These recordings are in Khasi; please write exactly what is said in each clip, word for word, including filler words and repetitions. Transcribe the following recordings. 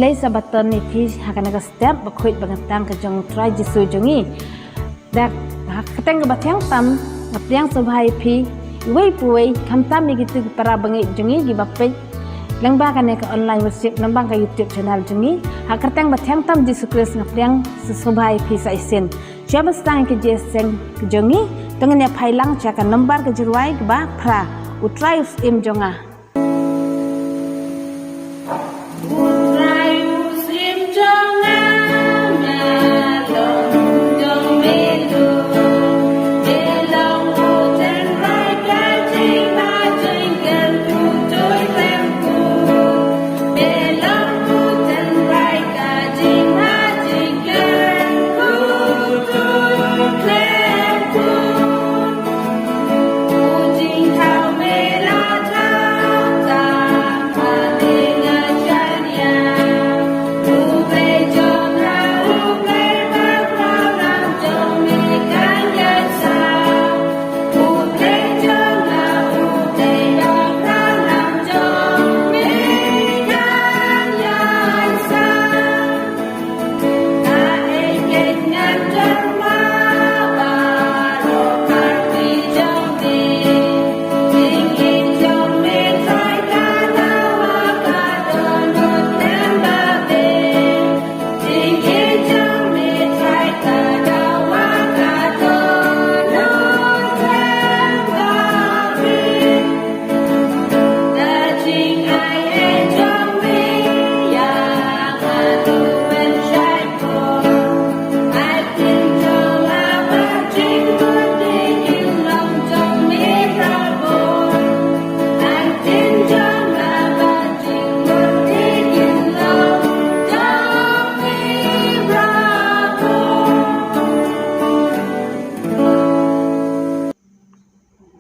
Te sa ba ton ïa phi ha kane ka step ba khuid ba kyrteng ka jong u Trai Jisu jong ngi. Da ha ka kyrteng kaba thiang tam nga pdiang sngewbha ïa phi, iwei pa iwei, khamtam ïa kito ki para bangeit jong ngi kiba peit lyngba kane ka online worship lyngba ka YouTube channel jong ngi. Ha ka kyrteng ba thiang tam Jisu Khrist nga pdiang sngewbha ïa phi sa shisien. Shuwa ban sdang ïa ka jingïaseng ka jong ngi, to ngin ïa phai lang sha ka nombar ka jingrwai kaba phra, U Trai U Syiem Jong Nga.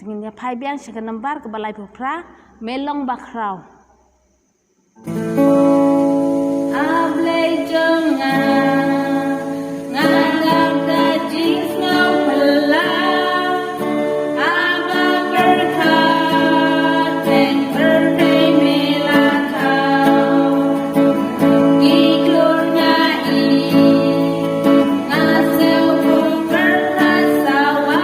Te ngin ïa phai biang sha ka nombar kaba laiphew phra, Me Long Bakhraw. A Blei jong nga, nga ngap da jingsngewphylla, haba pyrkhat teng pyrthei me la thaw. Ki klur nga i, nga sngewbha pyrkhat sawa.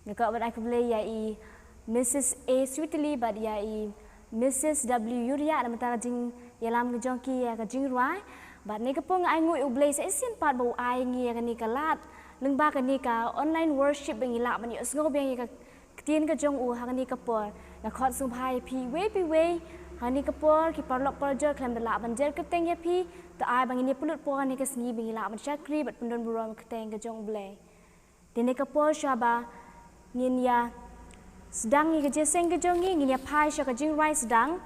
Nga kwah ban ai khublei ïa i Missus A Sweetly bad ïa i Missus W Yuria na ka bynta ka jingïalam ka jong ki ïa ka jingrwai. Bad ne ka por nga ai nguh ïa U Blei sa shisien pat ba u ai ngi ïa kane ka lad lyngba kane ka online worship ba ngi lah ban ïohsngew biang ïa ka ktien ka jong u ha kane ka por. Nga khot sngewbha ïa phi iwei pa iwei ha kane ka por, ki paralok parajor khlem da lah ban jer kyrteng ïa phi, to ai ba ngin ïa pynlut por ha kane ka sngi ba ngi lah ban shakri bad pyndon burom ïa ka kyrteng ka jong U Blei. Te ne ka por shuwa ba ngin ïa sdang ïa ka jingïaseng ka jong ngi, ngin ïa phai sha ka jingrwai sdang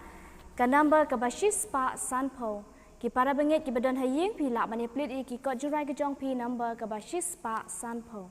ka number kaba shispah sanphew. Ki para bangeit kiba don ha ïing, phi lah ban ïa plie ïa ki kot jingrwai ka jong phi, number kaba shispah sanphew.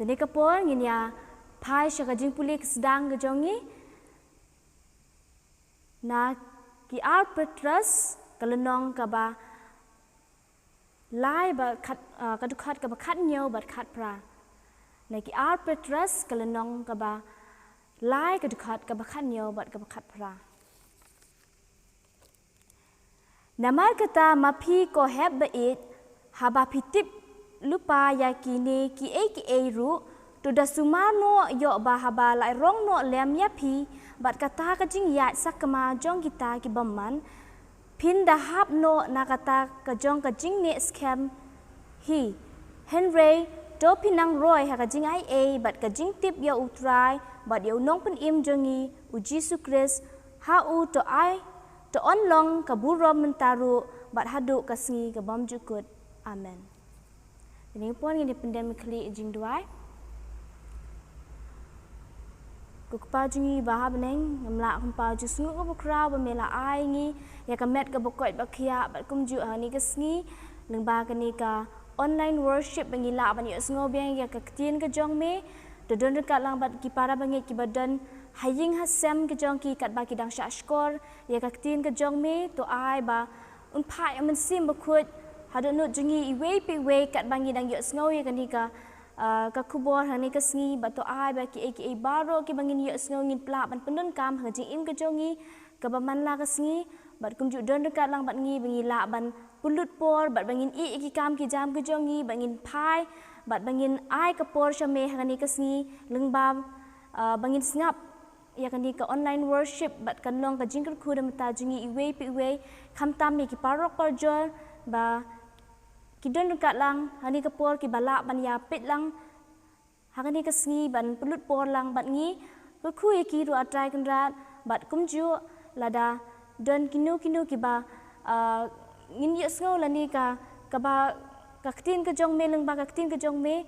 Te ne ka por ngin ïa phai sha ka jingpule ka sdang ka jong ngi na ki ar Petros ka lynnong kaba lai bad khat, ah, ka dkhot kaba khathynñiew bad khatphra. Na ki ar Petros ka lynnong kaba lai ka dkhot kaba khathynñiew bad kaba khatphra. Namar kata ma phi ko hep ba ïeit, haba phi tip lypa ïa kine kiei kiei ruh, to da sumar noh ïoh ba haba la rong noh lem ïa phi bad kata ka jingïaid sakma jong kita ki bymman, phin da hap noh na kata ka jong ka jingneh skhem hi. Hynrei to phin nang roi ha ka jingaiei bad ka jingtip ïa U Trai bad ïa U Nongpynim jong ngi U Jisu Khrist, ha u to ai, to yn long ka burom mynta ruh bad haduh ka sngi ka bymjukut. Amen. Te ne ka por ngin ïa pyndem khlieh jingduwai. Ko Kpa jong ngi ba ha bneng, ngam lah kynmaw jingsngew kaba khraw ba me la ai ngi ïa ka met kaba koit ba khiah bad kumjuh ha kane ka sngi lyngba kane ka online worship ba ngi lah ban ïohsngew biang ïa ka ktien ka jong me. To don ryngkat lang bad ki para bangeit kiba don ha ïing ha sem ka jong ki katba ki dang shah shkor ïa ka ktien ka jong me, to ai ba un phah ïa U Mynsiem Bakhuid ha dohnud jong ngi iwei pa iwei katba ngi dang ïohsngew ïa kane ka, ah, ka khubor ha kane ka sngi, bad to ai ba kiei kiei baroh kiba ngin ïohsngew ngin plah ban pyndonkam ha ka jingim ka jong ngi kaba man la ka sngi, bad kumjuh don ryngkat lang bad ngi ba ngi lah ban pynlut por bad ba ngin ïeh ïa ki kam ki jam ka jong ngi, ba ngin phai bad ba ngin ai ka por sha me ha kane ka sngi lyngba, ah, ba ngin sngap ïa kane ka online worship bad kan long ka jingkyrkhu da mynta jong ngi iwei pa iwei, khamtam ïa ki paralok parajor ba ki don ryngkat lang ha kane ka por kiba lah ban ïa peit lang ha kane ka sngi ban pynlut por lang bad ngi. Kyrkhu ïa ki ruh A Trai Kynrad bad kumjuh lada don kino kino kiba, ah, ngin ïohsngew lane ka, kaba ka ktien ka jong me lyngba ka ktien ka jong me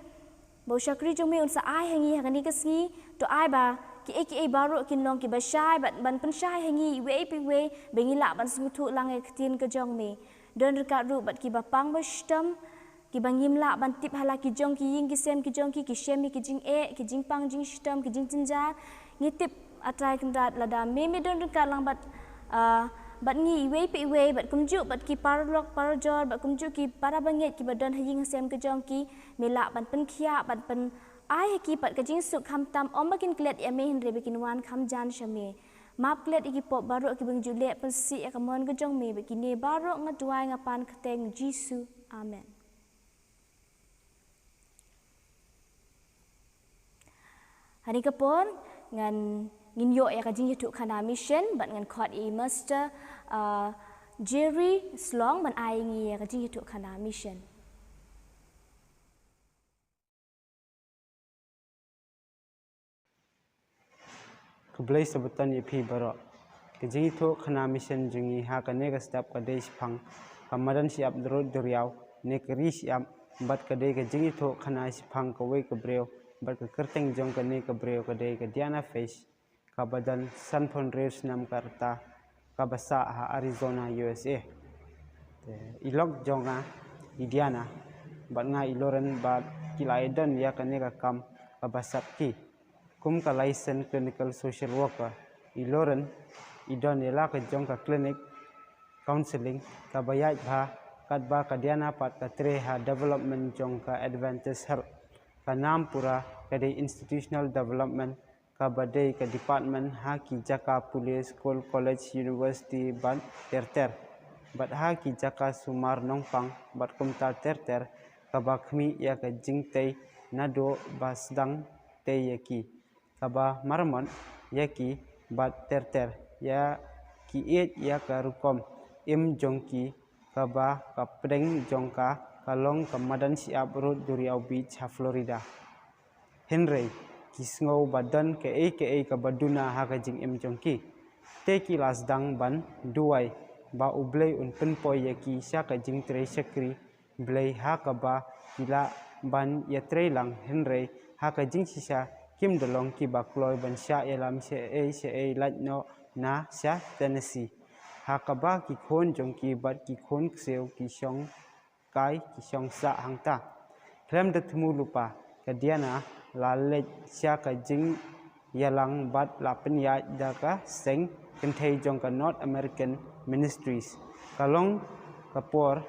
ba u shakri jong me un sa ai ha ngi ha kane ka sngi. To ai ba kiei kiei baroh kin long kiba shai bad ban pynshai ha ngi iwei pa iwei ba ngi lah ban sngewthuh lang ïa ka ktien ka jong me. Don ryngkat ruh bad kiba pang ba shitom, kiba ngim lah ban tip ha la ki jong ki ïing ki sem ki jong ki, ki shem ïa ki jingeh, ki jingpang jingshitom, ki jingjynjar. Ngi tip A Trai Kynrad lada me me don ryngkat lang bad, ah, bad ngi iwei pa iwei bad kumjuh bad ki paralok parajor bad kumjuh ki para bangeit kiba don ha ïing ha sem ki jong ki, me lah ban pynkhiah ban pyn ai ha ki pat ka jingsuk khamtam ym ba kin klet ïa me hynrei ba kin wan kham jan sha me. Map klet ïa ki pop baroh kiba ngi ju leh pynsih ïa ka mon ka jong me bad kine baroh nga duwai nga pan kyrteng Jisu. Amen. Ha kane ka por ngan ngin ïoh ïa ka jingïathuhkhana mission bad ngan khot ïa i Master, ah, Jerry Slong ban ai ïa ngi ïa ka jingïathuhkhana mission. Khublei shibun ïa phi baroh. Ka jingïathuhkhana mission jong ngi ha kane ka step ka dei shaphang ka madan shyiap rud duriaw ne ka ri shyiap, bad ka dei ka jingïathuhkhana shaphang kawei ka briew bad ka kyrteng jong kane ka briew ka dei ka Diana Fish, kaba don sanphew hynriew snem ka rta, kaba sah ha Arizona, U S A. Te i lok jong nga i Diana bad nga i Lauren bad ki la ïadon ïa kane ka kam kaba sap ki kum ka licensed clinical social worker. I Lauren i don ïa la ka jong ka clinic counseling kaba ïaid bha katba ka Diana pat ka trei ha development jong ka Adventist Health. Ka nam pura ka dei institutional development, kaba dei ka department ha ki jaka pule, skul, college, university bad ter ter, bad ha ki jaka sumar nongpang bad kumta ter ter, kaba khmih ïa ka jingtei naduh ba sdang tei ïa ki, kaba marmot ïa ki bad ter ter ïa ki ïeit ïa ka rukom im jong ki, kaba ka pdeng jong ka ka long ka madan shyiap rud duriaw beach ha Florida. Hynrei ki sngew ba don kaei kaei kaba duna ha ka jingim jong ki. Te ki la sdang ban duwai ba U Blei un pynpoi ïa ki sha ka jingtrei shakri Blei ha kaba ki lah ban ïatrei lang, hynrei ha ka jingshisha kim da long kiba kloi ban shah ïalam shaei shaei lait noh na sha Tennessee, ha kaba ki khun jong ki bad ki khun ksiew ki shong kai ki shong sah hangta. Khlem da thmu lypa, ka Diana la leit sha ka jingïalang bad la pynïaid da ka seng kynthei jong ka North American Ministries. Ka long ka por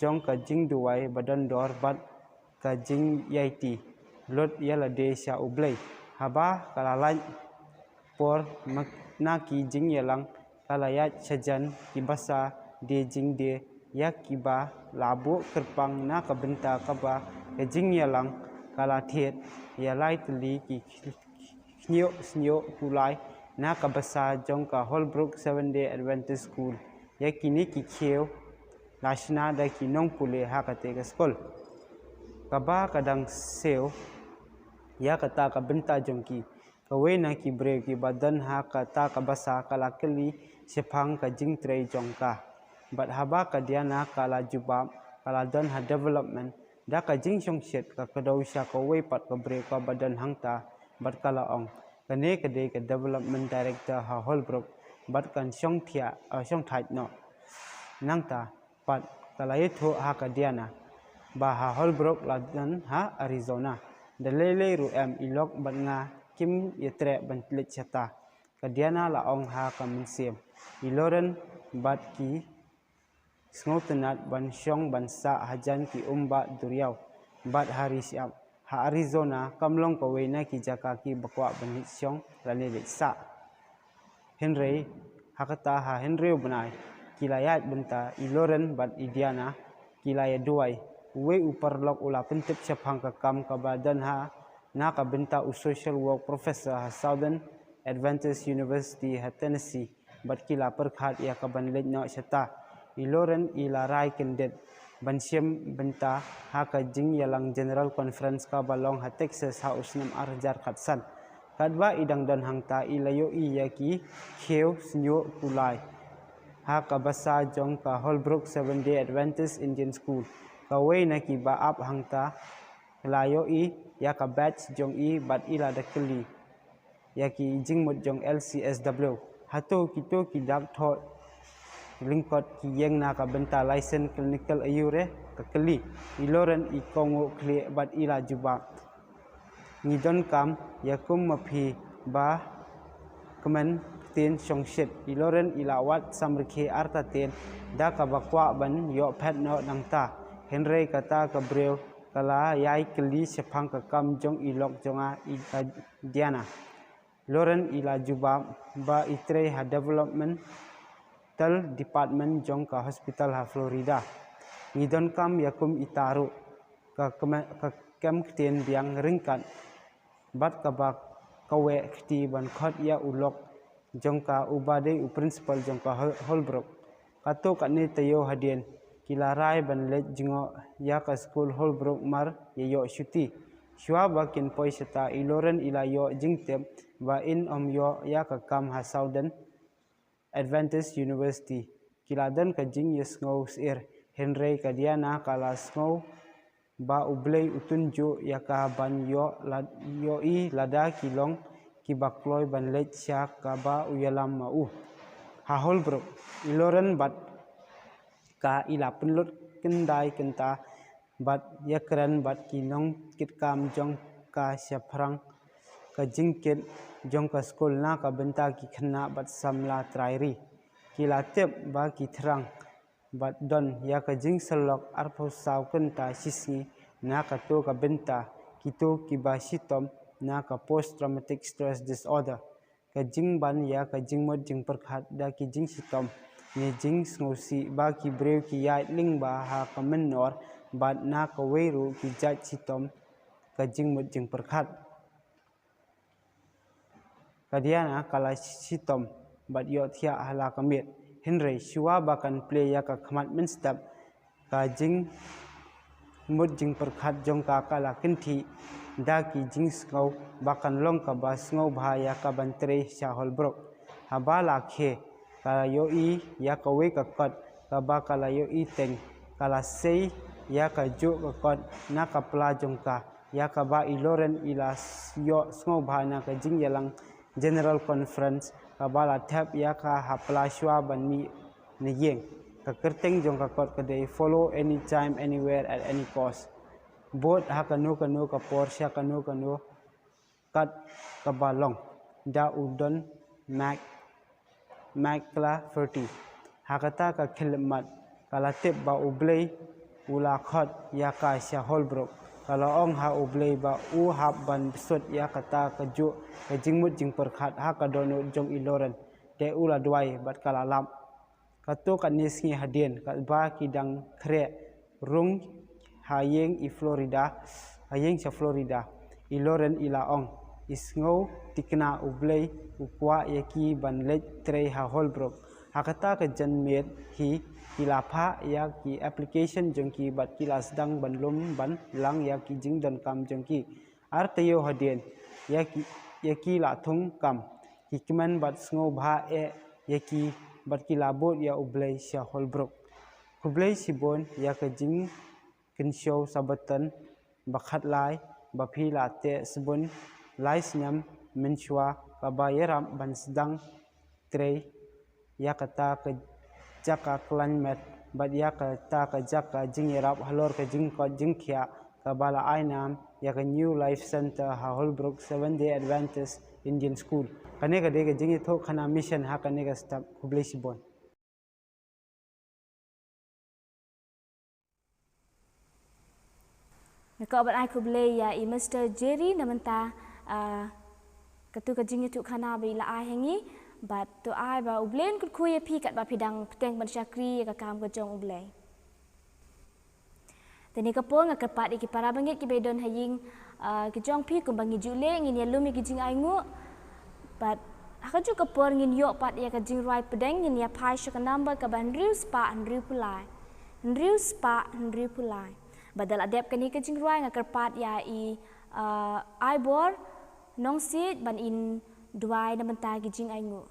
jong ka jingduwai ba don dor bad ka jingïaiti lut ïa lade sha U Blei. Haba ka la lait por ma-, na ki jingïalang, ka la ïaid shajan ki basa die jingdie ïa kiba la buh kyrpang na ka bynta kaba ka jingïalang ka la thied ïa lai tylli ki khñiuh shñiuh kulai na ka basa jong ka Holbrook Seventh Day Adventist School. Ïa kine ki khiew la shna da ki nongpule ha kata ka skul. Kaba ka dang siew ïa kata ka bynta jong ki, kawei na ki briew kiba don ha kata ka basa ka la kylli shaphang ka jingtrei jong ka. Bad haba ka Diana ka la jubab, ka la don ha development, da ka jingshongshit ka kdew sha kawei pat ka briew kaba don hangta bad ka la ong, kane ka dei ka development director ha Holbrook bad kan shongthia, eh, shongthait noh. Nangta pat ka la ïathuh ha ka Diana ba ha Holbrook la don ha Arizona. Da lei lei ruh em i lok bad nga kim ïatreh ban leit shata. Ka Diana la ong ha ka mynsiem, i Lauren bad ki sngewtynnat ban shong ban sah hajan ki umbah duriaw bad ha ri shyiap. Ha Arizona kam long kawei na ki jaka kiba kwah ban leit shong lane leit sah. Hynrei ha kata ha hynriew bnai ki la ïaid bynta, i Lauren bad i Diana ki la ïaduwai. Uwei u paralok u la pyntip shaphang ka kam kaba don ha na ka bynta u social work professor ha Southern Adventist University ha Tennessee, bad ki la pyrkhat ïa ka ban leit noh shata. I Loren i la rai kyndit ban shim bynta ha ka jingïalang General Conference kaba long ha Texas ha u snem ar hajar khatsan. Katba i dang don hangta i la ïohi ïa ki khiew shñiuh kulai ha ka basa jong ka Holbrook Seventh Day Adventist Indian School. Kawei na kiba ap hangta la ïohi ïa ka badge jong i bad i la da kylli ïa ki jingmut jong L C S W. Hato kito ki dak thoh lyngkot ki ïeng na ka bynta license clinical aiu re? Ka kylli. I Loren i kohnguh khlieh bad i la jubab, ngi donkam ïa kum ma phi ba kmen ktien shongshit. I Loren i la wad samrkhie artatien da kaba kwah ban ïoh phet noh nangta. Hynrei kata ka briew ka la ïai kylli shaphang ka kam jong i lok jong nga, i ka Diana. Loren i la jubab ba i trei ha developmental department jong ka hospital ha Florida. Ngi donkam ïa kum ita ruh, ka kme-, ka kem ktien biang ryngkat bad kaba kaweh kti ban khot ïa u lok jong ka uba dei u principal jong ka Hol-, Holbrook. Kato katne taïew hadien ki la rai ban leit jngoh ïa ka skul Holbrook mar ïa ïoh shuti. Shuwa ba kin poi shata, i Loren i la ïoh jingtip ba in ym ïoh ïa ka kam ha Southern Adventist University. Ki la don ka jingïasngew syier, hynrei ka Diana ka la sngew ba U Blei u tynjuh ïa ka ban ïoh la-, ïohi lada ki long kiba kloi ban leit sha kaba u ïalam ma u. Ha Holbrook, i Loren bad ka i la pynlut kyndai kynta bad ïakren bad ki nongkitkam jong ka shaphrang ka jingkit jong ka skul na ka bynta ki khynnah bad samla trai ri. Ki la tip ba ki thrang bad don ïa ka jingsyllok arphew saw kynta shisngi na kato ka bynta, kito kiba shitom na ka post traumatic stress disorder. Ka jingban ïa ka jingmut jingpyrkhat da ki jingshitom ne jingsngewsih ba ki briew ki ïaid lyngba ha ka mynnor bad na kawei ruh ki jait shitom ka jingmut jingpyrkhat. Ka Diana ka la shitom bad ïohthiah ha la ka miet. Hynrei shuwa ba kan plie ïa ka khmat mynstep, ka jingmut jingpyrkhat jong ka ka la kynthih da ki jingsngew ba kan long kaba sngewbha ïa ka ban trei sha Holbrook. Haba la khie, ka la ïohi ïa kawei ka kot kaba ka la ïohi teng. Ka la sei ïa kajuh ka kot na ka pla jong ka, ïa kaba i Loren i la s-, ïoh sngewbha na ka jingïalang General Conference kaba la thep ïa ka ha pla shuwa ban mih na ïing. Ka kyrteng jong ka kot ka dei Follow Anytime, Anywhere, at Any Cost. Bud ha kano kano ka por sha kano kano kat kaba long, da u Don Mac-, McClafferty. Ha kata ka khyllipmat ka la tip ba U Blei u la khot ïa ka sha Holbrook. Ka la ong ha U Blei ba u hap ban sut ïa kata kajuh ka jingmut jingpyrkhat ha ka dohnud jong i Loren. Te u la duwai bad ka la lap. Kato katne sngi hadien katba ki dang khreh rung ha ïing i Florida, ha ïing sha Florida, i Loren i la ong, i sngew tikna U Blei u kwah ïa ki ban leit trei ha Holbrook. Ha kata ka janmiet hi ki la phah ïa ki application jong ki bad ki la sdang ban lum ban lang ïa ki jingdonkam jong ki. Ar taïew hadien, ïa ki, ïa ki la thung kam, ki kmen bad sngewbha eh ïa ki bad ki la bud ïa U Blei sha Holbrook. Khublei shibun ïa ka jingkynshew Sabbaton ba khatlai ba phi la teh sbun lai snem mynshuwa kaba ïarap ban sdang trei ïa kata ka jaka khlaiñ met bad ïa kata ka jaka jingïarap halor ka jingkoit jingkhiah kaba la ai nam ïa ka New Life Center ha Holbrook Seventh Day Adventist Indian School. Kane ka dei ka jingïathuhkhana mission ha kane ka step. Khublei shibun. Nga kwah ban ai khublei ïa i Mister Jerry na mynta, ah, katu ka jingïathuhkhana ba i la ai ha ngi, bad to ai ba U Blei un kyrkhu ïa phi katba phi dang bteng ban shakri ïa ka kam ka jong U Blei. Te kane ka por nga kyrpad ïa ki para bangeit kiba don ha ïing, ah, ki jong phi kumba ngi ju leh ngin ïalum ïa ki jingainguh, bad Ha kajuh ka por ngin ïoh pat ïa ka jingrwai pdeng, ngin ïa phai sha ka number kaba hynriew spah hynriew phew lai. Hynriew spah hynriew phew lai. Bad da la dep kane ka jingrwai nga kyrpad ïa i, ah, Aibor Nongsiej ban in duwai na bynta ki jingainguh.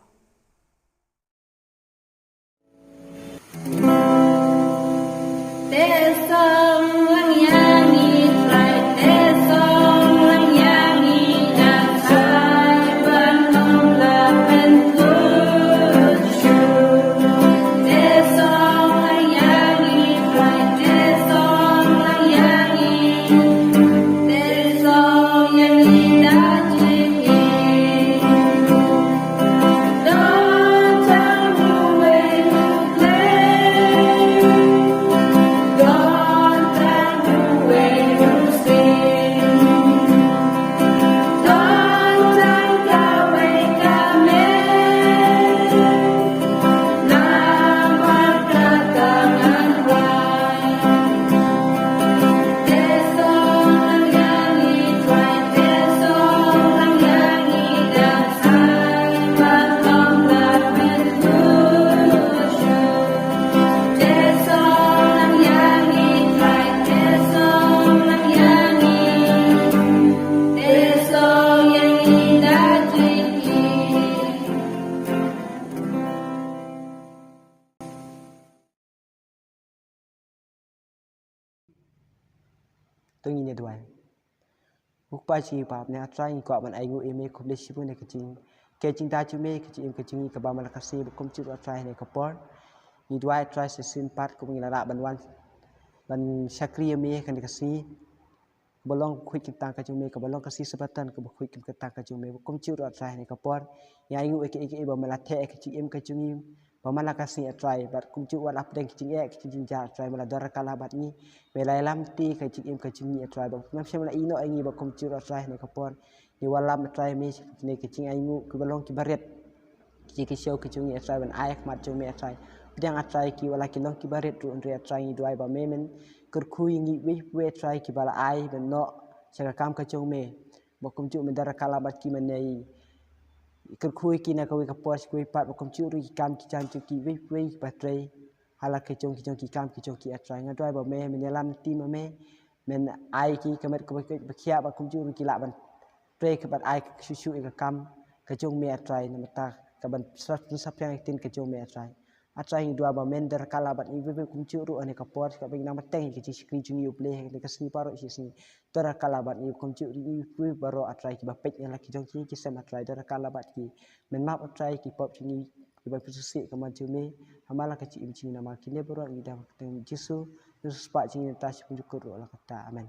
To ngin ïa duwai. Ko Kpa jong ngi ba ha bneng, A Trai, ngi kwah ban ainguh ïa me khublei shibun ïa ka jing, ka jingda jong me, ka jingim ka jong ngi kaba man la ka sngi, ba kumjuh ruh, A Trai, ha kane ka por ngi duwai, A Trai, shisien pat kumba ngi la lah ban wan ban shakri ïa me ha kane ka sngi kaba long khuid kyntang ka jong me, kaba long ka sngi Sabbaton kaba khuid kyntang ka jong me. Ba kumjuh ruh, A Trai, ha kane ka por ngi ainguh ïa kaei kaei ba man la theh ïa ka jingim ka jong ngi ba man la ka sngi, A Trai. Bad kumjuh wat la pdeng ki jingeh ki jingjynjar, A Trai, man la don ryngkat lang bad ngi, me la ïalam lynti ka jingim ka jong ngi, A Trai. Bad ngam shym la ïehnoh ïa ngi, ba kumjuh ruh, A Trai, ha kane ka por ngi wallam, A Trai, me ne ka jingainguh kiba long kiba rit, ki jingkyrshan ki jong ngi, A Trai, ban ai ha khmat jong me, A Trai. Pdiang, A Trai, ki wat la ki long kiba rit ruh, hynrei, A Trai, ngi duwai ba me men kyrkhu ïa ngi uwei pa uwei, A Trai, kiba la ai ban noh sha ka kam ka jong me. Ba kumjuh men don ryngkat lang bad ki, men ïa kyrkhu ïa ki na kawei ka por sha kawei pat, ba kumjuh ruh ki kam ki jam jong ki uwei pa uwei ba trei ha la ki jong ki jong ki kam ki jong ki, A Trai. Nga duwai ba me men ïalam lynti, ma me men ai ki ka met kaba khuid ba khiah, ba kumjuh ruh ki lah ban trei ka ban ai ka shuh shuh ïa ka kam ka jong me, A Trai, na bynta ka ban sa, saphriang ïa ka ktien ka jong me, A Trai. A Trai, ngi duwai ba men don ryngkat lang bad ngi uwei pa uwei, kumjuh ruh ha kane ka por kaba ngi nang bteng ïa ka jingshakri jong ngi, U Blei, ha kane ka sngi baroh shi sngi. Don ryngkat lang bad ngi kumjuh ruh, ngi uwei pa uwei baroh, A Trai, kiba peit ïa la ki jong ki, ki sem, A Trai, don ryngkat lang bad ki. Men map, A Trai, ki pop jong ngi kiba pynsuhsih ka mon jong me, ha man la ka jingim jong ngi namar kine baroh ngi duwai ha ka kyrteng U Jisu, U Nongspah jong ngi, nangta sha pynjukut ruh la katta. Amen.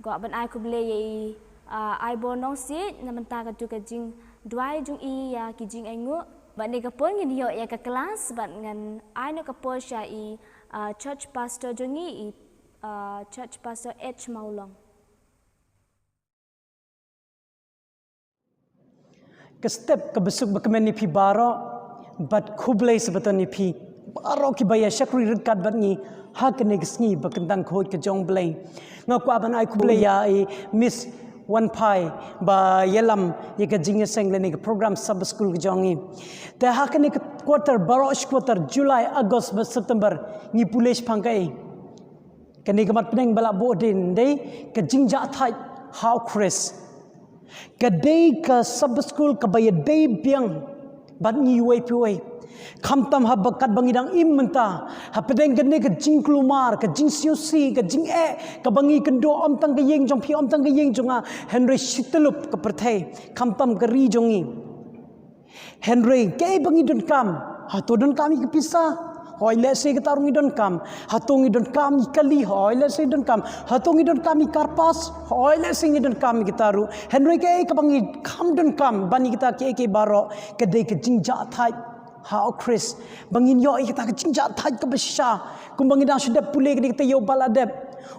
Kwah ban ai khublei ïa i, ah, Aibor Nongsiej na bynta katu ka jingduwai jong i ïa ki jingainguh. Bad ha kane ka por ngin ïoh ïa ka klas bad ngan ai noh ka por sha i, ah, church pastor jong ngi, i, ah, church pastor H Mawlong. Ka step kaba suk ba kmen ïa phi baroh, bad khublei Sabbaton ïa phi baroh kiba ïa shakri ryngkat bad ngi ha kane ka sngi ba kyntang khuid ka jong U Blei. Nga kwah ban ai khublei ïa i Miss Wanphai ba ïalam ïa ka jingïaseng lane ka program Sabbath School ka jong ngi. Te ha kane ka quarter baroh shi quarter, July, August bad September, ngi pule shaphang kaei? Kane ka mat pdeng ba la buh dien dei ka jingjahthait ha U Khrist. Ka dei ka Sabbath School kaba ïadei biang bad ngi uwei pa uwei. Khamtam haba katba ngi dang im mynta, hapdeng kane ka jingkulmar, ka jingsngewsih, ka jingeh kaba ngi kynduh, ym tang ka ïing jong phi, ym tang ka ïing jong nga, hynrei shi tyllup ka pyrthei, khamtam ka ri jong ngi. Hynrei kaei ba ngi donkam? Hato donkam ïa ka pisa? Hooid, lehse kata ruh ngi donkam. Hato ngi donkam ïa ka kali? Hooid, lehse ngi donkam. Hato ngi donkam ïa ka kyrpad? Hooid, lehse ngi donkam ïa kata ruh. Hynrei kaei kaba ngi kham donkam ban ïa kita kiei kiei baroh, ka dei ka jingjahthait ha U Khrist. Ba ngin ïoh ïa kata ka jingjahthait kaba shisha. Kumba ngi dang shu dep pule kane ka taïew ba la dep,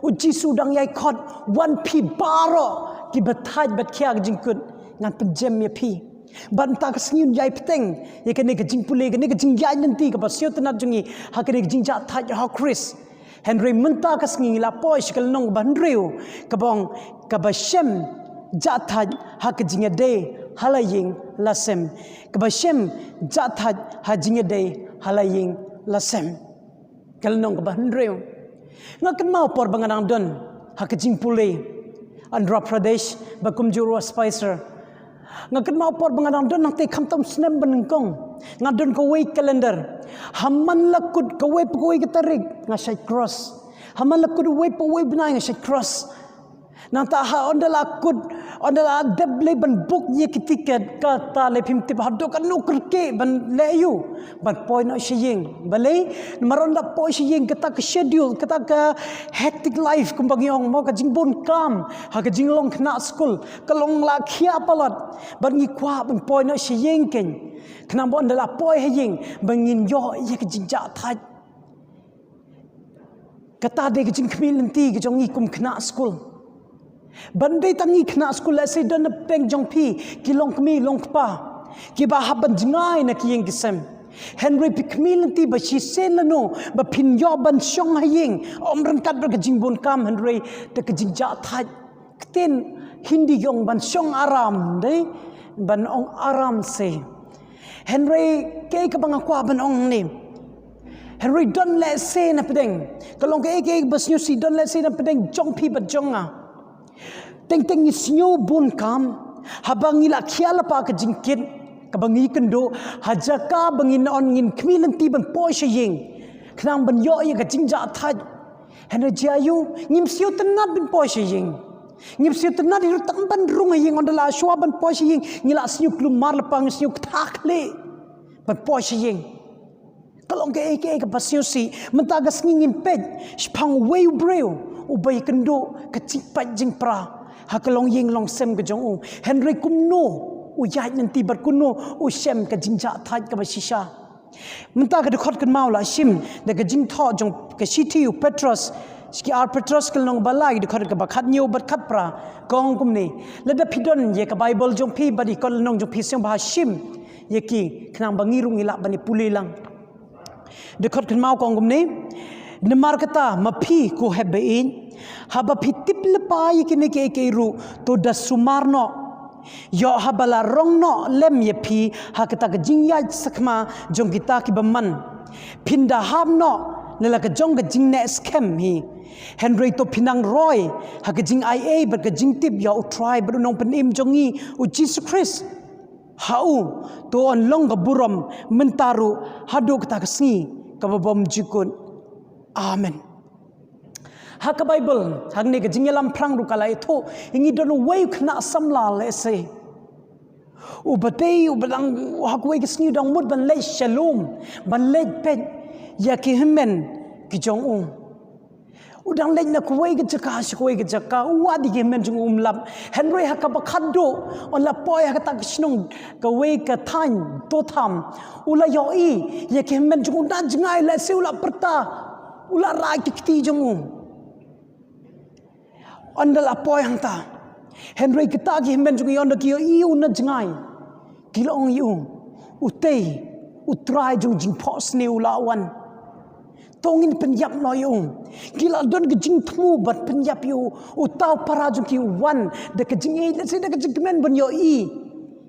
U Jisu u dang ïai khot, wan phi baroh kiba thait bad khia ka jingkut, ngan pynjem ïa phi. Bad mynta ka sngi un ïai bteng ïa kane ka jingpule, kane ka jingïaid lynti kaba sngewtynnat jong ngi ha kane ka jingjahthait ha U Khrist. Hynrei mynta ka sngi ngi la poi sha ka lynnong kaba hynriew, kaba ong, kaba shem jahthait ha ka jingïadei ha la ïing la sem. Kaba shem jahthait ha jingïadei ha la ïing la sem. Ka lynnong kaba hynriew. Nga kynmaw por ba nga dang don ha ka jingpule Andhra Pradesh, ba kumjuh ruh Spicer. Nga kynmaw por ba nga dang don hangtei khamtam snem ba nyngkong. Nga don kawei ka calendar. Ha man la kut kawei pa kawei ka tarik, nga shait cross. Ha man la kut uwei pa uwei u bnai, nga shait cross. Nangta ha ynda la kut, ynda la dep lei ban book ïa ki tiket, kata lei phim tip haduh katno kyrkieh ban leh ïa u ban poi noh sha ïing. Balei? Namar ynda poi sha ïing, kata ka schedule, kata ka hectic life kumba ngi ong mo, ka jingbun kam ha ka jinglong khynnah skul ka long la khia palat. Bad ngi kwah ban poi noh sha ïing kein, khnang ba ynda la poi ha ïing ba ngin ïoh ïa ka jingjahthait. Kata dei ka jingkhmih lynti ka jong ngi kum khynnah skul. Ban dei tang ngi khynnah skul, lehse don napdeng jong phi ki longkmie longkpa kiba hap ban jngai na ki ïing ki sem. Hynrei phi khmih lynti ba shisien lano ba phin ïoh ban shong ha ïing, ym ryngkat bad ka jingbun kam, hynrei da ka jingjahthait. Ktien Hindi ki ong ban shong aram, dei ban ong aram se. Hynrei kaei kaba nga kwah ban ong ne, hynrei don lehse napdeng, ka long kaei kaei ba sngewsih, don lehse napdeng jong phi bad jong nga. Teng teng ngi sngew bun kam haba ngi la khia lypa ka jingkit kaba ngi kynduh, ha jaka ba ngin ong ngin khmih lynti ban poi sha ïing khnang ban ïoh ïa ka jingjahthait. Hynrei jia ïa u, ngim sngewtynnat ban poi sha ïing. Ngim sngewtynnat ïa u tang ban rung ha ïing, ynda la shuwa ban poi sha ïing ngi la sngew kulmar lypa, ngi sngew ktah khlieh ban poi sha ïing. Ka long kaei kaei kaba sngewsih. Mynta ka sngi ngin peit shaphang uwei u briew uba ïakynduh ka jingpait jingpra ha ka longïing longsem ka jong u. Hynrei kumno u ïaid lynti bad kumno u shem ka jingjahthait kaba shisha. Mynta ka dkhot kynmaw la shim da ka jingthoh jong ka shithi u Petros, ki ar Petros ka lynnong ba lai, dkhot kaba khathynñiew bad khatphra, ka ong kumne. Lada phi don ïa ka Baibl jong phi bad ïa ka lynnong jong phi, sngewbha shim ïa ki khnang ba ngi ruh ngi lah ban ïa pule lang. Dkhot kynmaw ka ong kumne. Namar kata, ma phi ko hep ba ïeit, haba phi tip lypa ïa kine kiei kiei ruh, to da sumar noh. Ïoh haba la rong noh lem ïa phi ha kata ka jingïaid sakma jong kita kiba man, phin da hap noh na la ka jong ka jingneh skhem hi. Hynrei to phin nang roi ha ka jingaiei bad ka jingtip ïa U Trai bad U Nongpynim jong ngi, U Jisu Khrist. Ha u to yn long ka burom mynta ruh haduh kata ka sngi kaba bymjukut. Amen. Ha ka Baibl, hangne ka jingïalam phrang ruh ka la ïathuh ïa ngi, don uwei u khynnah samla lehse uba dei, uba dang, ha kawei ka sngi u dang mut ban leit sha lum, ban leit peit ïa ki hynmen ki jong u. U dang leit na kawei ka jaka sha kawei ka jaka, u wad ïa ki hynmen jong u um lap. Hynrei ha kaba khatduh, u la poi ha kata ka shnong, kawei ka thaiñ Dotham, u la ïohi ïa ki hynmen jong u na jngai, lehse u la pyrta, u la rai ki kti jong u. Ynda la poi hangta, hynrei kita ki hynmen jong u, ynda ki ïohi u na jngai, ki la ong ïa u, utei U Trai jong jingphohsniew u la wan. To ngin pynïap noh ïa u. Ki la don ka jingthmu ban pynïap ïa u. Uta u para jong ki u wan da ka jingïeit, lehse da ka jingkmen ban ïohi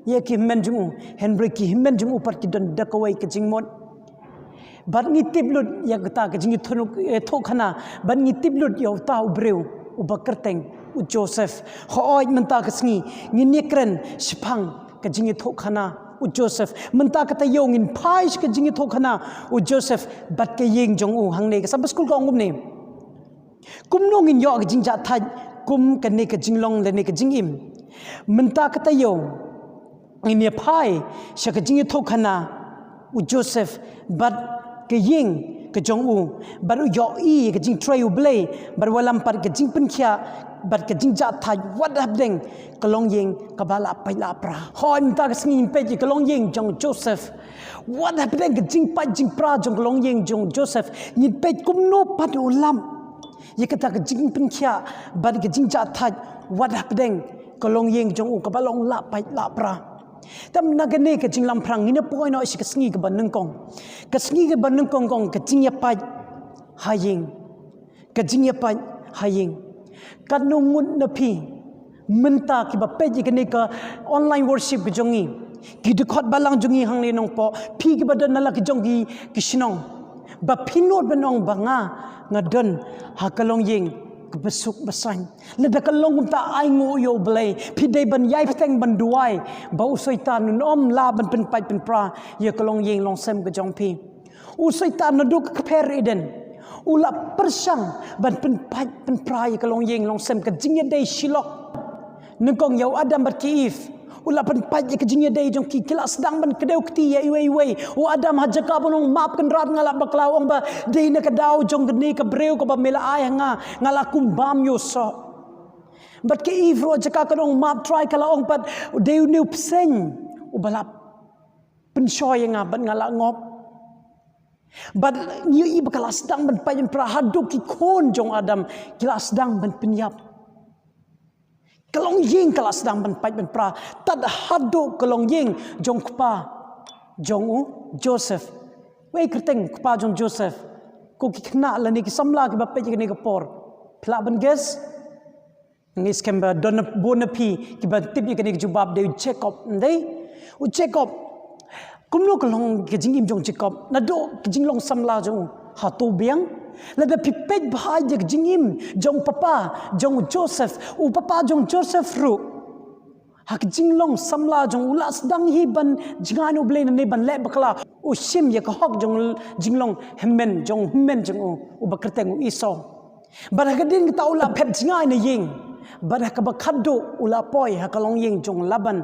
ïa ki hynmen jong u. Hynrei ki hynmen jong u pat ki don da kawei ka jingmut. Bad ngi tip lut ïa kata ka jingïathuh, eh, thohkhana, bad ngi tip lut ïa uta u briew uba kyrteng u Joseph. Hooid, mynta ka sngi ngin ïakren shaphang ka jingïathuhkhana u Joseph. Mynta ka taïew ngin phai sha ka jingïathuhkhana u Joseph bad ka ïing jong u. Hangne ka Sabbath School ka ong kumne. Kumno ngin ïoh ka jingjahthait kum kane ka jinglong lane ka jingim? Mynta ka taïew ngin ïa phai sha ka jingïathuhkhana u Joseph bad ka ïing ka jong u, bad u ïohi ka jingtrei U Blei, bad wallam pat ka jingpynkhiah bad ka jingjahthait wat hapdeng ka longïing kaba la pait la pra. Hooid, mynta ka sngi ngin peit ïa ka longïing jong u Joseph. Wat hapdeng ka jingpait jingpra jong ka longïing jong u Joseph, ngin peit kumno pat u lap ïa kata ka jingpynkhiah bad ka jingjahthait wat hapdeng ka longïing jong u kaba long la pait la pra. Te na kane ka jinglamphrang ngin ïa poi noh sha ka sngi kaba nyngkong. Ka sngi kaba nyngkong ka ong ka jingïapait ha ïing. Ka jingïapait ha ïing. Katno ngut na phi mynta kiba peit ïa kane ka online worship ka jong ngi, ki dkhot balang jong ngi hangne Nongpoh, phi kiba don na la ki jong ki, ki shnong, ba phi nud ban ong ba nga, nga don ha ka longïing kaba suk ba saiñ. Lada ka long kumta, ai nguh ïa U Blei. Phi dei ban ïai bteng ban duwai ba u Soitan un ym lah ban pynpait pynpra ïa ka longïing longsem ka jong phi. U Soitan naduh ka kper Eden u la pyrshang ban pynpait pynpra ïa ka longïing longsem, ka jingïadei shilok. Nyngkong ïa u Adam bad ki Eve, u la pynpait ïa ka jingïadei jong ki, ki la sdang ban kdew kti ïa iwei iwei. U Adam ha jaka ban ong map Kynrad nga la bakla, u ong ba dei na ka daw jong kane ka briew kaba me la ai ha nga, nga la kum bam ïoh soh. Bad ka Eve ruh ha jaka kan ong map Trai, ka la ong pat dei une u bseiñ uba la pynshoi ïa nga bad nga la ngop. Bad ngi ïohi ba ka la sdang ban pait pynpra haduh ki khun jong Adam ki la sdang ban pynïap. Ka longïing ka la sdang ban pait pynpra tad haduh ka longïing jong kpa jong u Joseph. Wei kyrteng kpa jong Joseph? Ko ki khynnah lane ki samla kiba peit ïa kane ka por, phi lah ban guess? Ngi skhem ba don na, bun na phi kiba tip ïa kane ka jubab, dei u Jacob, ym dei? U Jacob. Kumno ka long ka jingim jong Jacob naduh ka jinglong samla jong u? Hato biang? Lada phi peit bha ïa ka jingim jong papa jong u Joseph, u papa jong u Joseph ruh ha ka jinglong samla jong u la sdang hi ban jngai na U Blei ne ban leh bakla. U shim ïa ka hok jong jinglong hynmen jong u, hynmen jong u, uba kyrteng u Esau. Bad ha ka dien kata u la phet jngai na ïing. Bad ha kaba khatduh u la poi ha ka longïing jong u Laban.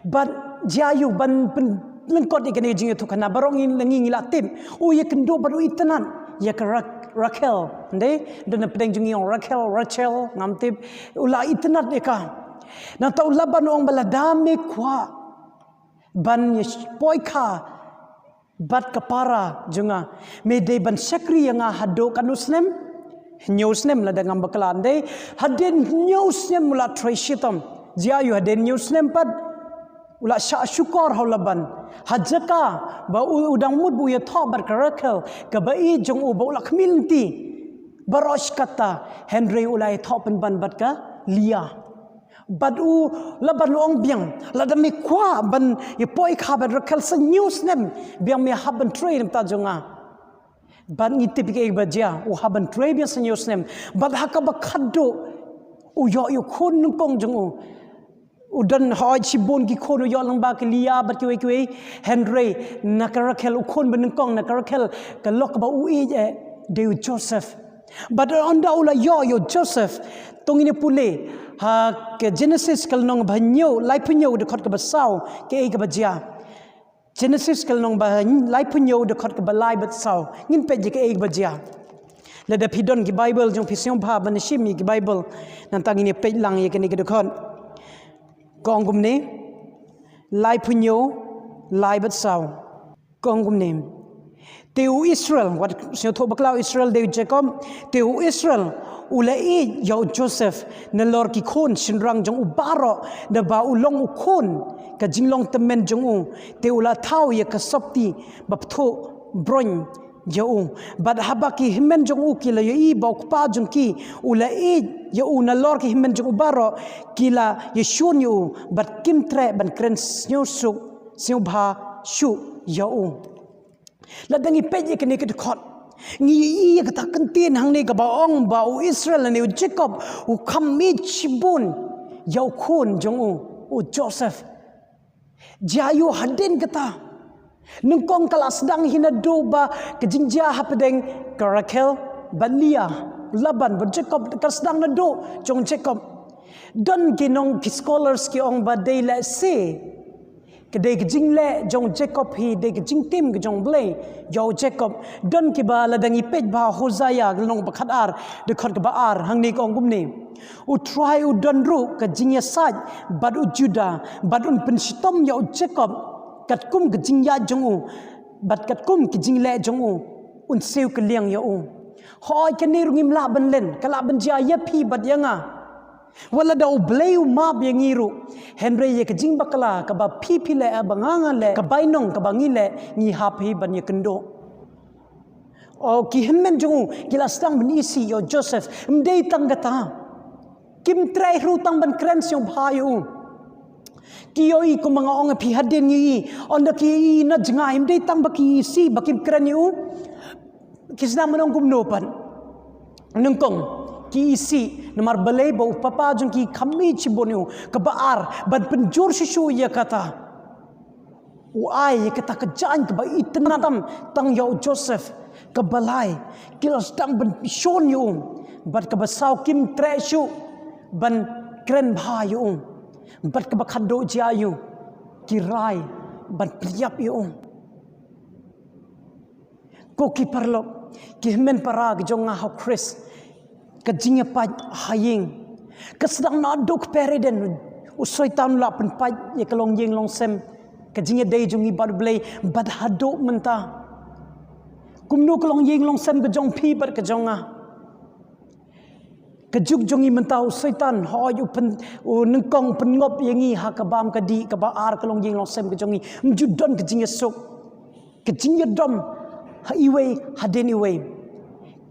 Bad jia ïa u, ban pynlyngkot ïa kane ka jingïathuhkhana baroh ngi, ngi, ngi la tip. U ïakynduh bad u itynnad ïa ka Ra-, Rakhel, ym dei? Don na pdeng jong ngi ong Rakhel, Rachel, ngam tip. U la itynnad ïa ka. Nangta u Laban u ong ba lada me kwah ban ïa poi kha bad ka para jong nga, me dei ban shakri ïa nga haduh katno snem? Hynñiew snem lada ngam bakla, ym dei? Hadien hynñiew snem u la trei shitom. Jia ïa u, hadien hynñiew snem pat u la shah shukor ha u Laban ha jaka ba u, u dang mut ba u ïathoh bad ka Rakhel kaba ïeit jong u ba u la khmih lynti baroh shi katta, hynrei u la ïathoh pynban bad ka Leah. Bad u Laban u ong biang, lada me kwah ban ïa poi kha bad Rakhel sa hynñiew snem, biang me hap ban trei na bynta jong nga. Bad ngi tip ïa kaei ba jia, u hap ban trei biang sa hynñiew snem. Bad ha kaba khatduh u ïoh ïa u khun nyngkong jong u. U don hooid shibun ki khun u ïoh lyngba ka Leah bad kiwei kiwei, hynrei na ka Rakhel, u khun ba nyngkong na ka Rakhel, ka lok kaba u ïeit eh dei u Joseph. Bad ynda u la ïoh ïa u Joseph, to ngin ïa pule ha ka Genesis ka lynnong ba hynñiew, laiphew hynñiew dkhot kaba saw, kaei kaba jia. Genesis ka lynnong ba laiphew hynñiew dkhot kaba lai bad saw. Ngin peit ïa kaei kaba jia. Lada phi don ki Bible jong phi, sngewbha ban shim ïa ki Bible, nangta ngin ïa peit lang ïa kane ka dkhot. Ka ong kumne, laiphew hynñiew, lai bad saw. Ka ong kumne. Te u Israel, wat sngewthuh bakla, u Israel dei u Jacob. Te u Israel u la ïeit ïa u Joseph nalor ki khun shynrang jong u baroh, naba u long u khun ka jinglong tymmen jong u. Te u la thaw ïa ka sopti ba pthuh broin ïa u. Bad haba ki hynmen jong u ki la ïohi ba u kpa jong ki u la ïeit ïa u nalor ki hynmen jong u baroh, ki la ïashun ïa u bad kim treh ban kren sngewsuk, sngewbha shuh ïa u. Lada ngi peit ïa kane ka dkhot, ngi ïohi ïa kata ka ktien hangne kaba ong ba u Israel lane u Jacob u kham ïeit shibun ïa u khun jong u, u Joseph. Jia ïa u, hadien kata, nyngkong ka la sdang hi naduh ba ka jingjia hapdeng ka Rakhel bad Leah, Laban bad Jacob, ka la sdang naduh jong Jacob. Don ki nong, ki scholars ki ong ba dei lehse ka dei ka jingleh jong Jacob hi, dei ka jingtim ka jong Blei ïa u Jacob. Don kiba, lada ngi peit bha Hosea ka lynnong ba khatar, dkhot kaba ar, hangne ka ong kumne. U Trai u don ruh ka jingïasaid bad u Judah, bad un pynshitom ïa u Jacob katkum ka jingïaid jong u, bad katkum ka jingleh jong u, un siew kylliang ïa u. Hooid, kane ruh ngim lah ban len, ka lah ban jia ïa phi bad ïa nga. Wat lada U Blei u map ïa ngi ruh, hynrei ïa ka jingbakla kaba phi phi leh, ba nga nga leh, ka bainong kaba ngi leh, ngi hap hi ban ïakynduh. O ki hynmen jong u ki la sdang ban isih ïa u Joseph. Ym dei tang kata, kim treh ruh tang ban kren sngewbha ïa u. Ki ïohi kumba nga ong ïa phi hadien ngi i, ynda ki i na jngai, ym dei tang ba ki isih ba kim kren ïa u. Ki sdang ban ong kumno pat? Nyngkong ki isih namar balei ba u papa jong ki kham mih shibun ïa u. Kaba ar, ban pynjur shuh shuh ïa kata, u ai ïa kata ka jaiñ kaba itynnad tam tang ïa u Joseph. Kaba lai, ki la sdang ban shun ïa u. Bad kaba saw, kim treh shuh ban kren bha ïa u. Bad kaba khatduh jia ïa u, ki rai ban pynïap ïa u. Ko ki paralok, ki hynmen para ki jong nga ha u Khrist, ka jingïapait ha ïing ka sdang naduh kper Eden. U Soitan u la pynpait ïa ka longïing longsem, ka jingïadei jong ngi bad U Blei, bad haduh mynta. Kumno ka longïing longsem ka jong phi bad ka jong nga? Ka juk jong ngi mynta, u Soitan hooid u pyn, u nyngkong u pynngop ïa ngi ha ka bam ka dih, kaba ar ka longïing longsem ka jong ngi. Ym ju don ka jingïasuk, ka jingïadom ha iwei hadien iwei.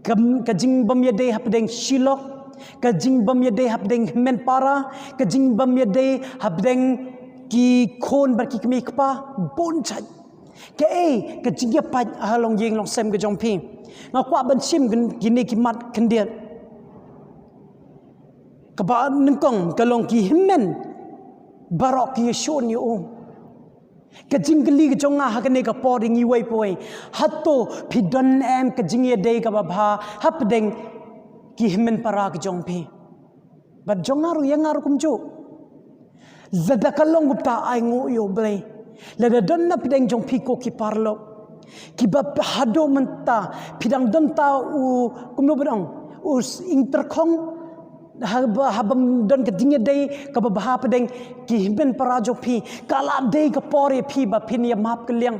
Ka, ka jingbym ïadei hapdeng shilok, ka jingbym ïadei hapdeng hynmen para, ka jingbym ïadei hapdeng ki khun bad ki kmie kpa, bun jait. Kaei ka jingïapait ha longïing longsem ka jong phi? Nga kwah ban shim kine ki mat khyndiat. Kaba nyngkong ka long ki hynmen baroh ki ïashun ïa u. Ka jingkylli ka jong nga ha kane ka por ïa ngi iwei pa iwei, hato phi don em ka jingïadei kaba bha hapdeng ki hynmen para ka jong phi? Bad jong nga ruh, ïa nga ruh kumjuh. Lada ka long kumta, ai nguh ïa U Blei. Lada don na pdeng jong phi ko ki paralok, kiba haduh mynta phi dang don ta u, kumno ba dang, u s-, ing tyrkhong, haba, haba don ka jingïadei kaba bha hapdeng ki hynmen para jong phi, ka la dei ka por ïa phi ba phin ïa map kylliang.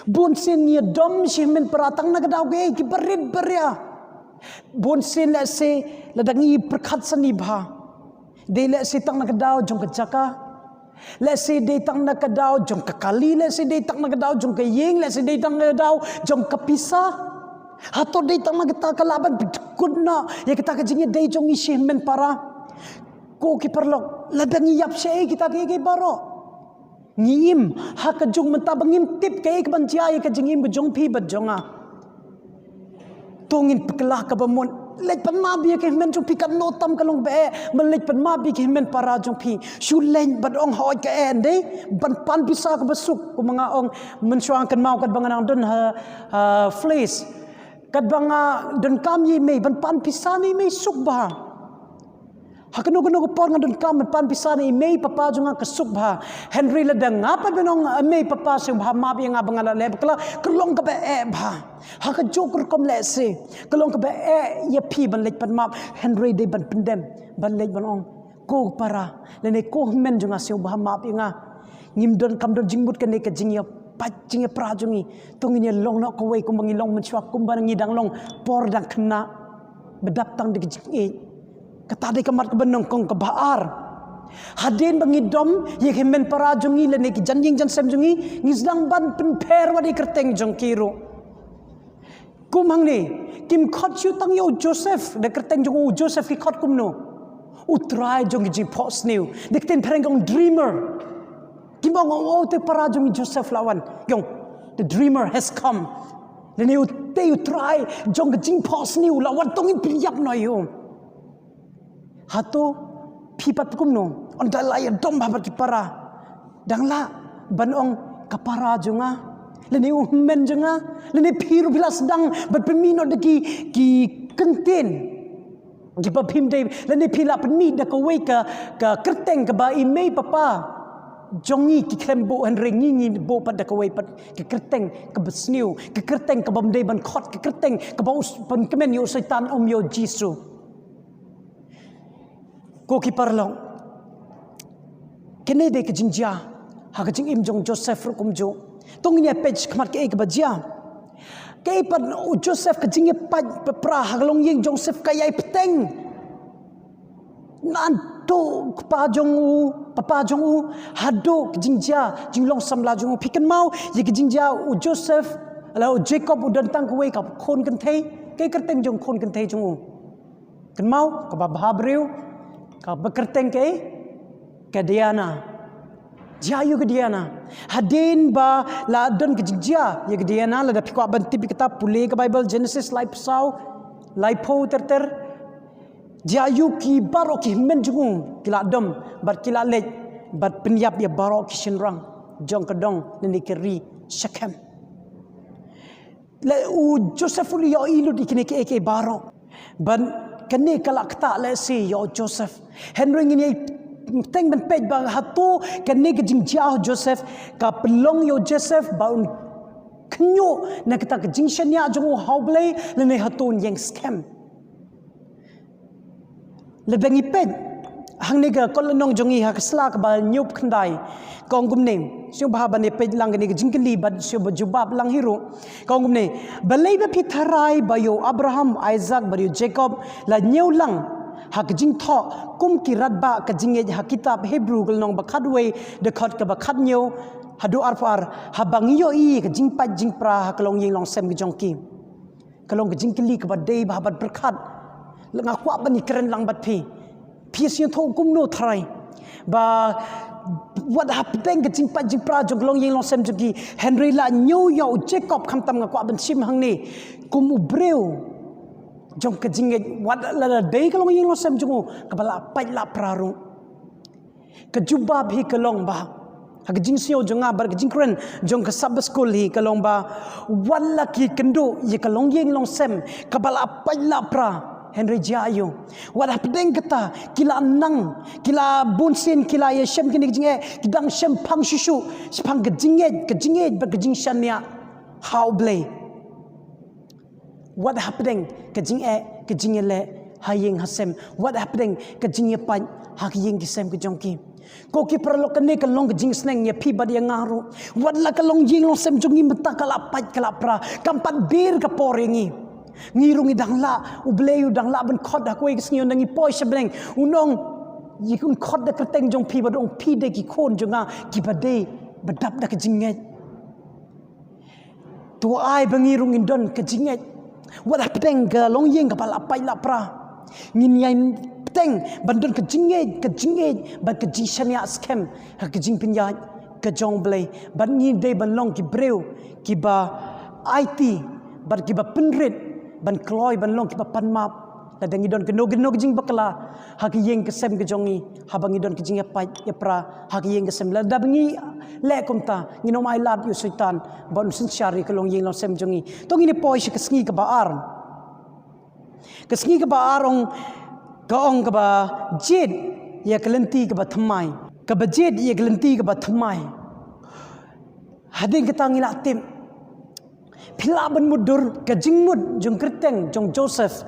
Bun sien ngi ïadom shi hynmen para tang na ka daw kaei, ki barit baria. Bun sien lehse lada ngi pyrkhat sani bha, dei lehse tang na ka daw jong ka jaka, lehse dei tang na ka daw jong ka kali, lehse dei tang na ka daw jong ka ïing, lehse dei tang na ka daw jong ka pisa. Hato dei tang na kata ka lah ban pynkut noh ïa kata ka jingïadei jong ngi shi hynmen para? Ko ki paralok, lada ngi ïap shaei kita kiei kiei baroh, ngi im ha ka juk mynta ba ngim tip kaei kaban jia ïa ka jingim ka jong phi bad jong nga. To ngin pynkylla kaba mut. Leit pan map ïa ki hynmen jong phi, katno tam ka long ba eh, ban leit pan map ïa ki hynmen para jong phi. Shu leit bad ong hooid ka eh, ym dei ban pan pisa kaba suk, kumba nga ong mynshuwa, kynmaw katba nga nang don ha, ha Flace. Katba nga donkam ïa i mei, ban pan pisa na i mei suk bha. Ha kano kano ka por nga donkam ban pan pisa na i mei papa jong nga, ka suk bha. Hynrei lada nga pat ban ong, eh, mei papa, sngewbha map ïa nga ba nga la leh bakla, ka long kaba eh bha. Ha kajuh ka rukom lehse ka long kaba eh ïa phi ban leit pan map, hynrei dei ban pyndem, ban leit ban ong, ko para lane ko hynmen jong nga, sngewbha map ïa nga. Ngim don, kam don jingmut kane ka jingïapait jingïapra jong ngi. To ngin ïa long noh kawei kumba ngi long mynshuwa, kumba ngi dang long por dang khynnah, ba dap tang da ka jingïeit. Kata dei ka mat kaba nyngkong. Kaba ar, hadien ba ngi dom ïa ki hynmen para jong ngi lane ki jan ïing jan sem jong ngi, ngi sdang ban pynpher wat ïa ka kyrteng jong ki ruh. Kum hangne, kim khot shuh tang ïa u Joseph da ka kyrteng jong u. Joseph ki khot kumno? U trai jong ki jingphohsniew. Da ka ktien phareng ka ong dreamer. Kim ong, oh, oh, te para jong i Joseph la wan. Ki ong, the dreamer has come. Lane u te u trai jong ka jingphohsniew la wan, to ngin pynïap noh ïa u. Hato phi pat kumno? Ynda la ïadom bha bad ki para, dang lah ban ong ka para jong nga, lane u hynmen jong nga, lane phi ruh phi la sdang ban pynmih noh da ki, ki kyntien kiba phim dei, lane phi la pynmih da kawei ka, ka kyrteng kaba i mei papa jong ngi ki khlem buh, hynrei ngi, ngi buh pat da kawei pat ka kyrteng kaba sniew, ka kyrteng kaba ym dei ban khot, ka kyrteng kaba u s-, pynkmen ïa u Soitan, ym ïa u Jisu. Ko ki paralok, kane dei ka jingjia ha ka jingim jong Joseph ruh kumjuh. To ngin ïa peit shakhmat kaei kaba jia. Kaei pat u Joseph, ka jingïapait para ha ka longïing jong u Joseph ka ïai bteng naduh kpa jong u, papa jong u, haduh ka jingjia jinglong samla jong u. Phi kynmaw ïa ka jingjia u Joseph Lada u Jacob u don tang kawei ka khun kynthei, kaei kyrteng jong khun kynthei jong u? Kynmaw, kaba bhabriew, kaba kyrteng kaei? Ka Diana. Jia ïa ka Diana. Hadien ba la don ka jingjia ïa ka Diana, lada phi kwah ban tip ïa kata, pule ka Bible, Genesis laiphew saw, laiphew ter ter. Jia ïa ki baroh ki hynmen jong u ki la dom bad ki la leit bad pynïap ïa baroh ki shynrang jong ka dong lane ka ri Shekhem. Lada u Joseph u la ïohi lut ïa kine kiei kiei baroh, bad kane ka la ktah lehse ïa u Joseph. Hynrei ngin ïa teng ban peit ba hato kane ka jingjia u Joseph ka pynlong ïa u Joseph ba un khñiuh na kata ka jingshaniah jong u ha U Blei, lane hato un ïeng skhem. Lada ngi peit hangne ka kot lynnong jong ngi ha ka sla kaba hynñiewphew khyndai, ka ong kumne, sngewbha ban ïa peit lang kane ka jingkylli bad sngewbha jubab lang hi ruh. Ka ong kumne: Balei ba phi tharai ba ïa u Abraham, Isaac bad ïa u Jacob la ñiew lang ha ka jingthoh kum ki radbah ka jingngeit ha kitab Hebru ka lynnong ba khatwei, dkhot kaba khathynñiew haduh arphew ar, haba ngi ïohi ka jingpait jingpra ha ka longïing longsem ka jong ki? Ka long ka jingkylli kaba dei bha bad pyrkhat. Lada nga kwah ban ïakren lang bad phi, phi sngewthuh kumno tharai ba wat hapdeng ka jingpait jingpra jong ka longïing longsem jong ki, hynrei la ñiew ïa u Jacob, khamtam nga kwah ban shim hangne, kum u briew jong ka jingngeit, wat lada dei ka longïing longsem jong u kaba la pait la pra ruh? Ka jubab hi ka long ba, ha ka jingsngew jong nga bad ka jingkren jong ka Sabbath School hi ka long ba, wat la ki kynduh ïa ka longïing longsem kaba la pait la pra, hynrei jia ïa u, wat hapdeng kata ki la nang, ki la bun sien ki la ïa shem kine ki jingeh, ki dang shemphang shuh shuh shaphang ka jingngeit, ka jingngeit bad ka jingshaniah ha U Blei. Wat hapdeng ka jingeh, ka jingïaleh ha ïing ha sem, wat hapdeng ka jingïapait ha ka ïing ki sem ka jong ki. Ko ki paralok, kane ka long ka jingsneng ïa phi bad ïa nga ruh. Wat la ka longïing longsem jong ngi mynta ka la pait ka la pra, kam pat biang ka por ïa ngi. Ngi ruh ngi dang lah, U Blei u dang lah ban khot ha kawei ka sngi, ynda ngi poi sha bneng, un ong, ïa un khot da ka kyrteng jong phi bad ong phi dei ki khun jong nga kiba dei ba dap da ka jingngeit. To ai ba ngi ruh ngin don ka jingngeit. Wat hapdeng ka longïing kaba la pait la pra, ngin ïai bteng ban don ka jingngeit, ka jingngeit bad ka jingshaniah skhem ha ka jingpynïaid ka jong U Blei. Bad ngi dei ban long ki briew kiba aiti bad kiba pynrit ban kloi ban long kiba pan map. Lada ngi don kano kano ka jingbakla ha ka ïing ka sem ka jong ngi, haba ngi don ka jingïapait ïapra ha ka ïing ka sem, lada ba ngi leh kumta, ngin ym ailad ïa u Soitan ba un synshar ïa ka longïing longsem jong ngi. To ngin ïa poi sha ka sngi kaba ar. Ka sngi kaba ar ong, ka ong kaba jied ïa ka lynti kaba thymmai. Kaba jied ïa ka lynti kaba thymmai. Hadien kata ngi la tip. Phi lah ban mutdur ka jingmut jong kyrteng jong Joseph,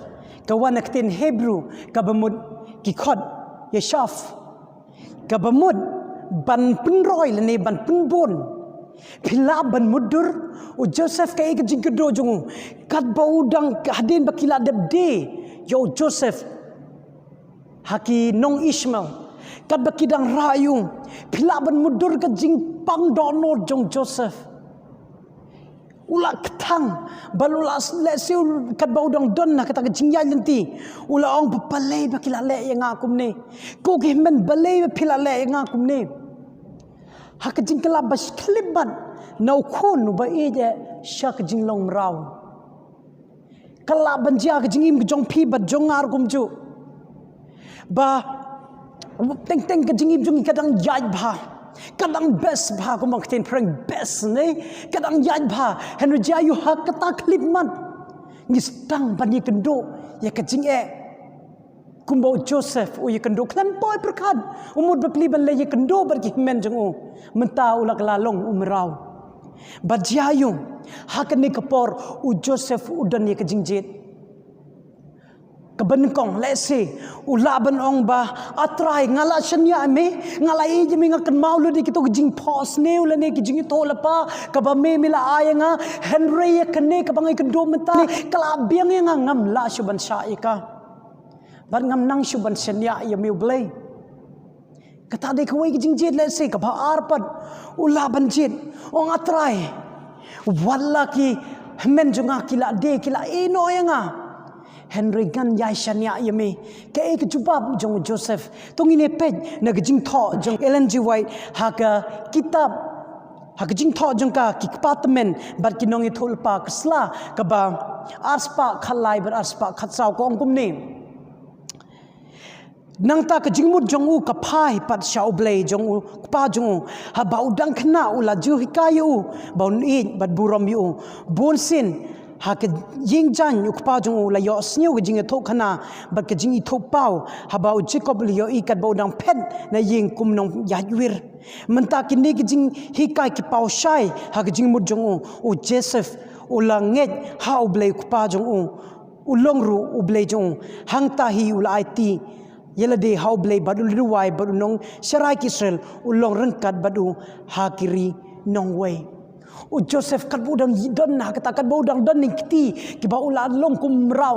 ka wan na ka ktien Hebru kaba mut ki khot yashav, kaba mut ban pynroi lane ban pynbun. Phi lah ban mutdur u Joseph kaei ka jingkynduh jong u, katba u dang, hadien ba ki la dep die ïa u Joseph ha ki nong Ishmael, katba ki dang rah ïa u. Phi lah ban mutdur ka jingpang dohnud jong Joseph. U la kthang, bad u la lehse u, katba u dang don ha kata ka jingïaid lynti, u la ong ba balei ba ki la leh ïa nga kumne. Ko ki hynmen, balei ba phi la leh ïa nga kumne. Ha ka jingkylla ba khyllipmat na u khun uba ïeit eh sha ka jinglong mraw. Ka lah ban jia ka jingim ka jong phi bad jong nga ruh kumjuh. Ba teng teng ka jingim jong ngi ka dang ïaid bha, ka dang best bha, kumba ka ktien phareng best ne, ka dang ïaid bha. Hynrei jia ïa u ha kata ka khyllipmat ngi sdang ban ïakynduh ïa ka jingeh. Kumba u Joseph u ïakynduh, khlem poi pyrkhat, u mut bapli ban leit ïakynduh bad ki hynmen jong u. Mynta u la kylla long u mraw. Bad jia ïa u, ha kane ka por u Joseph u don ïa ka jingjied. Kaba nyngkong, lehse u lah ban ong ba, A Trai, nga la shaniah ïa me, nga la ïeit ïa me, nga kynmaw lut ïa kito ki jingphohsniew lane ki jingïathuhlypa kaba me, me la ai ïa nga. Hynrei ïa kane kaba nga ïakynduh mynta ka la biang ïa nga, ngam lah shuh ban shah ïa ka. Bad ngam nang shuh ban shaniah ïa me U Blei. Kata dei kawei ka jingjied. Lehse kaba ar pat u lah ban jied, ong, A Trai, Wat la ki hynmen jong nga ki la die, ki la ïehnoh ïa nga, hynrei ngan ïai shaniah ïa me. Kaei ka jubab jong u Joseph? To ngin ïa peit na ka jingthoh jong Ellen G. White ha ka kitab, ha ka jingthoh jong ka Ki Kpa Tymmen bad ki Nongïathuhlypa, ka sla kaba arspah khatlai bad arspah khatsaw, ka ong kumne: Nangta ka jingmut jong u ka phai pat sha U Blei jong u kpa jong u, haba u dang khynnah u la ju hikai ïa u ba un ïeit bad burom ïa u. Bun sien ha ka ïing jaiñ u kpa jong u la ïohsngew ka jingïathuhkhana bad ka jingithuhpaw, haba u Jakob u la ïohi katba u dang phet na ïing kum nongïaid wir. Mynta kine ki jinghikai ki paw shai ha ka jingmut jong u. U Joseph u la ngeit ha U Blei u kpa jong u, u long ruh U Blei jong u. Hangta hi u la aiti ïa lade ha U Blei bad u la duwai bad u nongsharai ki Israel, u long ryngkat bad u ha ki ri nongwei. U Joseph katba u dang don ha kata, katba u dang don na ki kti kiba u la long kum mraw,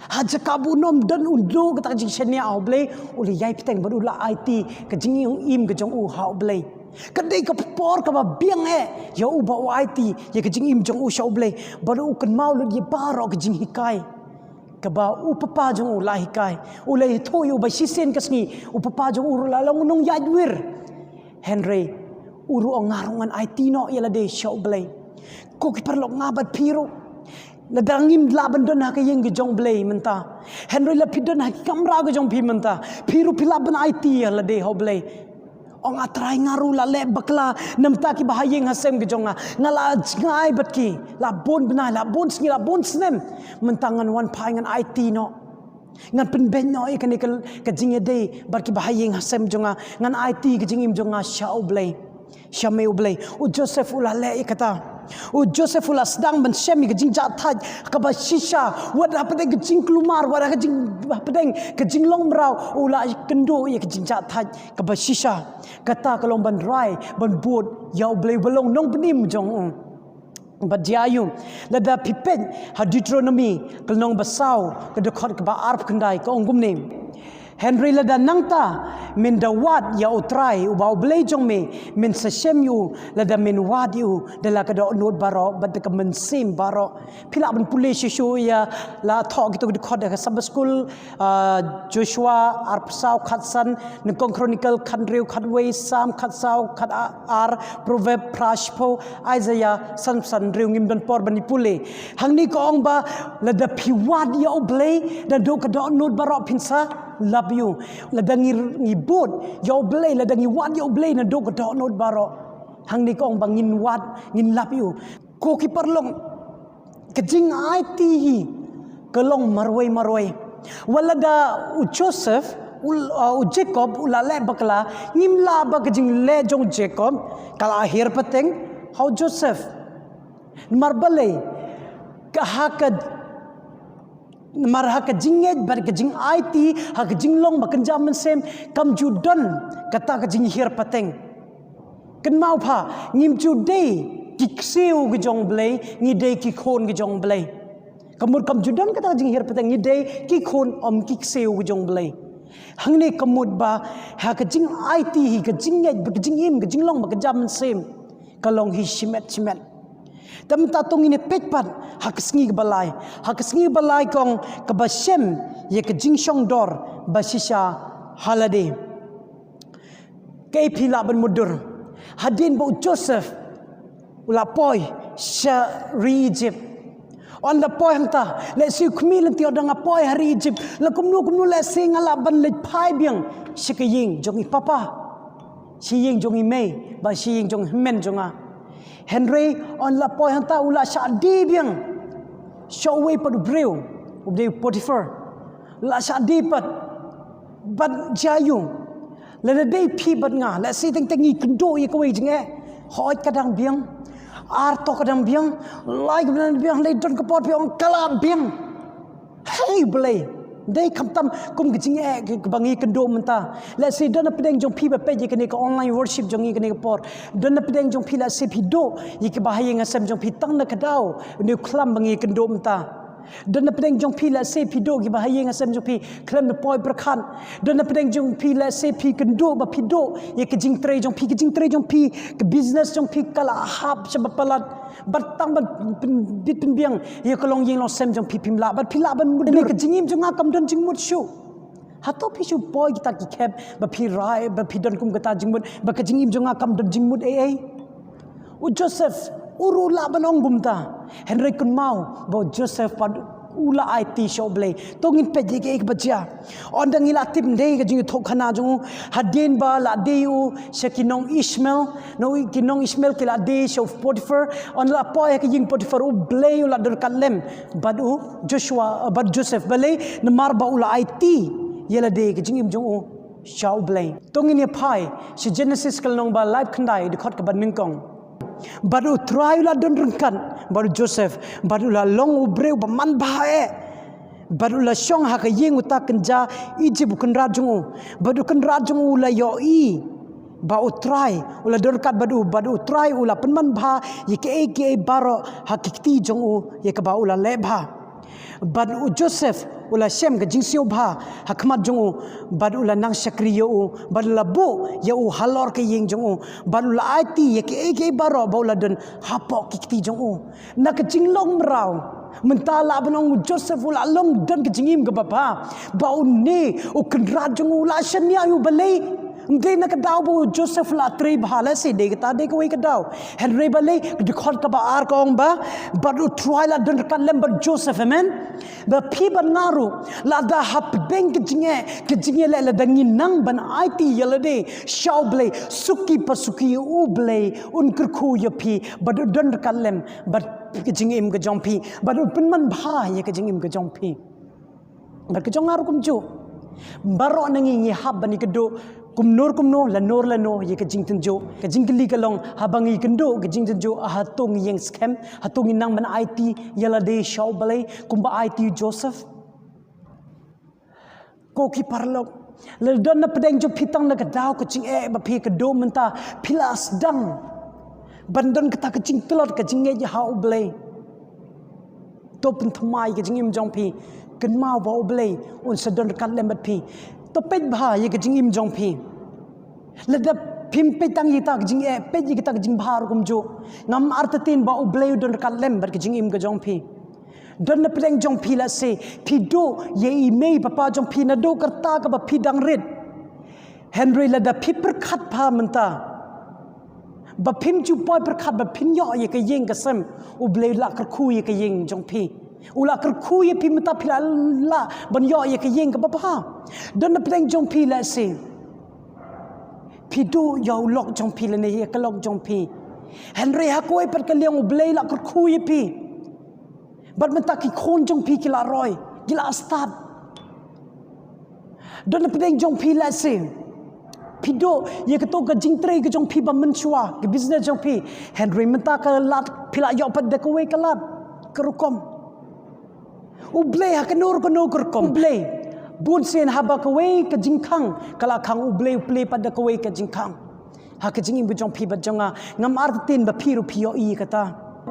ha jaka ba un ym don, un duh kata ka jingshaniah ha U Blei, u la ïai bteng bad u la aiti ka jingim ka jong u ha U Blei. Ka dei ka por kaba biang eh ïa u ba u aiti ïa ka jingim jong u sha U Blei, bad u kynmaw lut ïa baroh ka jinghikai kaba u papa jong u la hikai. U la ïathuh ïa u ba shisien ka sngi u papa jong u ruh la long u nongïaid wir. Hynrei u ruh u ong, nga ruh ngan aiti noh ïa lade sha U Blei. Ko ki paralok, nga bad phi ruh, lada ngim lah ban don ha ka ïing ka jong U Blei mynta, hynrei la phi don ha ki kamra ka jong phi mynta, phi ruh phi lah ban aiti ïa lade ha U Blei. Ong, A Trai, nga ruh la leh bakla na bynta ki bahaïing hasem ki jong nga. Nga la jngai bad ki la bun bnai, la bun sngi, la bun snem. Mynta ngan wan phai, ngan aiti noh, ngan pynbeit noh ïa kane ka, ka jingïadei bad ki bahaïing hasem jong nga. Ngan aiti ka jingim jong nga sha U Blei, sha me U Blei. U Joseph u la leh ïa kata. U Joseph u la sdang ban shem ïa ka jingjahthait kaba shisha. Wat hapdeng ka jingkulmar, wat ha ka jing, hapdeng ka jinglong mraw, u la kynduh ïa ka jingjahthait kaba shisha. Kata ka long ban rai, ban bud ïa U Blei uba long Nongpynim jong u. Bad jia ïa u, lada phi peit ha Deuteronomi ka lynnong ba saw, ka dkhot kaba arphew khyndai, ka ong kumne: Hynrei lada nangta men da wad ïa U Trai uba U Blei jong me, men sa shem ïa u, lada men wad ïa u da la ka dohnud baroh bad da ka mynsiem baroh. Phi lah ban pule shuh shuh ïa, la thoh kito ki dkhot ha ka Sabbath School, ah, Joshua arphew saw khatsan, Nyngkong Chronicle khathynriew khatwei, Salm khatsaw khatar, Proverb phra shiphew, Isaiah sanphew san hynriew. Ngim don por ban ïa pule. Hangne ka ong ba lada phi wad ïa U Blei naduh ka dohnud baroh, phin sa lap ïa u. Lada ngi, ngi bud ïa U Blei, lada ngi wad ïa U Blei naduh ka dohnud baroh, hangne ka ong ba ngin wad, ngin lap ïa u. Ko ki paralok, ka jingaiti hi ka long marwei marwei. Wat lada u Joseph, u, uh, u Jakob u la leh bakla, ngim lah ba ka jingleh jong u Jakob ka la hiar pateng ha u Joseph. Namar balei? Ka ha ka, namar ha ka jingngeit bad ka jingaiti, ha ka jinglong ba kynja mynsiem, kam ju don kata ka jinghiar pateng. Kynmaw pha, ngim ju dei ki ksiew ki jong U Blei, ngi dei ki khun ki jong U Blei. Ka mut kam ju don kata ka jinghiar pateng, ngi dei ki khun, ym ki ksiew ki jong U Blei. Hangne ka mut ba ha ka jingaiti hi, ka jingngeit, ka jingim, ka jinglong ba kynja mynsiem, ka long hi shimet shimet. Te mynta to ngin ïa peit pat ha ka sngi kaba lai. Ha ka sngi kaba lai ka ong, kaba shem ïa ka jingshongdor ba shisha ha lade. Kaei phi lah ban mutdur? Hadien ba u Joseph u la poi sha ri Egypt, u la poi hangta, lehse u khmih lynti, u ong, nga poi ha ri Egypt, la kumno kumno lehse nga lah ban leit phai biang sha ka ïing jong i papa, sha ïing jong i mei, bad sha ïing jong i hynmen jong nga. Hynrei u la poi hangta, u la shah die biang sha uwei pat u briew, u briew Potiphar. U la shah die pat. Bad jia ïa u, lada dei phi bad nga, lehse teng teng ngi kynduh ïa kawei jingeh, hooid ka dang biang. Ar to ka dang biang. Lai ka dang biang, lei don ka por phi ong ka la biang. Hei Blei, dei khamtam kum ka jingeh kaba ngi kynduh mynta. Lehse don napdeng jong phi ba peit ïa kane ka online worship jong ngi kane ka por, don napdeng jong phi lehse phi duh ïa kaba ha ïing ha sem jong phi tang na ka daw une u khlam ba ngi kynduh mynta. Don na pdeng jong phi lehse phi duh kiba ha ïing ha sem jong phi khlem da poi pyrkhat. Don na pdeng jong phi lehse phi kynduh ba phi duh ïa ka jingtrei jong phi, ka jingtrei jong phi, ka business jong phi ka la hap sha ba palat. Bad tang ban pyn- bit pynbiang ïa ka longïing longsem jong phi phim lah. Bad phi lah ban mut ka jingim jong nga kam don jingmut shuh. Hato phi shu poi kita ki khep ba phi rai ba phi don kum kata jingmut ba ka jingim jong nga kam don jingmut ei ei. U Joseph u ruh lah ban ong kumta. Hynrei kynmaw ba u Joseph pat u la aiti sha U Blei. To ngin peit ïa kaei kaba jia. Ynda ngi la tip ym dei ka jingïathuhkhana jong u hadien ba la die u sha ki nong Ishmael. Na u ki nong Ishmael ki la die sha u Potiphar. Ynda la poi ha ka ïing Potiphar U Blei u la don ryngkat lem bad u Joshua, bad Joseph. Balei? Namar ba u la aiti ïa lade ka jingim jong u sha U Blei. To ngin ïa phai sha Genesis ka lynnong ba laiphew khyndai dkhot kaba nyngkong. Bad U Trai u la don ryngkat bad u Joseph bad u la long u briew ba manbha eh. Bad u la shong ha ka ïing uta kynja Egypt u kynrad jong u. Bad u kynrad jong u u la ïohi ba U Trai u la don ryngkat bad u, bad U Trai u la pynmanbha ïa kiei kiei baroh ha ki kti jong u ïa kaba u la leh bha. Bad u Joseph u la shem ka jingsngewbha ha khmat jong u, bad u la nang shakri ïa u, bad u la buh ïa u halor ka ïing jong u, bad u la aiti ïa kiei kiei baroh ba u la don hapoh ki kti jong u. Na ka jinglong mraw mynta lah ban ong u Joseph u la long don ka jingim kaba bha ba une u kynrad jong u u la shaniah ïa u. Balei? Ym dei na ka daw ba u Joseph u la trei bha, lehse dei kata dei kawei ka daw. Hynrei balei? Ka dkhot kaba ar ka ong ba bad U Trai u la don ryngkat lem bad Joseph, amen. Ba phi bad nga ruh lada hapdeng ka jingeh, ka jingeh leh, lada ngi nang ban aiti ïa lade sha U Blei, suki pa suki U Blei un kyrkhu ïa phi bad u don ryngkat lem bad ka jingim ka jong phi bad u pynmanbha ïa ka jingim ka jong phi. Bad ka jong nga ruh kumjuh. Baroh na ngi ngi hap ban ïakynduh kumno kumno, lano lano ïa ka jingtynjuh. Ka jingkylli ka long, haba ngi kynduh ka jingtynjuh, hato ngi ïeng skhem? Hato ngi nang ban aiti ïa lade sha U Blei kumba aiti u Joseph? Ko ki paralok, lada don na pdeng jong phi tang na ka daw ka jingeh ba phi kynduh mynta, phi la sdang ban don kata ka jingtlot ka jingngeit ha U Blei. To pynthymmai ka jingim jong phi. Kynmaw ba U Blei un sa don ryngkat lem bad phi. To peit bha ïa ka jingim jong phi. Lada phim peit tang ïa kita ka jingeh, peit ïa kita ka jingbha ruh kumjuh. Ngam artatien ba U Blei u don ryngkat lem bad ka jingim ka jong phi. Don na pdeng jong phi lehse phi duh ïa i mei papa jong phi naduh ka rta kaba phi dang rit. Hynrei lada phi pyrkhat bha mynta ba phim ju poi pyrkhat ba phin ïoh ïa ka ïing ka sem, U Blei u la kyrkhu ïa ka ïing jong phi. U la kyrkhu ïa phi mynta phi la lah ban ïoh ïa ka ïing kaba bha. Don na pdeng jong phi lehse phi duh ïa u lok jong phi lane ïa ka lok jong phi. Hynrei ha kawei pat ka liang U Blei u la kyrkhu ïa phi. Bad mynta ki khun jong phi ki la roi, ki la stad. Don na pdeng jong phi lehse phi duh ïa kato ka jingtrei ka jong phi ba mynshuwa, ka business jong phi. Hynrei mynta ka lad phi la ïoh pat da kawei ka lad, ka rukom. U Blei ha kano kano ka rukom U Blei. Bun sien haba kawei ka jingkhang ka la khang, U Blei u plie pat da kawei ka jingkhang. Ha ka jingim ka jong phi bad jong nga, ngam artatien ba phi ruh phi ïohi ïa kata.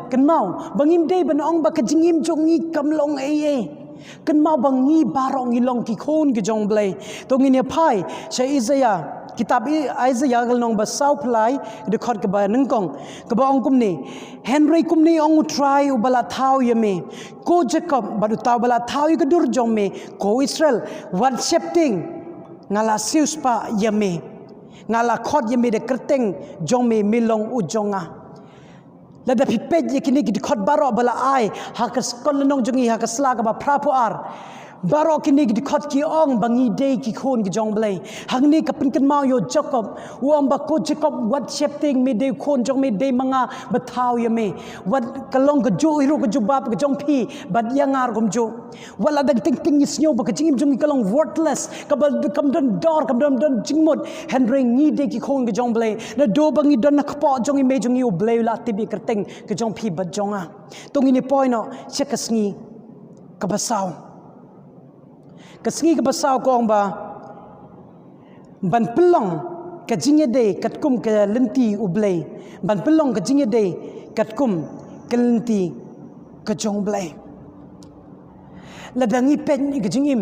Kynmaw ba ngim dei ban ong ba ka jingim jong ngi kam long ei ei. Kynmaw ba ngi baroh ngi long ki khun ki jong U Blei. To ngin ïa phai sha Isaiah, kitab I- Isaiah ka lynnong ba sawphew lai, dkhot kaba nyngkong, kaba ong kumne: Hynrei kumne ong U Trai uba la thaw ïa me, ko Jakob, bad uta uba la thaw ïa ka dur jong me, ko Israel, wat sheptieng, nga la siewspah ïa me. Nga la khot ïa me da ka kyrteng jong me, me long u jong nga. Lada phi peit ïa kine ki dkhot baroh ba la ai ha ka skul lynnong jong ngi ha ka sla kaba phra phew ar, baroh kine ki dkhot ki ong ba ngi dei ki khun ki jong U Blei. Hangne ka pynkynmaw ïa u Jakob, u ong ba ko Jakob, wat sheptieng, me dei u khun jong me, dei ma nga ba thaw ïa me. Wat ka long kajuh hi ruh ka jubab ka jong phi bad ïa nga ruh kumjuh. Wat la dang teng teng ngi sngew ba ka jingim jong ngi ka long worthless, kaba kam don dor, kam don, don jingmut, hynrei ngi dei ki khun ki jong U Blei. Naduh ba ngi don na kpoh jong i mei jong ngi, U Blei u la tip ïa ka kyrteng ka jong phi bad jong nga. To ngin ïa poi noh sha ka sngi kaba saw. Ka sngi kaba saw ka ong ba ban pynlong ka jingïadei katkum ka lynti U Blei. Ban pynlong ka jingïadei katkum ka lynti ka jong U Blei. Lada ngi peit ïa ka jingim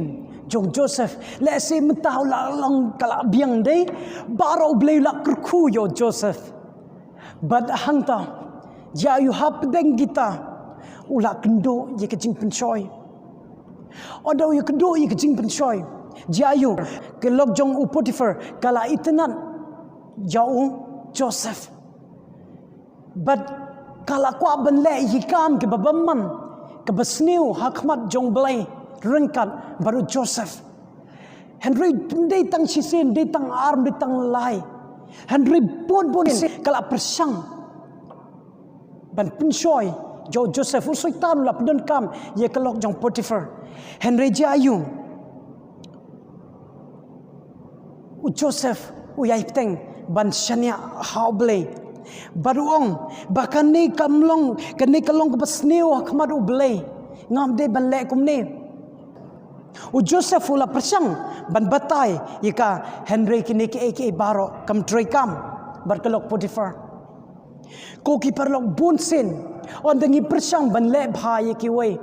jong Joseph, lehse mynta u la long ka la biang dei, baroh u Blei u la kyrkhu ïa u Joseph. Bad hangta, jia ïa u hapdeng kita u la kynduh ïa ka jingpynshoi. Ynda u ïa kynduh ïa ka jingpynshoi, jia ïa u, ka lok jong u Potiphar ka la itynnad ïa u Joseph. Bad ka la kwah ban leh ïa ki kam kiba bymman, kaba sniew ha khmat jong u Blei ryngkat bad u Joseph. Hynrei ym dei tang shisien, ym dei tang ar, ym dei tang lai. Hynrei bun bun sien ka la pyrshang ban pynshoi ïa u Joseph. U Soitan u la pyndonkam ïa ka lok jong u Potiphar. Hynrei jia ïa u, u Joseph u ïai bteng ban shaniah ha u Blei. Bad u ong ba kane kam long, kane ka long kaba sniew ha khmat u Blei. Ngam dei ban leh kumne. U Joseph u la pyrshang ban batai ïa ka, hynrei kine kiei kiei baroh kam treikam bad ka lok Potiphar. Ko ki paralok, bun sien ynda ngi pyrshang ban leh bha ïa kiwei,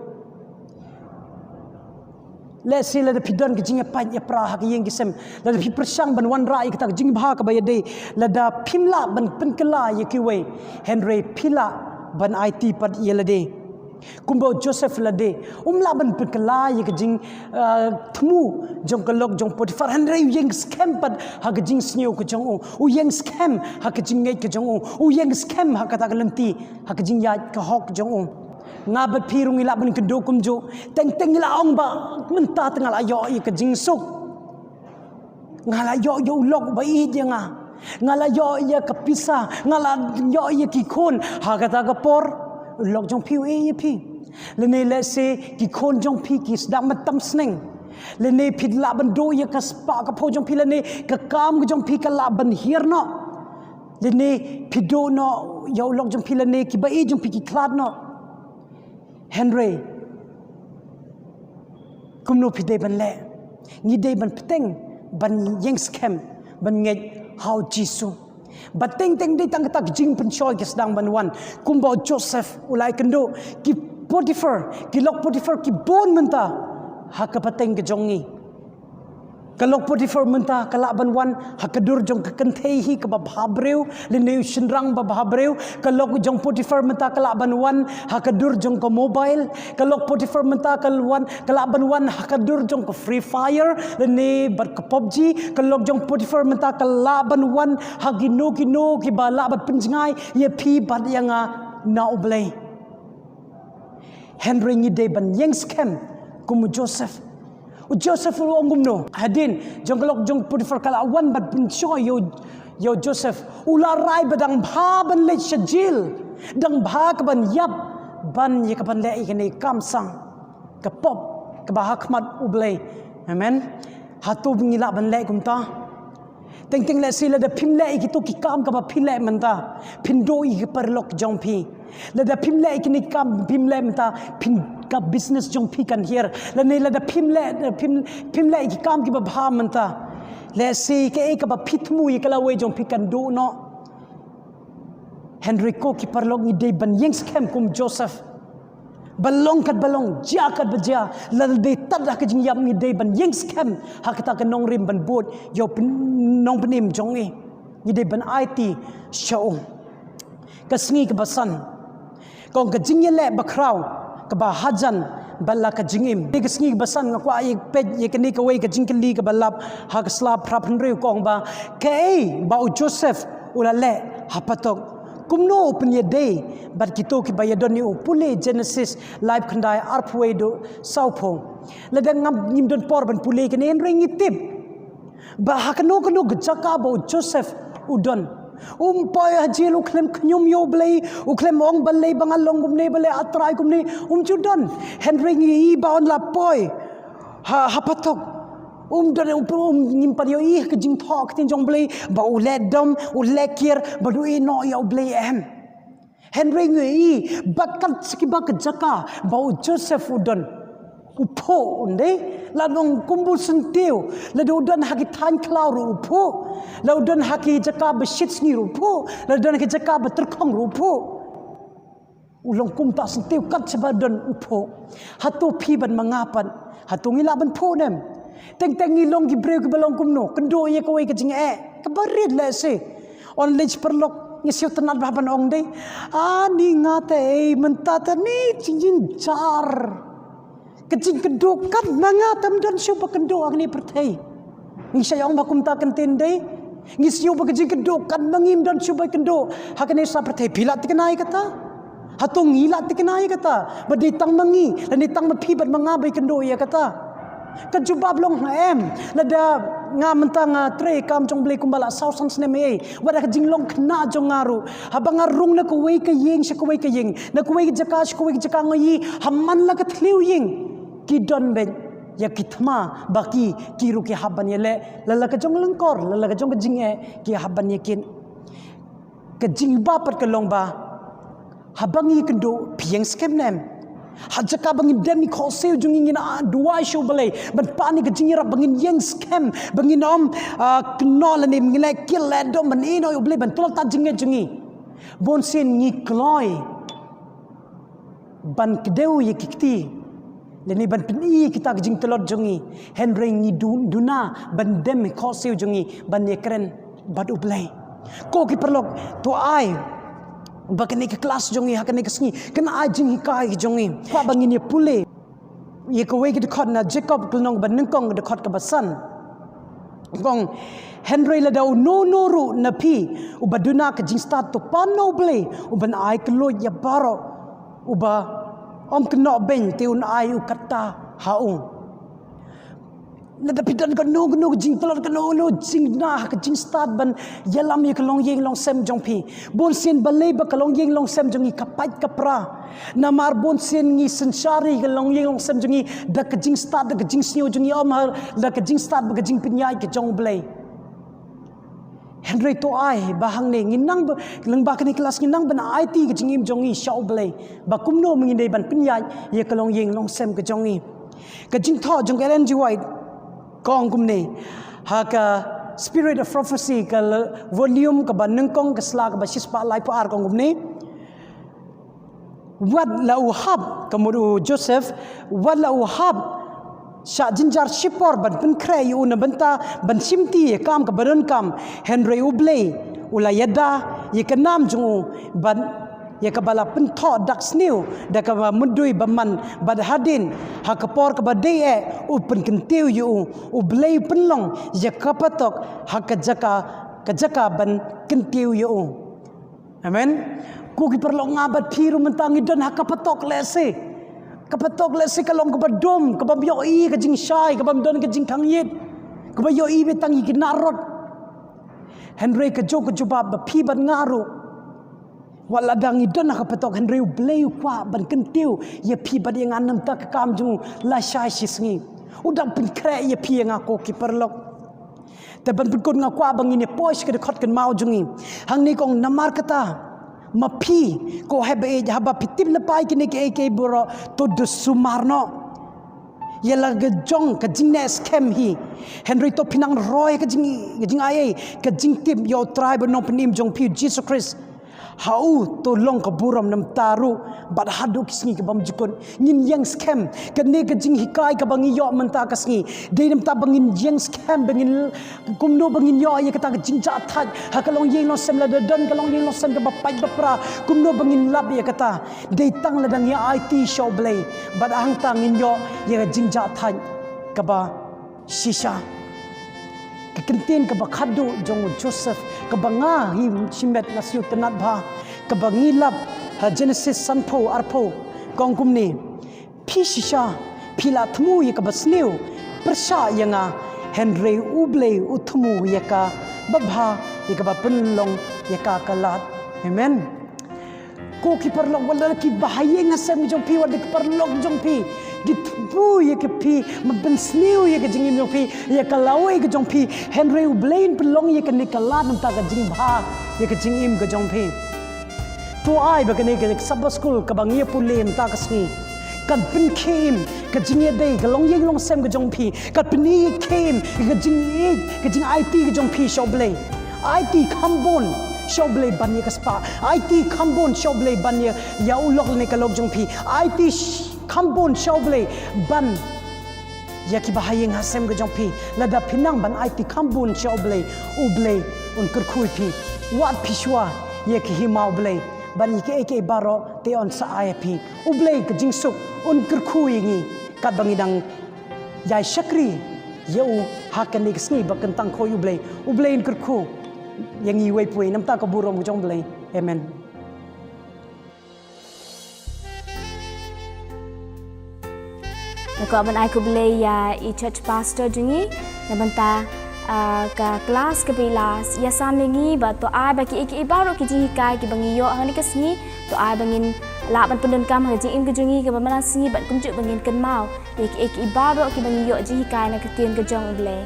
lehse lada phi don ka jingïapait ïapra ha ka ïing ka sem, lada phi pyrshang ban wanrah ïa kata ka jingbha kaba ïadei, lada phim lah ban pynkylla ïa kiwei, hynrei phi lah ban aiti pat ïa lade. Kumba u Joseph lade, um lah ban pynkylla ïa ka jing, ah, thmu jong ka lok jong u Potiphar, hynrei u ïeng skhem pat ha ka jingsniew ka jong u, u ïeng skhem ha ka jingngeit ka jong u, u ïeng skhem ha kata ka lynti, ha ka jingïaid ka hok jong u. Nga bad phi ruh ngi lah ban kynduh kumjuh. Teng teng ngi la ong ba mynta te nga la ïoh ïa ka jingsuk. Nga la ïoh ïa u lok ba ïeit ïa nga. Nga la ïoh ïa ka pisa. Nga la ïoh ïa ki khun. Ha kata ka por, u lok jong phi u ïeit ïa phi. Lane lehse ki khun jong phi ki sdang ban tam sneng. Lane phi lah ban duh ïa ka spah ka phew jong phi, lane ka kam ka jong phi ka lah ban hiar noh. Lane phi duh noh ïa u lok jong phi, lane kiba ïeit jong phi ki khlad noh. Hynrei kumno phi dei ban leh? Ngi dei ban bteng ban ïeng skhem, ban ngeit ha u Jisu. Ba teng teng dei tang kata ka jingpynshoi ka sdang ban wan. Kumba u Joseph u la ïakynduh, ki Potiphar, ki lok Potiphar ki bun mynta ha ka pateng ka jong ngi. Ka lok Potiphar mynta ka lah ban wan ha ka dur jong ka kynthei hi kaba bhabriew, lane u shynrang ba bhabriew. Ka lok jong Potiphar mynta ka lah ban wan ha ka dur jong ka mobile. Ka lok Potiphar mynta ka wan, ka lah ban wan ha ka dur jong ka Free Fire lane bad ka PUBG. Ka lok jong Potiphar mynta ka lah ban wan ha kino kino kiba lah ban pynjngai ïa phi bad ïa nga na u Blei. Hynrei ngi dei ban ïeng skhem kum u Joseph. U Joseph u ong kumno? Hadien jong ka lok jong u Potiphar ka la wan ban pynshoi ïa u, ïa u Joseph. U la rai ba dang bha ban leit sha jil, dang bha ka ban ïap ban ïa ka ban leh ïa kane ka kam sang, ka pop kaba ha khmat u Blei. Amen. Hato ngi lah ban leh kumta? Teng teng lehse lada phim leh ïa kito ki kam kaba phi leh mynta, phin duh ïa ki paralok jong phi. Lada phim leh ïa kine ki kam phim leh mynta, phin, ka business jong phi kan hiar. Lane lada phim leh, phim, phim leh ïa ki kam kiba bha mynta, lehse kaei kaba phi thmu ïa ka lawei jong phi kan duh noh. Hynrei ko ki paralok, ngi dei ban ïeng skhem kum Joseph. Ba long kat ba long, jia kat ba jia, lada dei tad ha ka jingïap, ngi dei ban ïeng skhem ha kata ka nongrim ban bud ïa u pyn-, nongpynim jong ngi. Ngi dei ban aiti sha u. Ka sngi kaba san, ka ong ka jingïaleh bakhraw kaba hajan bad la ka jingim. Ka sngi kaba san nga kwah ïa peit ïa kane kawei ka jingkylli kaba lap ha ka sla phra phew hynriew, ka ong ba kaei ba u Joseph u la leh ha phatok. Kumno u pynïadei bad kito kiba ïadon ïa u? Pule Genesis laiphew khyndai, arphew wei haduh sawphew. Lada ngam, ngim don por ban pule kane, hynrei ngi tip ba ha kano kano ka jaka ba u Joseph u don, um poi ha jil, u khlem khñium ïa u Blei, u khlem ong balei ba nga long kumne, balei A Trai kumne, um ju don. Hynrei ngi i ba un la poi ha, ha phatok, um don, um, um, ngim pat ïohi ha ka jingthoh ktien jong u Blei ba u leh dom, u leh kiar, ba u ïehnoh ïa u Blei, em. Hynrei ngi i ba kat sa kiba ka jaka ba u Joseph u don, u phuh, ym dei? La nong kumba u syntiew, lada u don ha ki thaiñ khlaw ruh u phuh, la u don ha ki jaka ba shit sngi ruh u phuh, la u don ha ki jaka ba tyrkhong ruh u phuh. U long kumta syntiew kat shaba don u phuh. Hato phi bad ma nga pat, hato ngi lah ban phuh ne em? Teng teng ngi long ki briew kiba long kumno, kynduh ïa kawei ka jingeh kaba rit lehse. Ong lei paralok, ngi sngewtynnat bha ban ong dei, ani nga te ei, mynta te ni jingjynjar. Ka jingkynduh kat ma nga te ym don shuh ba kynduh ha kane pyrthei. Ngi shait ong ba kumta kyntien dei. Ngi sngew ba ka jingkynduh kat ma ngim don shuh ba kynduh ha kane sa pyrthei. Phi lah thikna ïa kata? Hato ngi lah thikna ïa kata, ba dei tang ma ngi lane tang ma phi bad ma nga ba kynduh ïa kata? Ka jubab long, em. Lada nga mynta nga trei kam jong Blei kumba la saw san snem ei, wat ha ka jinglong khynnah jong nga ruh, haba nga rung na kawei ka ïing sha kawei ka ïing, na kawei ka jaka sha kawei ka jaka, nga ïohi ha man la ka thliew ïing ki don beit ïa ki thma ba ki, ki ruh ki hap ban ïaleh, la la ka jong lyngkor, la la ka jong ka jingeh ki hap ban ïakit. Ka jingba pat ka long ba haba ngi kynduh, phi ïeng skhem ne em? Ha jaka ba ngin dem, ngi khohsiew jong ngi, ngin, ah, duwai sha U Blei ban pan ïa ka jingïarap ba ngin ïeng skhem, ba ngin ym, ah, kynnoh lane ngin leh kil leh dom ban ïehnoh ïa U Blei ban tlot ïa ka jingngeit jong ngi. Bunsien ngi kloi ban kdew ïa ki kti lane ban pyni ïa kita ki jingtlot jong ngi, hynrei ngi du-, duna ban dem ha khohsiew jong ngi ban ïakren bad U Blei. Ko ki paralok, to ai ba kane ka klas jong ngi ha kane ka sngi kan ai jinghikai jong ngi. Kwah ba ngin ïa pule ïa kawei ka dkhot na Jakob ka lynnong ba nyngkong, ka dkhot kaba san. Ka ong, hynrei lada uno uno ruh na phi uba duna ka jingstad, to pan na U Blei uban ai kylluid ïa baroh, uba ym kynnoh beiñ, te un ai u katta ha u. Lada phi don kano kano ka jingtlot, kano kano jingna ha ka jingstad ban ïalam ïa ka longïing longsem jong phi, bunsien balei ba ka longïing longsem jong ngi ka pait ka pra? Namar bunsien ngi synshar ïa ka longïing longsem jong ngi da ka jingstad, da ka jingsngew jong ngi, ym ha da ka jingstad bad ka jingpynïaid ka jong U Blei. Hynrei to ai ba hangne ngin nang ba, lyngba kane ka klas ngin nang ban aiti ka jingim jong ngi sha U Blei, ba kumno ma ngi dei ban pynïaid ïa ka longïing longsem ka jong ngi. Ka jingthoh jong ka Ellen G. White ka ong kumne, ha ka Spirit of Prophecy, ka l-, volume kaba nyngkong, ka sla kaba shispah laiphew ar, ka ong kumne: Wat la u hap, ka mut u Joseph, wat la u hap shah jynjar shipor ban pynkhreh ïa u na bynta ban shimti ïa ka kam kaba donkam, hynrei U Blei u la ïada ïa ka nam jong u, bad ïa kaba la pynthoh dak sniew da kaba mudui bymman, bad hadien ha ka por kaba dei eh u pynkyntiew ïa u, U Blei u pynlong ïa ka patok ha ka jaka, ka jaka ban kyntiew ïa u. Amen. Ko ki paralok, nga bad phi ruh mynta ngi don ha ka patok lehse. Ka patok lehse ka long kaba dum, kaba ym ïohi ka jingshai, kaba ym don ka jingkhang ïit, kaba ïohi beit tang ïa ki narod. Hynrei ka jong ka jubab ba phi bad nga ruh, wat lada ngi don ha ka patok, hynrei U Blei u kwah ban kyntiew ïa phi bad ïa nga na bynta ka kam jong u lashai shisngi. U dang pynkhreh ïa phi ïa nga, ko ki paralok. Te ban pynkut nga kwah ba ngin ïa poi sha ka dkhot kynmaw jong ngi. Hangne ka ong, namar kata, ma phi ko heh ba ïeit, haba phi tip lypa ïa kine kiei kiei baroh, to da sumar noh ïa la ka jong ka jingneh skhem hi. Hynrei to phin nang roi ka jing, ka jingai ei, ka jingtip ïa U Trai bad Nongpynim jong phi, Jisu Khrist. Ha u to long ka burom na bynta ruh bad haduh ki sngi ki bymjukut. Ngin ïeng skhem, kane ka jinghikai kaba ngi ïoh mynta ka sngi, dei na bynta ba ngin ïeng skhem, ba ngin, kumno ba ngin ïoh ïa kata ka jingjahthait ha ka longïing longsem, lada don ka longïing longsem kaba pait ba pra, kumno ba ngin lap ïa kata. Dei tang lada ngi aiti sha U Blei bad hangta ngin ïoh ïa ka jingjahthait kaba shisha. Ka kyntien kaba khadduh jong u Joseph, kaba nga hi shimet nga sngewtynnat bha, kaba ngi lap ha Genesis sanphew arphew, ka ong kumne: Phi shisha phi la thmu ïa kaba sniew pyrshah ïa nga, hynrei U Blei u thmu ïa ka babha, ïa kaba pynlong ïa ka ka lad. Amen. Ko ki paralok, wat la ki bahaïing hasem ki jong phi, wat la ki paralok jong phi ki thmu ïa ka phi, ma pynsniew ïa ka jingim jong phi, ïa ka lawei ka jong phi, hynrei U Blei un pynlong ïa kane ka lad na bynta ka jingbha ïa ka jingim ka jong phi. To ai ba kane ka Sabbath School kaba ngi ïa pule mynta ka sngi kan pynkhie im ka jingïadei, ka longïing longsem ka jong phi, kan pynkhie im ka jingïeit, ka jingaiti ka jong phi sha U Blei. Aiti kham bun, sha U Blei ban ïa ka spah. Aiti kham bun sha U Blei ban ïa, ïa u lok lane ka lok jong phi. Aiti sh-, kham bun sha U Blei ban ïa ki bahaïing hasem ka jong phi. Lada phi nang ban aiti kham bun sha U Blei, U Blei un kyrkhu ïa phi. Wad phi shuwa ïa ki hima U Blei ban ïa kiei kiei baroh te yn sa ai ïa phi. U Blei ka jingsuk un kyrkhu ïa ngi katba ngi dang ïai shakri ïa u ha kane ka sngi ba kyntang khoi. U Blei, U Blei un kyrkhu ïa ngi wei pwei namar ka burom ka jong U Blei. Amen. Nga kwah ban ai khublei ïa i church pastor jong ngi na bynta, ah, ka klas kaba i la ïasam ïa ngi, bad to ai ba kiei kiei baroh ki jinghikai kiba ngi ïoh ha kane ka sngi, to ai ba ngin lah ban pyndonkam ha ka jingim ka jong ngi kaba mynta ka sngi, bad kumjuh ba ngin kynmaw ïa kiei kiei baroh kiba ngi ïoh jinghikai na ka ktien ka jong U Blei.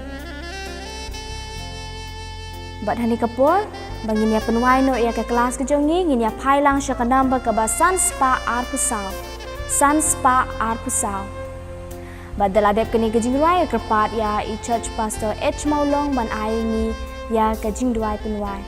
Bad ha kane ka por ba ngin ïa pynwai noh ïa ka klas ka jong ngi, ngin ïa phai lang sha ka number kaba san spah arphew saw. San spah arphew saw. Bad da la dep kane ka jingrwai, kyrpad ïa i church pastor H Mawlong ban ai ïa ngi ïa ka jingduwai pynwai.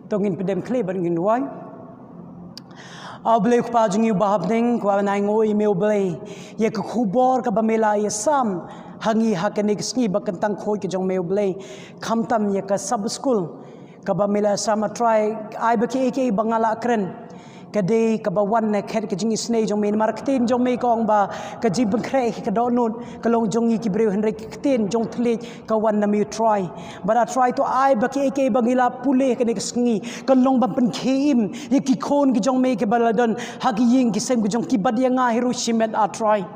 To ngin pdem khleh bad ngin duwai. A Blei Kpa jong ngi uba ha bneng, kaba ngi ainguh ïa me U Blei ïa ka khubor kaba me la ïasam ha ngi ha kane ka sngi ba kyntang khuid ka jong me U Blei. Khamtam ïa ka Sabbath School kaba me la ïasam, A Trai, ai ba kiei kiei ba nga la kren ka dei kaba wan na khet ka jingisynei jong me, namar ka ktien jong me ka ong ba ka jingpynkhreh ka dohnud ka long jong ngi ki briew, hynrei ka ktien jong thylliej ka wan na me U Trai. Bad A Trai, to ai ba kiei kiei ba ngi la pule ha kane ka sngi kan long ban pynkhie im ïa ki khun ki jong me kiba la don ha ki ïing ki sem ki jong ki bad ïa nga hi ruh shimet, A Trai.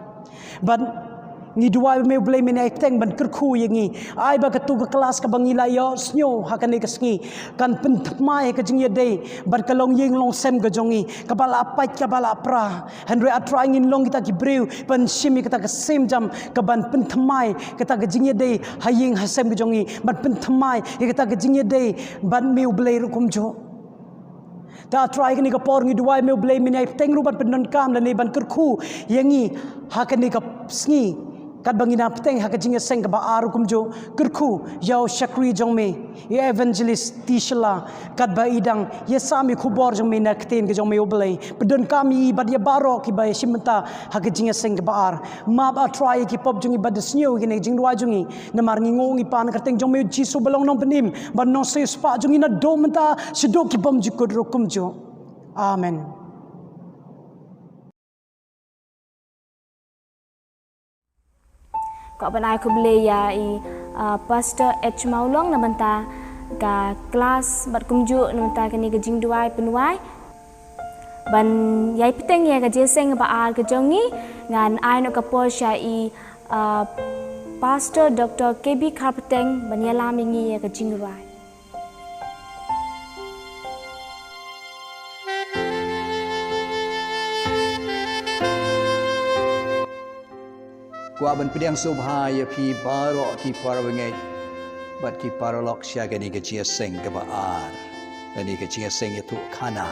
Bad ngi duwai ba me U Blei men ai bteng ban kyrkhu ïa ngi. Ai ba katu ka klas kaba ngi la ïohsngew ha kane ka sngi kan pynthymmai ha ka jingïadei bad ka longïing longsem ka jong ngi, kaba la pait kaba la pra. Hynrei A Trai, ngin long kita ki briew ban shim ïa kata ka sienjam kaban pynthymmai kata ka jingïadei ha ïing ha sem ka jong ngi, ban pynthymmai ïa kata ka jingïadei bad me U Blei ruh kumjuh. Te A Trai, kane ka por ngi duwai me U Blei men ai bteng ruh ban pyndonkam lane ban kyrkhu ïa ngi ha kane ka sngi, katba ngi nang bteng ha ka jingïaseng kaba ar ruh kumjuh. Kyrkhu ïa u shakri jong me, ïa Evangelist Tishala, katba i dang ïasam ïa ka khubor jong me na ka ktien ka jong me U Blei. Pyndonkam ïa i bad ïa baroh kiba ïashim bynta ha ka jingïaseng kaba ar. Map, A Trai, ïa ki pop jong ngi bad ïohsngew ïa kane ka jingduwai jong ngi, namar ngi nguh ngi pan ha ka kyrteng jong me U Jisu ba long Nongpynim bad Nongsiewspah jong ngi naduh mynta shaduh ki bymjukut ruh kumjuh. Amen. Kwah ban ai khublei ïa i, ah, Pastor H Mawlong na bynta ka klas bad kumjuh na bynta kane ka jingduwai pynwai. Ban ïai bteng ïa ka jingïaseng kaba ar ka jong ngi, ngan ai noh ka por sha i, ah, Pastor Doctor K B Kharpateng ban ïalam ïa ngi ïa ka jingduwai. Kwah ban pdiang sngewbha ïa phi baroh ki parabangeit bad ki paralok sha kane ka jingïaseng kaba ar, kane ka jingïaseng ïathuhkhana.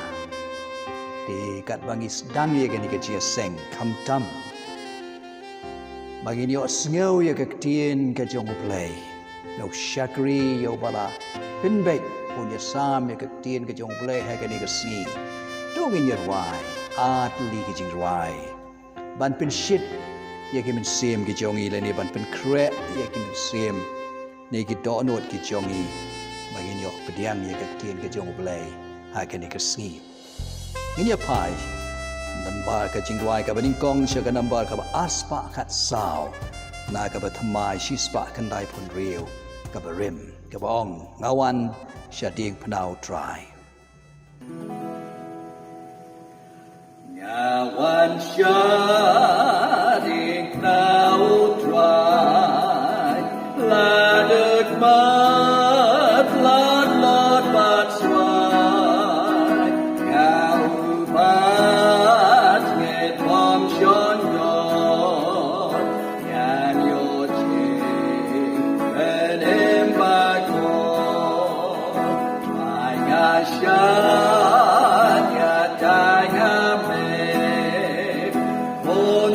Te katba ngi sdang ïa kane ka jingïaseng, khamtam ba ngin ïohsngew ïa ka ktien ka jong U Blei na u shakri ïa uba la pynbeit ban ïasam ïa ka ktien ka jong U Blei ha kane ka sngi. To ngin ïa rwai ar tylli ki jingrwai ban pynshit ïa ki mynsiem ki jong ngi lane ban pynkhreh ïa ki mynsiem ne ki dohnud ki jong ngi ba ngin ïoh pdiang ïa ka ktien ka jong U Blei ha kane ka sngi. Ngin ïa phai namar ka jingrwai kaba nyngkong sha ka nambar kaba arspah khatsaw na kaba thymmai shispah khyndaiphew hynriew, kaba rim, kaba ong: Nga wan sha diengphna U Trai. Nga wan sha diengphna U Trai, la duk mat, la tlot bad swai. Nga u bat nget bom shon don, ngan ïoh jingpynim bad ko. Ai nga shan ïa tai nga me, bun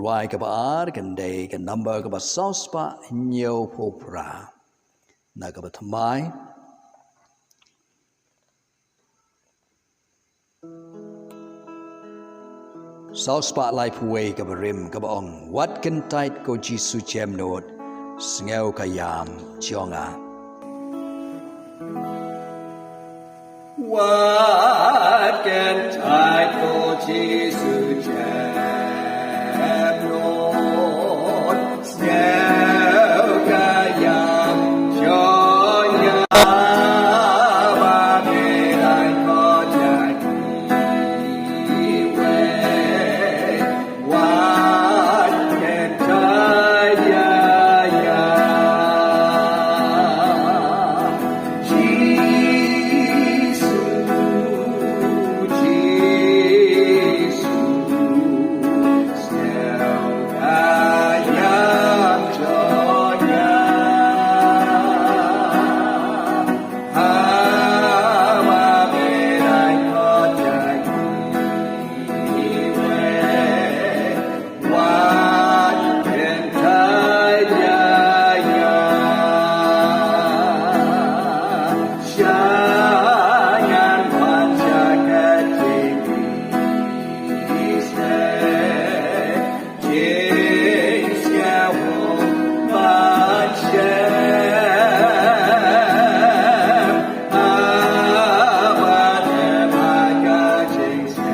Rwai kaba ar kan dei ka number kaba saw spah hynñiew phew phra. Na kaba thymmai, saw spah laiphew wei, kaba rim kaba ong: Wat kyntait, ko Jisu jemnud, sngew ka ïam jong nga. Wat kyntait, ko Jisu jemnud, sngew ka ïam jong nga. Ba me dang kyntait, wat kyntait ïa nga. Jisu, Jisu, sngew ka ïam jong nga. Haba me dang kyntait, wat kyntait ïa nga. Sha ngan wan sha ka jingïaseng, jingsngew ban shem. Haba dep ha ka jingsngewsih,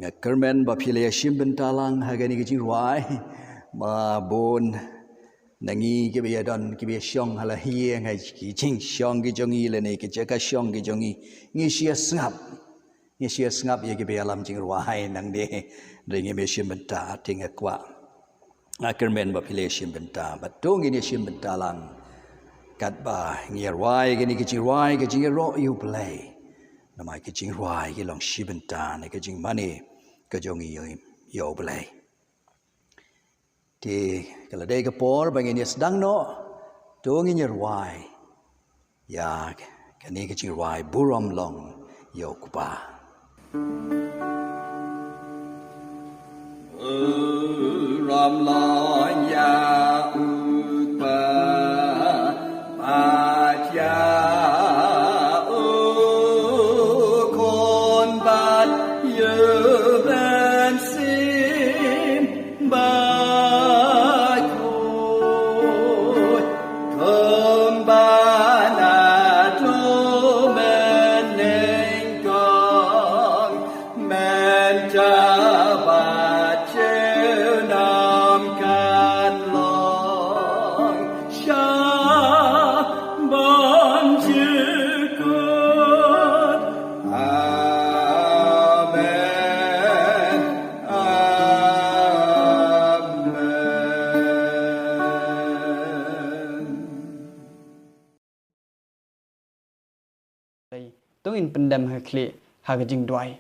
Nga kyrmen ba phi la ïashim bynta lang ha kane ka jingrwai. Ma bun na ngi kiba ïadon, kiba ïashong ha la ïing, ha ki jingshong ki jong ngi lane ki jaka shong ki jong ngi, ngi shu ïasngap. Ngi shu ïasngap ïa kiba ïalam jingrwai nangne. Hynrei ngim ïashim bynta, te nga kwah, nga kyrmen ba phi la ïashim bynta, bad to ngin ïashim bynta lang katba ngi ïa rwai kane ka jingrwai, ka jingïaroh ïa U Blei. Namar ka jingrwai ka long shi bynta na ka jingmane ka jong ngi ïa U Blei. Te ka la dei ka por ba ngin ïa sdang noh, to ngin ïa rwai ïa kane ka jingrwai Burom Long ïa u Kpa. Burom long ïa u Kpa, bad ïa u Khun bad ïa u Mynsiem Bakhuid, kumba naduh mynnyngkong, mynta bad junom kan long, sha ban jukut. Amen. Amen. Lei, to ngin pyndem ha khlieh ha ka jingduwai.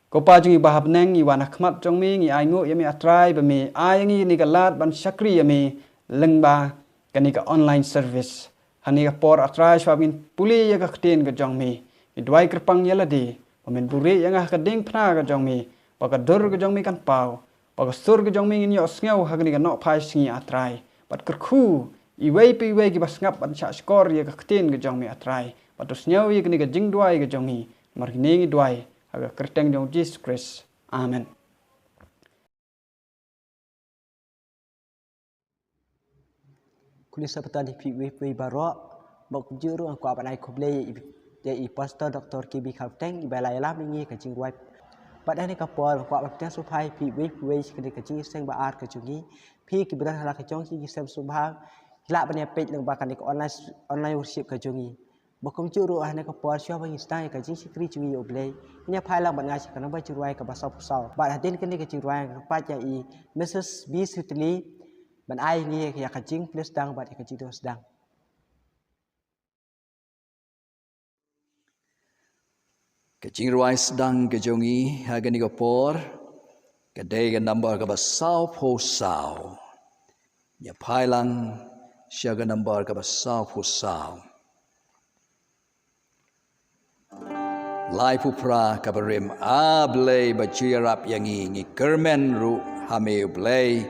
Ko Pa jong ngi ba ha bneng, ngi wan ha khmat jong me, ngi ainguh ïa me A Trai ba me ai ïa ngi kane ka lad ban shakri ïa me lyngba kane ka online service. Ha kane ka por A Trai, shuwa ba ngin pule ïa ka ktien ka jong me, ngi duwai kyrpang ïa lade ba men buhrieh ïa nga ha ka diengphna ka jong me, ba ka dur ka jong me kan paw, ba ka sur ka jong me ngin ïohsngew ha kane ka nohphai sngi A Trai. Bad kyrkhu iwei pa iwei kiba sngap ban shahshkor ïa ka ktien ka jong me A Trai. Bad to sngew ïa kane ka jingduwai ka jong ngi. Namar kine ngi duwai ha ka kyrteng jong u Jisu Khrist. Amen. Khublei shibun ïa phi uwei pa uwei baroh. Bad kumjuh ruh nga kwah ban ai khublei ïa i, ïa i Pastor Doctor K B Kharpteng, iba la ïalam ïa ngi ka jingrwai. Bad ha kane ka por nga kwah ban pdiang sngewbha ïa phi uwei pa uwei sha kane ka jingïaseng ba ar ka jong ngi. Phi kiba don ha la ka jong ki sem sngewbha, ki lah ban ïa peit lyngba kane ka online, online worship ka jong ngi. Bad kumjuh ruh ha kane ka por, shuwa ba ngin sdang ïa ka jingshakri jong ngi ïa U Blei, ngin ïa phai lang bad nga sha ka namba jingrwai kaba sawphew saw. Bad hadien kane ka jingrwai nga kyrpad ïa i Missus B Sutli ban ai ngi ïa ka jingplie sdang bad ïa ka jingduh sdang. Ka jingrwai sdang ka jong ngi ha kane ka por ka dei ka nambar kaba sawphew saw. Ïa phai lang sha ka nambar kaba sawphew saw. Laiphew phra kaba rim. A Blei ba ju ïarap ïa ngi, ngi kyrmen ruh ha me U Blei,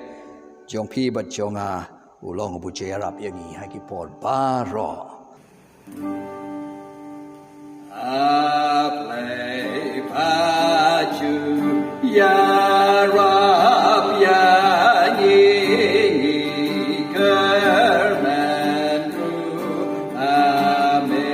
jong phi bad jong nga, u long uba ju ïarap ïa ngi ha ki por baroh. A Blei ba ju ïarap ïa ngi, ngi kyrmen ruh ha me.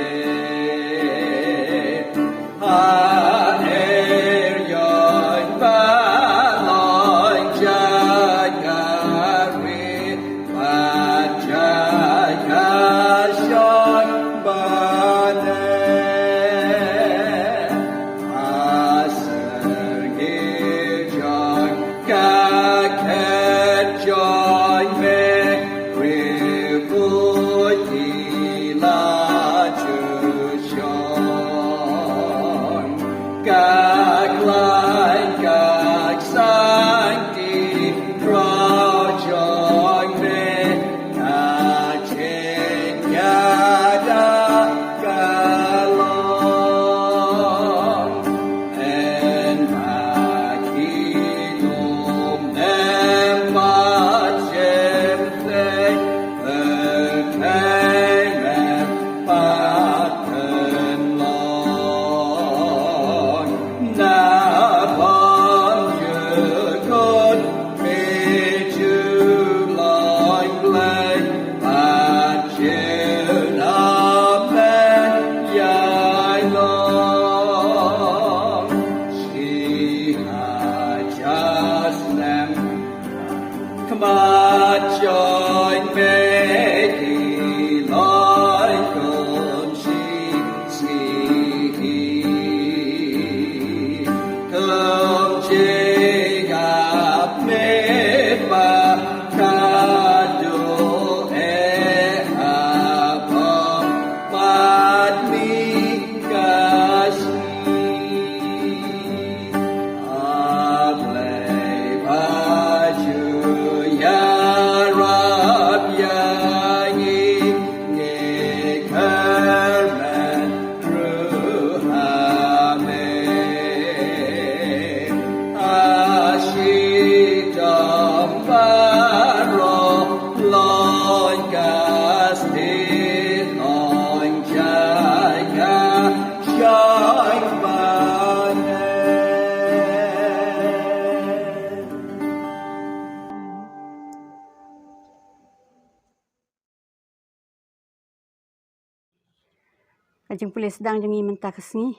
Ka jingpule sdang jong ngi mynta ka sngi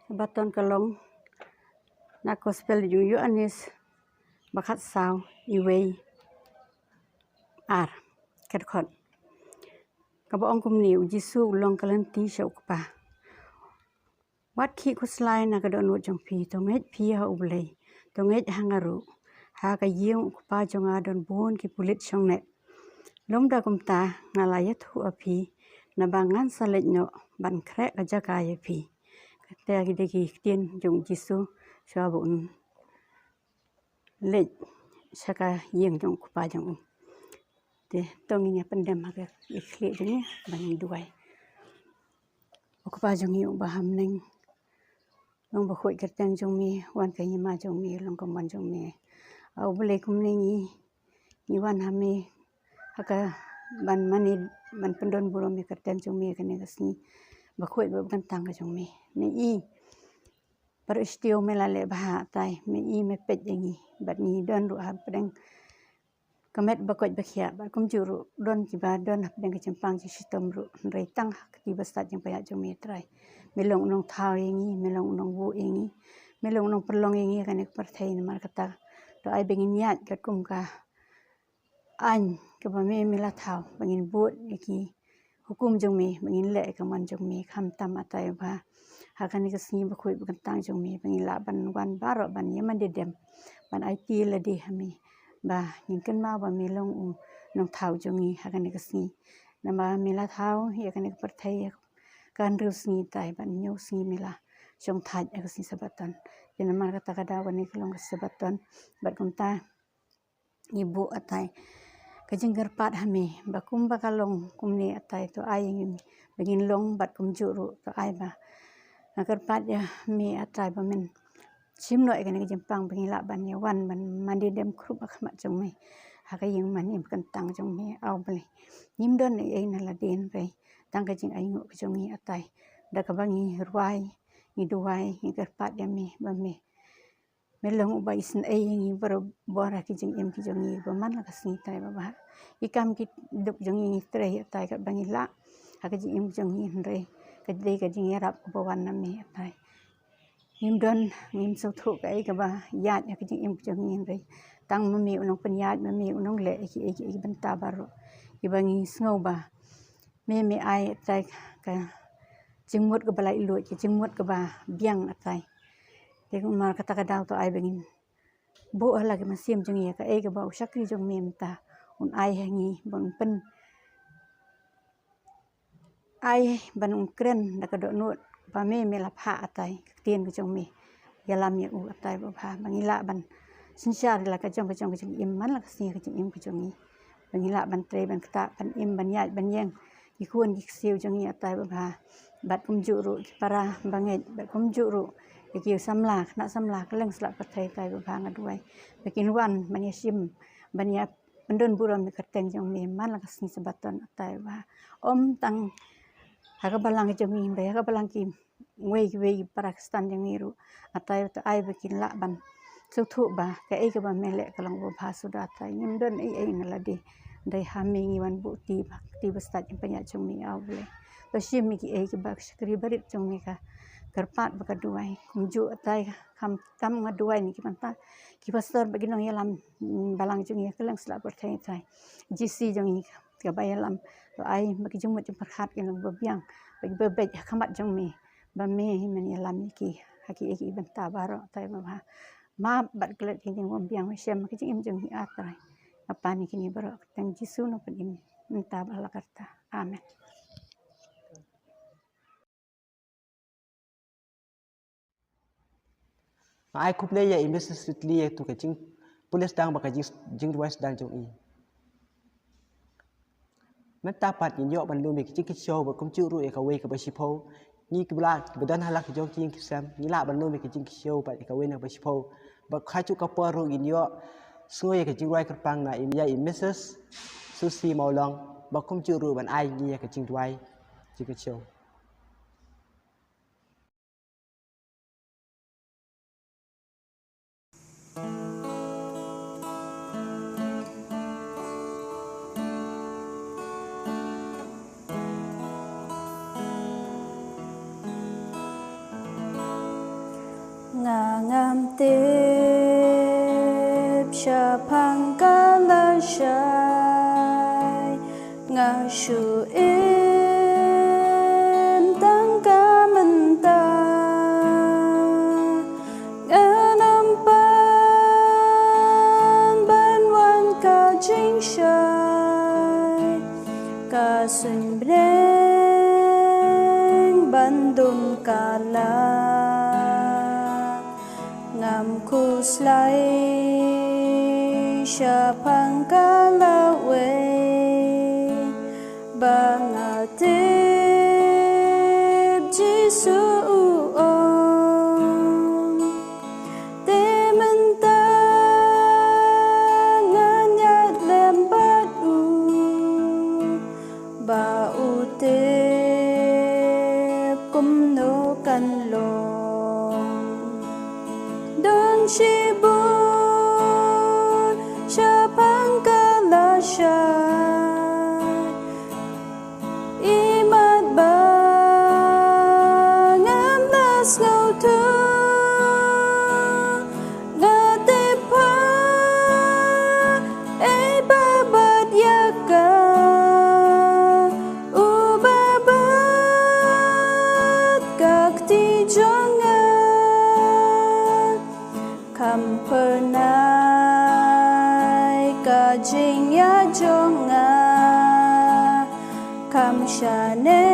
Sabaton ka long na Gospel jong u Ïoannis ba khatsaw, iwei ar, ka dkhot kaba ong kumne: U Jisu u long ka lynti sha u Kpa. Wat khih khuslai na ka dohnud jong phi, to ngeit phi ha U Blei, to ngeit ha nga ruh. Ha ka ïing u Kpa jong nga don bun ki pulit shongneh. Lymda kumta nga la ïathuh ha phi, naba ngan sa leit noh ban khreh ka jaka ïa phi. Kata ki dei ki ktien jong u Jisu shuwa ba un leit sha ka ïing jong u Kpa jong u. Te to ngin ïa pyndem ha ka khlieh jong ngi ba ngin duwai. U Kpa jong ngi uba ha bneng, long ba khuid kyrteng jong me, wan ka hima jong me, long ka mon jong me. A U Blei, kumne ngi, ngi wan ha me ha ka ban mane, ban pyndon burom ïa ka kyrteng jong me kane ka sngi ba khuid ba kyntang ka jong me. Me i baroh shi taïew me la leh bha, Atai, me i me peit ïa ngi bad ngi don ruh hapdeng ka met ba koit ba khiah bad kumjuh ruh don kiba don hapdeng ka jingpang jingshitom ruh, hynrei tang ha ka kti ba stad jingpynïaid jong me, Trai. Me long u nongthaw ïa ngi, me long u nongbuh ïa ngi, me long u nongpynlong ïa ngi ha kane ka pyrthei. Namar kata to ai ba ngin ïaid katkum ka aiñ kaba me, me la thaw, ba ngin bud ïa ki hukum jong me, ba ngin leh ïa ka mon jong me. Khamtam, Atai Bha, ha kane ka sngi ba khuid ba kyntang jong me, ba ngin lah ban wan baroh ban ïa mane dem, ban aiti lade ha me, ba ngin kynmaw ba me long u nongthaw jong ngi ha kane ka sngi. Namar me la thaw ïa kane ka pyrthei ïa ka hynriew sngi, Atai, bad hynñiew sngi me la shongthait ha ka sngi Sabaton. Te namar kata ka daw kane ka long ka Sabaton, bad kumta ngi buh, Atai, ka jingkyrpad ha me ba kumba ka long kumne, Atai, to ai ïa ngi ba ngin long bad kumjuh ruh to ai ba, nga kyrpad ïa me, Atai, ba men shim noh ïa kane ka jingpang ba ngi lah ban ïa wan ban mane dem khrup ha khmat jong me ha ka ïing mane ba kyntang jong me, A U Blei. Ngim don ei ei na lade, hynrei tang ka jingainguh ka jong ngi, Atai, da kaba ngi rwai, ngi duwai, ngi kyrpad ïa me ba me me long uba isynei ïa ngi barabor ha ki jingim ki jong ngi ba man la ka sngi, Trai Babha. Ki kam ki duk jong ngi ngi trei, Atai, katba ngi lah ha ka jingim jong ngi, hynrei ka dei ka jingïarap kaba wan na me, Atai. Ngim don, ngim sngewthuh kaei kaba ïaid ha ka jingim jong ngi, hynrei tang ma me u nongpynïaid, ma me u nongleh ïa kiei kiei ki bynta baroh kiba ngi sngew ba me, me ai, Atai, ka jingmut kaba laitluid, ka jingmut kaba biang, Atai. Te namar kata ka daw to ai ba ngin buh ha la ki mynsiem jong ngi ïa kaei kaba u shakri jong me mynta un ai ha ngi, ban pyn ai ban un kren da ka dohnud ba me, me la phah, Atai, ka ktien ka jong me. Ïalam ïa u, Atai Babha, ba ngi lah ban synshar ïa la ka jong ka jong ka jingim man la ka sngi ha ka jingim ka jong ngi, ba ngi lah ban trei ban ktah, ban im, ban ïaid ban ïeng ki khun ki ksiew jong ngi, Atai Babha. Bad kumjuh ruh ki para bangeit, bad kumjuh ruh ïa ki samla, khynnah samla kylleng sla pyrthei, Atai Babha, nga duwai ba kin wan ban ïashim, ban ïa pyndon burom ïa ka kyrteng jong me man la ka sngi Sabaton, Atai Babha. Ym tang ha ka balang jong ngi, hynrei ha ka balang kiwei kiwei ki para Khristan jong ngi ruh, Atai, to ai ba kin lah ban sngewthuh ba kaei kaba me leh ka long babha suda, Atai. Ngim don ei ei na lade, hynrei ha me ngi wan buh kti ba, kti ba stad jingpynïaid jong me, A U Blei. To shim ïa kiei kiba ka shakri barit jong me ka kyrpad bad ka duwai. Kumjuh, Atai, khamtam nga duwai na ki bynta ki pastor bad ki nongïalam, mm, balang jong ngi ha kylleng sla pyrthei, Atai. G C jong ngi kaba ïalam, to ai ba ki jingmut jingpyrkhat kin long ba biang, ba ki ba beit ha khmat jong me, ba me hi men ïalam ïa ki ha kiei kiei ki bynta baroh, Atai Babha. Map bad klet ïa ki jingbymbiang, ba shem ha ka jingim jong ngi, Atai. Nga pan ïa kine baroh ha ka kyrteng Jisu, nongpynim mynta bad la karta. Amen. Nga ai khublei ïa i Missus Sweetly ïa tu ka jingpule sdang bad ka jing, jingduwai sdang jong i. Mynta pat ngin ïoh ban lum ïa ka jingkyrsiew bad kumjuh ruh ïa kawei kaba shiphew. Ngi kiba la, kiba don ha la ka jong ki ïing ki sem, ngi lah ban lum ïa ka jingkyrsiew bad ïa kawei na kaba shiphew. Bad ha kajuh ka por ruh ngin ïoh sngew ïa ka jingduwai kyrpang na i, ïa i Missus Susie Mawlong, bad kumjuh ruh ban ai ngi ïa ka jingduwai jingkyrsiew. tip shaphang ka lashai, nga shu im tang ka mynta. Ngan ym pan ban wan ka jingshai, ka suiñ bneng ban dum ka la. Ngam khuslai shaphang ka lawei, ba nga tip Jisu u ong. Te mynta ngan ïaid lem bad u, ba u tip kumno kan long. Don shibun shaphang ka lashai, imat ba ngam da sngewthuh. Nga tip pha, ei ba bad ïa ka, u ba bad ka kti jong nga. Kham phyrnai ka jingïaid jong nga, kham shane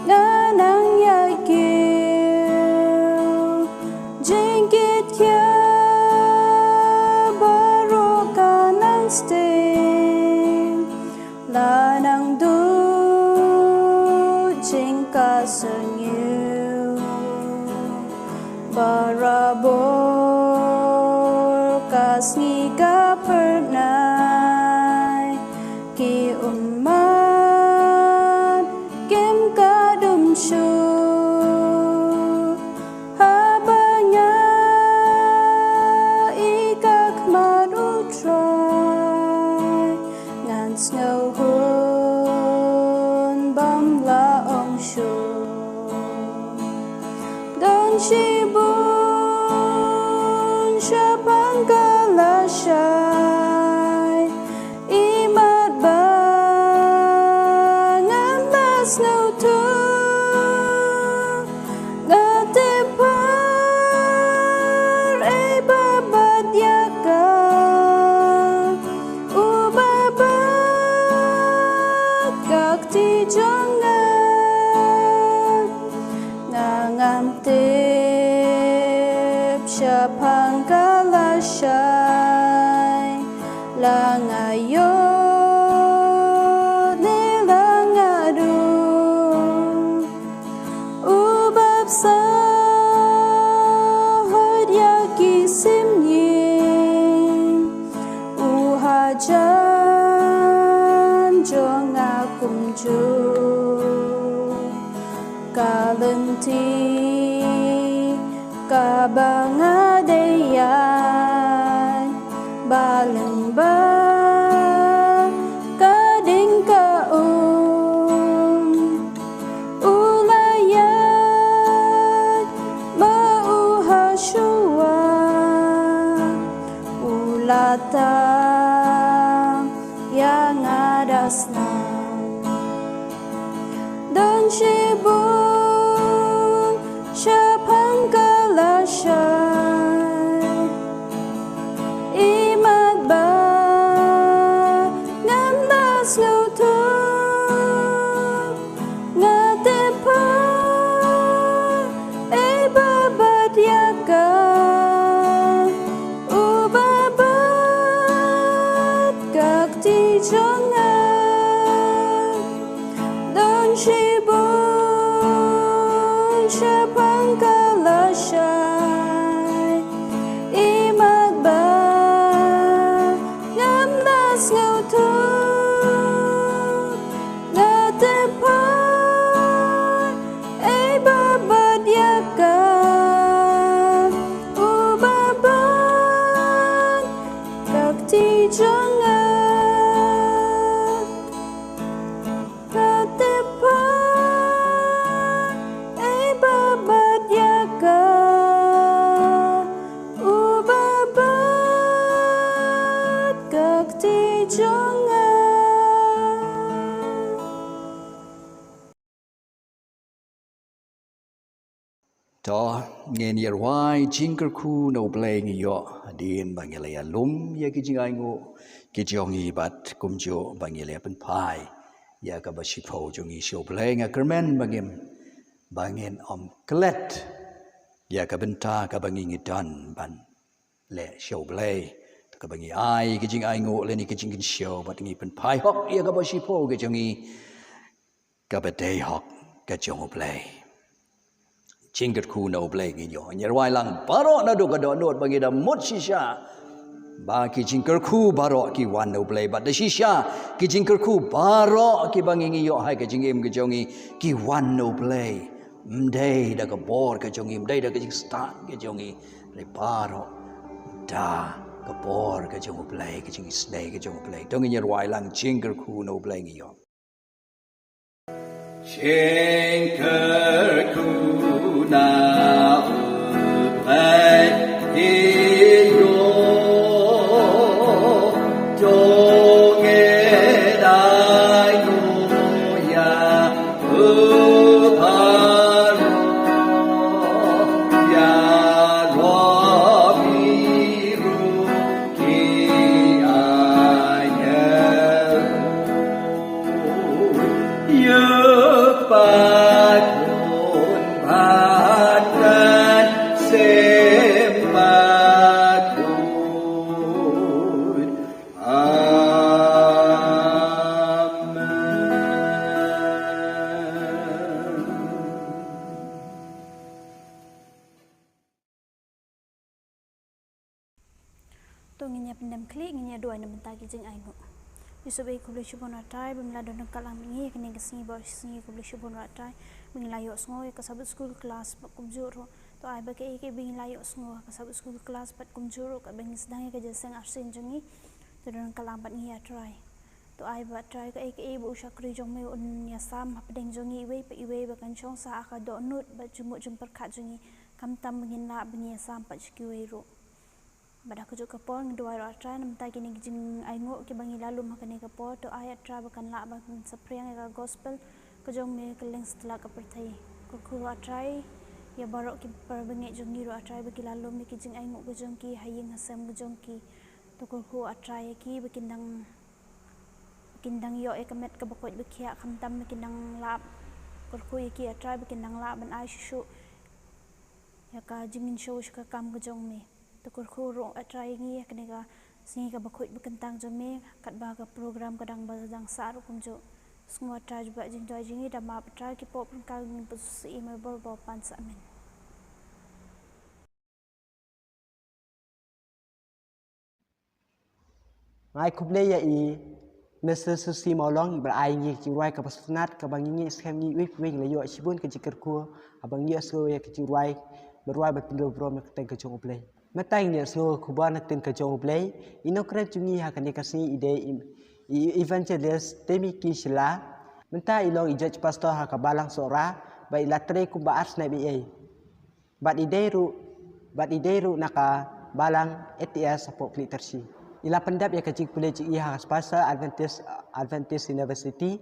nga nang ïa kiew. Jingkit khia baroh ka nang sting, la nang duh jingkasngew. Barabor ka sngi ka phyrnai, ki ummat kim khadum shuh. Haba nga i ka khmat u Trai, ngan sngew hun bym la ong shuh. Don shibun shaphang ka lashai, imat ba ngam da sngewthuh. Nga tip pha, ei ba bad ïa ka, u ba bad ka kti jong nga. Nga ngam tip shaphang ka lashai, la nga ïoh ne la nga duh. U bapsa hot ïa ki simïing, u hajan jong nga kumjuh. Ka lynti kaba nga dei ïaid, ba lyngba ka ding ka um, u la ïaid ma u hashuwa, u la tam ïa nga da snam. Don shibun shaphang ka lashai, imat ba ngam da sngewthuh. Nga tip pha, ei ba bad ïa ka, u ba bad ka kti jong nga. Don shibun shaphang ka lashai, imat ba ngam da sngewthuh. Nga tip pha, ei ba bad ïa ka, u ba bad ka kti jong nga. Nga tip pha, To, ngin ïa rwai jingkyrkhu na U Blei ngi ïoh hadien ba ngi la ïa lum ïa ki jingainguh ki jong ngi bad kumjuh ba ngi la ïa pynphai ïa kaba shiphew jong ngi sha U Blei. Nga kyrmen ba ngim, ba ngin ym klet ïa ka bynta kaba ngi ngi don ban leh sha U Blei. To kaba ngi ai ki jingainguh lane ki jingkynshew bad ngi pynphai hok ïa kaba shiphew ka jong ngi, kaba dei hok ka jong U Blei. Jingkyrkhu na U Blei ngi ïoh. Ngi rwai lang baroh naduh ka dohnud ba ngi da mut shisha ba ki jingkyrkhu baroh ki wan na U Blei, bad da shisha ki jingkyrkhu baroh kiba ngi ngi ïoh ha ka jingim ka jong ngi ki wan na U Blei. Ym dei da ka bor ka jong ngi, ym dei da ka jingstad ka jong ngi, hynrei baroh da ka bor ka jong U Blei, ka jingisynei ka jong U Blei. To ngin ïa rwai lang jingkyrkhu na U Blei ngi ïoh. Jingkyrkhu na U Blei ngi ïoh, to ngin ainguh ïa u baroh, ïa u baroh ki angel. Ïa pat khun bad ran sem pat khun. Amen. To ngin ïa pyndem khlieh, ngin ïa duwai na bynta ki jingainguh. Ïa sngewbha khublei shibun Trai ba me la don ryngkat lang bad ngi ha kane ka sngi bad sngi, khublei shibun Trai ba ngi la ïohsngew ïa ka Sabbath School class bad kumjuh ruh. To ai ba kaei kaei ba ngi la ïohsngew ha ka Sabbath School class bad kumjuh ruh kaba ngi sdang ïa ka jingïaseng arsien jong ngi, to don ryngkat lang bad ngi ïa Trai. To ai ba Trai kaei kaei ba u shakri jong me un ïasam hapdeng jong ngi iwei pa iwei ba kan shong sah ha ka dohnud bad jingmut jingpyrkhat jong ngi, khamtam ba ngin lah ba ngin ïasam pat sha kiwei ruh. Bad ha kajuh ka por ngi duwai ruh Trai na bynta kine ki jingainguh kiba ngi la lum ha kane ka por, to ai Trai ba kan lah ban saphriang ïa ka gospel ka jong me kylleng satlak ka pyrthei. Kyrkhu ruh Trai ïa baroh ki para bangeit jong ngi ruh Trai ba ki la lum ïa ki jingainguh ka jong ki ha ïing ha sem ka jong ki. To kyrkhu ruh Trai ïa ki ba kin dang, kin dang ïoh ïa ka met kaba koit ba khiah khamtam ba kin dang lah. Kyrkhu ïa ki Trai ba kin dang lah ban ai shuh shuh ïa ka jingkynshew sha ka kam ka jong me. To kyrkhu ruh Trai ïa ngi ha kane ka sngi kaba khuid ba kyntang jong me, katba ka program ka dang ba dang sah ruh kumjuh. Sngewbha Trai jubab jingduwai jong ngi, da map Trai ki pop ryngkat ngi pynsusi me bor bor pan sa, amen. Nga ai khublei ïa i Mister Susi Mawlong, iba la ai ngi ka jingrwai kaba sngewtynnat, kaba ngi ngi skhem ngi iwei pa iwei ngi la ïoh shibun ka jingkyrkhu haba ngi ïohsngew ïa ka jingrwai, ba rwai ba pyndonkam burom na ka kyrteng ka jong U Blei. Mynta ngin ïohsngew ka khubor na ka kyrteng ka jong U Blei. I nongkren jong ngi ha kane ka sngi i dei i, i Evangelist Temi Ki Shylla. Mynta i long i judge pastor ha ka balang Sohra, ba i la trei kumba ar snem eiei. Bad i dei ruh, bad i dei ruh na ka balang A T S hapoh Khliehtyrshi. I la pyndep ïa ka jingpule jong i ha ka Spasar Adventist, Adventist University.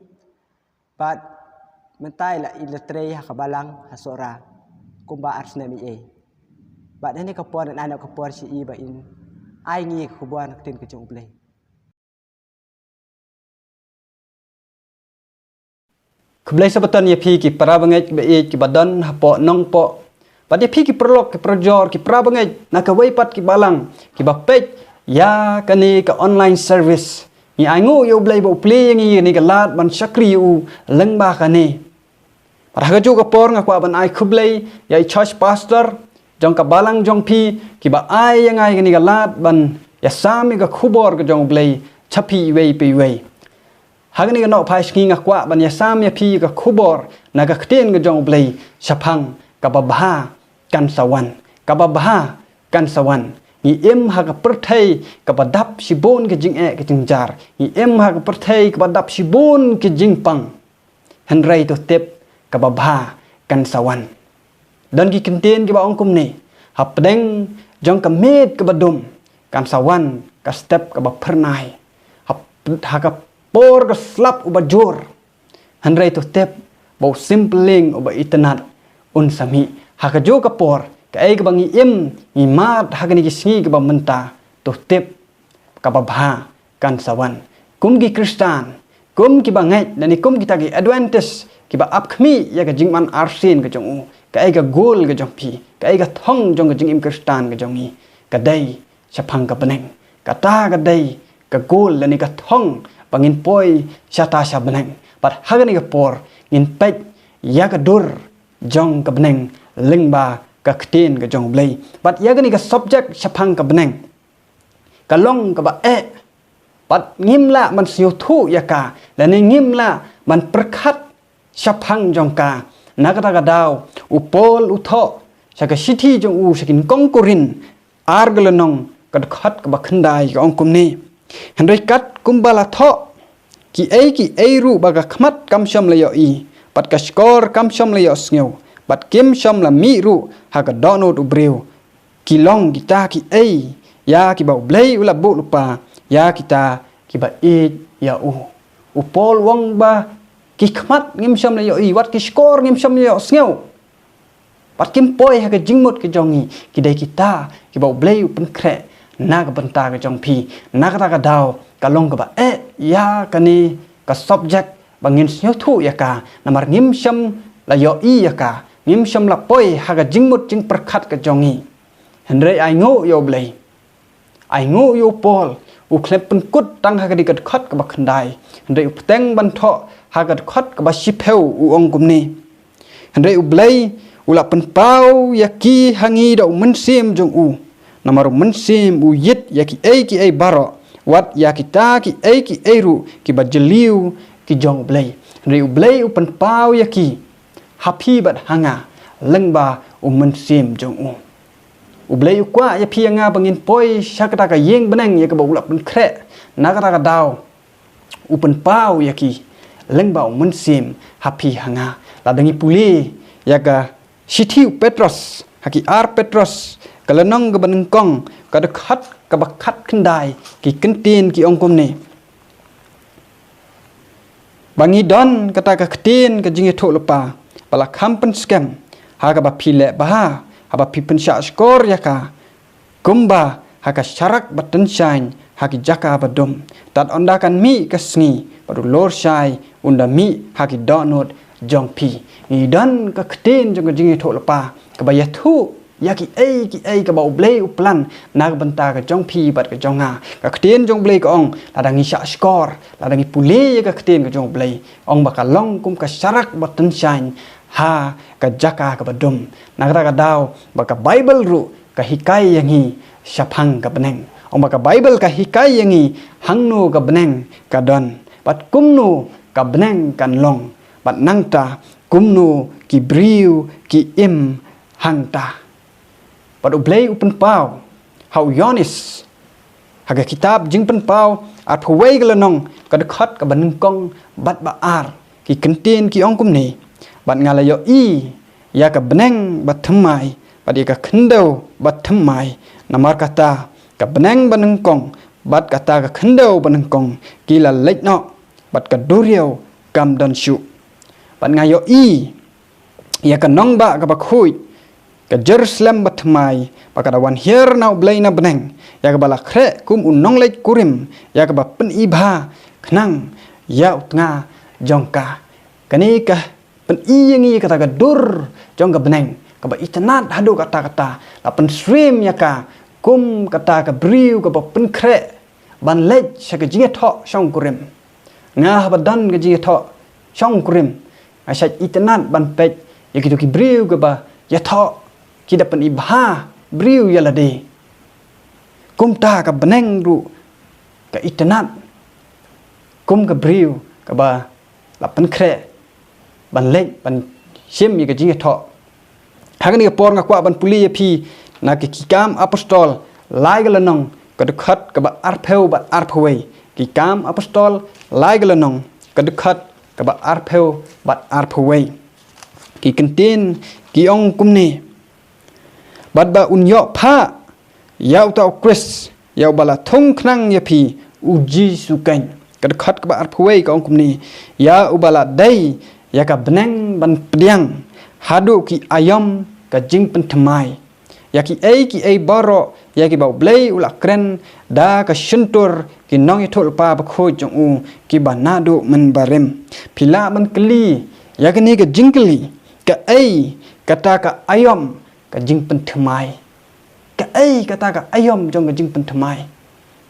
Bad mynta i la, i la trei ha ka balang ha Sohra kumba ar snem eiei. Bad ha kane ka por ngan ai noh ka por sha i ba in ai ngi ka khubor na ka ktien ka jong U Blei. Khublei Sabbaton ïa phi ki para bangeit ba ïeit kiba don hapoh Nongpoh. Bad ïa phi ki paralok, ki parajor, ki para bangeit na kawei pat ki balang kiba peit ïa kane ka online service. Ngi ainguh ïa U Blei ba u plie ïa ngi ïa kane ka lad ban shakri ïa u lyngba kane. Bad ha kajuh ka por nga kwah ban ai khublei ïa i church pastor jong ka balang jong phi, kiba ai ïa nga ïa kane ka lad ban ïasam ïa ka khubor ka jong U Blei sha phi iwei pa iwei. Ha kane ka nohphai sngi nga kwah ban ïasam ïa phi ïa ka khubor na ka ktien ka jong U Blei shaphang kaba bha kan sa wan, kaba bha kan sa wan. Ngi im ha ka pyrthei kaba dap shibun ka jingeh ka jingjar. Ngi im ha ka pyrthei kaba dap shibun ka jingpang. Hynrei to tip, kaba bha kan sa wan. Don ki ktien kiba ong kumne: Hapdeng jong ka miet kaba dum kan sa wan ka step kaba phyrnai. Hap-, ha ka por ka slap uba jur. Hynrei to tip, ba u symplieng uba itynnad un sa mih Ha kajuh ka por, kaei kaba ngi im, ngi mad ha kine ki sngi kiba mynta, to tip kaba bha kan sa wan. Kum ki Khristan, kum kiba ngeit, lane kum kita ki Adventist, kiba ap khmih ïa ka jingman arsien ka jong u, kaei ka goal ka jong phi, kaei ka thong jong ka jingim Khristan ka jong ngi, ka dei shaphang ka bneng. Kata ka dei ka goal lane ka thong ba ngin poi shata sha bneng. Bad ha kane ka por ngin peit ïa ka dur jong ka bneng lyngba ka ktien ka jong U Blei. Bad ïa kane ka subject shaphang ka bneng ka long kaba eh. Bad ngim lah ban sngewthuh ïa ka, lane ngim lah ban pyrkhat shaphang jong ka. Na kata ka daw, u Paul u thoh sha ka shithi jong u sha ki nyngkong Korinth, ar ka lynnong, ka dkhot kaba khyndai, ka ong kumne: Hynrei kat kumba la thoh, kiei kiei ruh ba ka khmat kam shym la ïohi, bad ka shkor kam shym la ïohsngew, bad kim shym la mih ruh ha ka dohnud u briew, ki long kita kiei ïa kiba U Blei u la buh lypa ïa kita kiba ïeit ïa u. U Paul u ong ba ki khmat ngim shym la ïohi, wat ki shkor ngim shym la ïohsngew, bad kim poi ha ka jingmut ka jong ngi, ki dei kita kiba U Blei u pynkhreh na ka bynta ka jong phi. Na kata ka daw, ka long kaba eh ïa kane ka subject ba ngin sngewthuh ïa ka, namar ngim shym la ïohi ïa ka, ngim shym la poi ha ka jingmut jingpyrkhat ka jong ngi. Hynrei ainguh ïa U Blei, ainguh ïa u Paul, u khlem pynkut tang ha kane ka dkhot kaba khyndai, hynrei u bteng ban thoh ha ka dkhot kaba shiphew, u ong kumne: Hynrei U Blei u la pynpaw ïa ki ha ngi da U Mynsiem jong u, namar U Mynsiem u ïit ïa kiei kiei baroh, wat ïa kita kiei kiei ruh kiba jylliew ki jong U Blei. Hynrei U Blei u pynpaw ïa ki ha phi bad ha nga lyngba U Mynsiem jong u. U Blei u kwah ïa phi ïa nga ba ngin poi sha kata ka ïing bneng ïa kaba u la pynkhreh. Na kata ka daw, u pynpaw ïa ki lyngba U Mynsiem ha phi ha nga. Lada ngi pule ïa ka shithi u Petros, ha ki ar Petros, ka lynnong kaba nyngkong, ka dkhot kaba khatkhyndai, ki kyntien ki ong kumne: Ba ngi don kata ka ktien ka jingïathuhlypa ba la kham pynskhem, ha kaba phi leh bha haba phi pynshah shkor ïa ka, kumba ha ka sharak ba tyngshaiñ ha ki jaka ba dum. Tad ynda kan mih ka sngi, bad u lor shai un da mih ha ki dohnud jong phi. Ngi don ka ktien jong ka jingïathuhlypa kaba ïathuh ïa kiei kiei kaba U Blei u plan na ka bynta ka jong phi bad ka jong nga. Ka ktien jong U Blei ka ong, lada ngi shah shkor, lada ngi pule ïa ka ktien ka jong U Blei, ong ba ka long kum ka sharak ba tyngshaiñ ha ka jaka kaba dum. Na kata ka daw, ba ka Baibl ruh ka hikai ïa ngi shaphang ka bneng. Ong ba ka Baibl ka hikai ïa ngi hangno ka bneng ka don, bad kumno ka bneng kan long, bad nangta kumno ki briew ki im hangta. Bad U Blei u pynpaw ha u Ïoannis, ha ka kitab Jingpynpaw arphew wei ka lynnong, ka dkhot kaba nyngkong bad ba ar, ki kyntien ki ong kumne: Bad nga la ïohi ïa ka bneng bathymmai bad ïa ka khyndew bathymmai, namar kata ka bneng banyngkong bad kata ka khyndew banyngkong ki la leit noh, bad ka duriaw kam don shuh. Bad nga ïohi ïa ka nongbah kaba khuid, ka Jerusalem bathymmai, ba ka da wan hiar na U Blei na bneng, ïa kaba la khreh kum u nongleit kurim, ïa kaba pyni bha khnang ïa u tnga jong ka. Kane ka pyni ïa ngi kata ka dur jong ka bneng kaba itynnad haduh katta katta, la pynsyriem ïa ka kum kata ka briew kaba pynkhreh ban leit sha ka jingïathoh shongkurim. Nga haba don ka jingïathoh shongkurim, nga shait itynnad ban peit ïa kito ki briew kaba ïathoh, ki da pyni bha briew ïa lade. Kumta ka bneng ruh ka itynnad kum ka briew kaba la pynkhreh ban leit ban shim ïa ka jingïathoh. Ha kane ka por nga kwah ban pule ïa phi na ka Ki Kam Apostol lai ka lynnong, ka dkhot kaba arphew bad arphew wei. Ki Kam Apostol lai ka lynnong, ka dkhot kaba arphew bad arphew wei. Ki kyntien ki ong kumne: Bad ba un ïoh phah ïa uta u Khrist, ïa uba la thung khnang ïa phi, U Jisu Khrist. Ka dkhot kaba arphew wei ka ong kumne: Ïa uba la dei ïa ka bneng ban pdiang haduh ki aïom ka jingpynthymmai ïa kiei kiei baroh ïa kiba U Blei u la kren da ka shyntur ki nongïathuhlypa bakhuid jong u kiba naduh mynbarim. Phi lah ban kylli ïa kane ka jingkylli, kaei kata ka aïom ka jingpynthymmai? Kaei kata ka aïom jong ka jingpynthymmai?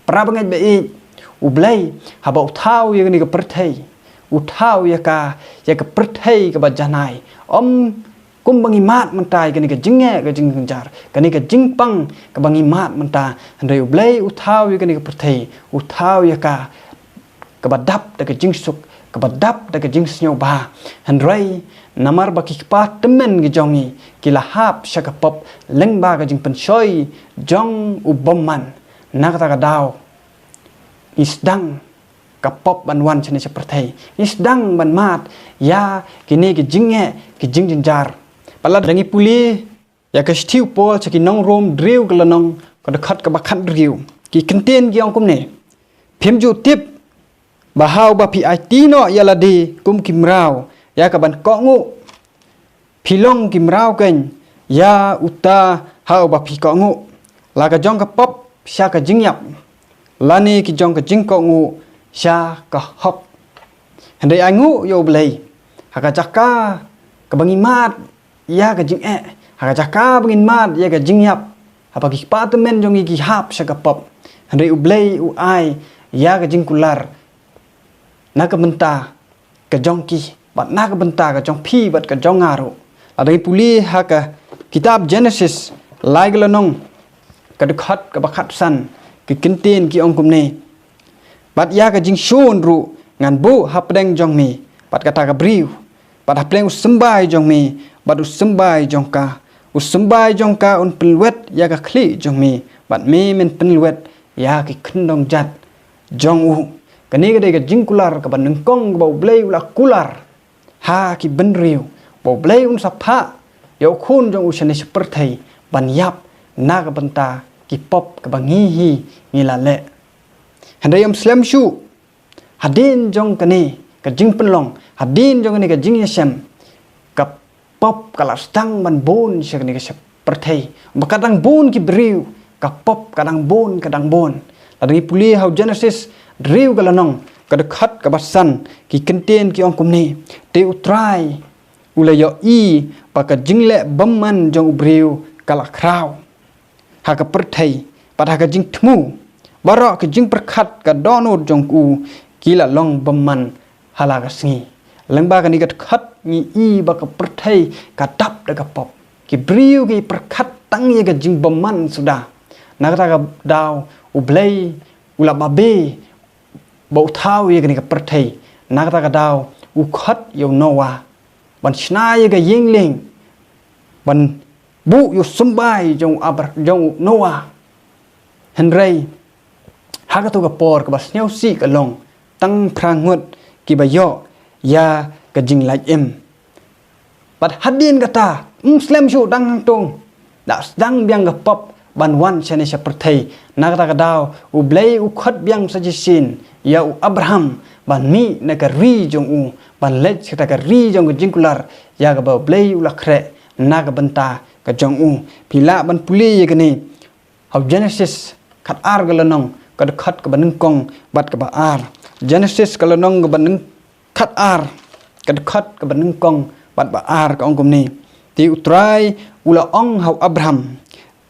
Para bangeit ba ïeit, U Blei haba u thaw ïa kane ka pyrthei, u thaw ïa ka, ïa ka pyrthei kaba janai. Ym kumba ngi mad mynta ïa kane ka jingeh, ka jingjynjar, kane ka jingpang kaba ngi mad mynta. Hynrei U Blei u thaw ïa kane ka pyrthei, u thaw ïa ka kaba dap da ka jingsuk, kaba dap da ka jingsngewbha. Hynrei namar ba ki kpa tymmen ki jong ngi ki la hap sha ka pop lyngba ka jingpynshoi jong u bymman, na kata ka daw ngi sdang ka pop ban wan shane sha pyrthei. Ngi sdang ban mad ïa kine ki jingeh, ki jingjynjar. Bad lada ngi pule ïa ka shithi u Paul sha ki nong Rom, hynriew ka lynnong, ka dkhot kaba khathynriew, ki kyntien ki ong kumne: Phim ju tip ba haba phi aiti noh ïa lade kum ki mraw ïa ka ban kohnguh, phi long ki mraw keiñ ïa uta haba phi kohnguh, la ka jong ka pop sha ka jingïap, lane ki jong ka jingkohnguh sha ka hok. Hynrei ai nguh ïa U Blei, ha ka jaka kaba ngi mad ïa ka jingeh, ha ka jaka ba ngin mad ïa ka jingïap, haba ki kpa tymmen jong ngi ki hap sha ka pop, hynrei U Blei u ai ïa ka jingkular na ka bynta ka jong ki, bad na ka bynta ka jong phi bad ka jong nga ruh. Lada ngi pule ha ka kitab Genesis, lai ka lynnong, ka dkhot kaba khatsan, ki kyntien ki ong kumne: Bad ïa ka jingshun ruh ngan buh hapdeng jong me bad kata ka briew, bad hapdeng u symbai jong me bad u symbai jong ka. U symbai jong ka un pynlwet ïa ka khlieh jong me, bad me men pynlwet ïa ki khyndong jait jong u. Kane ka dei ka jingkular kaba nyngkong kaba U Blei u la kular ha ki bynriew, ba U Blei un sa phah ïa u Khun jong u shane sha pyrthei ban ïap na ka bynta ki pop kaba ngi hi ngi la leh. Hynrei ym slem shuh, hadien jong kane ka jingpynlong, hadien jong kane ka jingïashem, ka pop ka la sdang ban bun sha kane ka sha pyrthei. Ba ka dang bun ki briew, ka pop ka dang bun, ka dang bun. Lada ngi pule ha u Genesis hynriew ka lynnong, ka dkhot kaba san, ki kyntien ki ong kumne: Te U Trai u la ïohi ba ka jingleh bymman jong u briew ka la khraw ha ka pyrthei, bad ha ka jingthmu baroh ka jingpyrkhat ka dohnud jong u ki la long bymman ha la ka sngi. Lyngba kane ka dkhot ngi i ba ka pyrthei ka dap da ka pop. Ki briew ki pyrkhat tang ïa ka jingbymman suda. Na kata ka daw U Blei u la babe ba u thaw ïa kane ka pyrthei. Na kata ka daw u khot ïa u Noah ban shna ïa ka ïing lieng, ban buh ïa u symbai jong u Abra-, jong u Noah. Hynrei ha kato ka por kaba sngewsih ka long tang phra ngut kiba ïoh ïa ka jinglait im. Bad hadien kata, ym slem shuh, dang hangto da sdang biang ka pop ban wan shane sha pyrthei. Na kata ka daw U Blei u khot biang sa shisien ïa u Abraham ban mih na ka ri jong u, ban leit sha kata ka ri jong ka jingkular ïa kaba U Blei u la khreh na ka bynta ka jong u. Phi lah ban pule ïa kane ha u Genesis khatar ka lynnong, ka dkhot kaba nyngkong bad kaba ar. Genesis ka lynnong kaba nyng-, khatar, ka dkhot kaba nyngkong bad ba ar, ka ong kumne: Te U Trai u la ong ha u Abraham: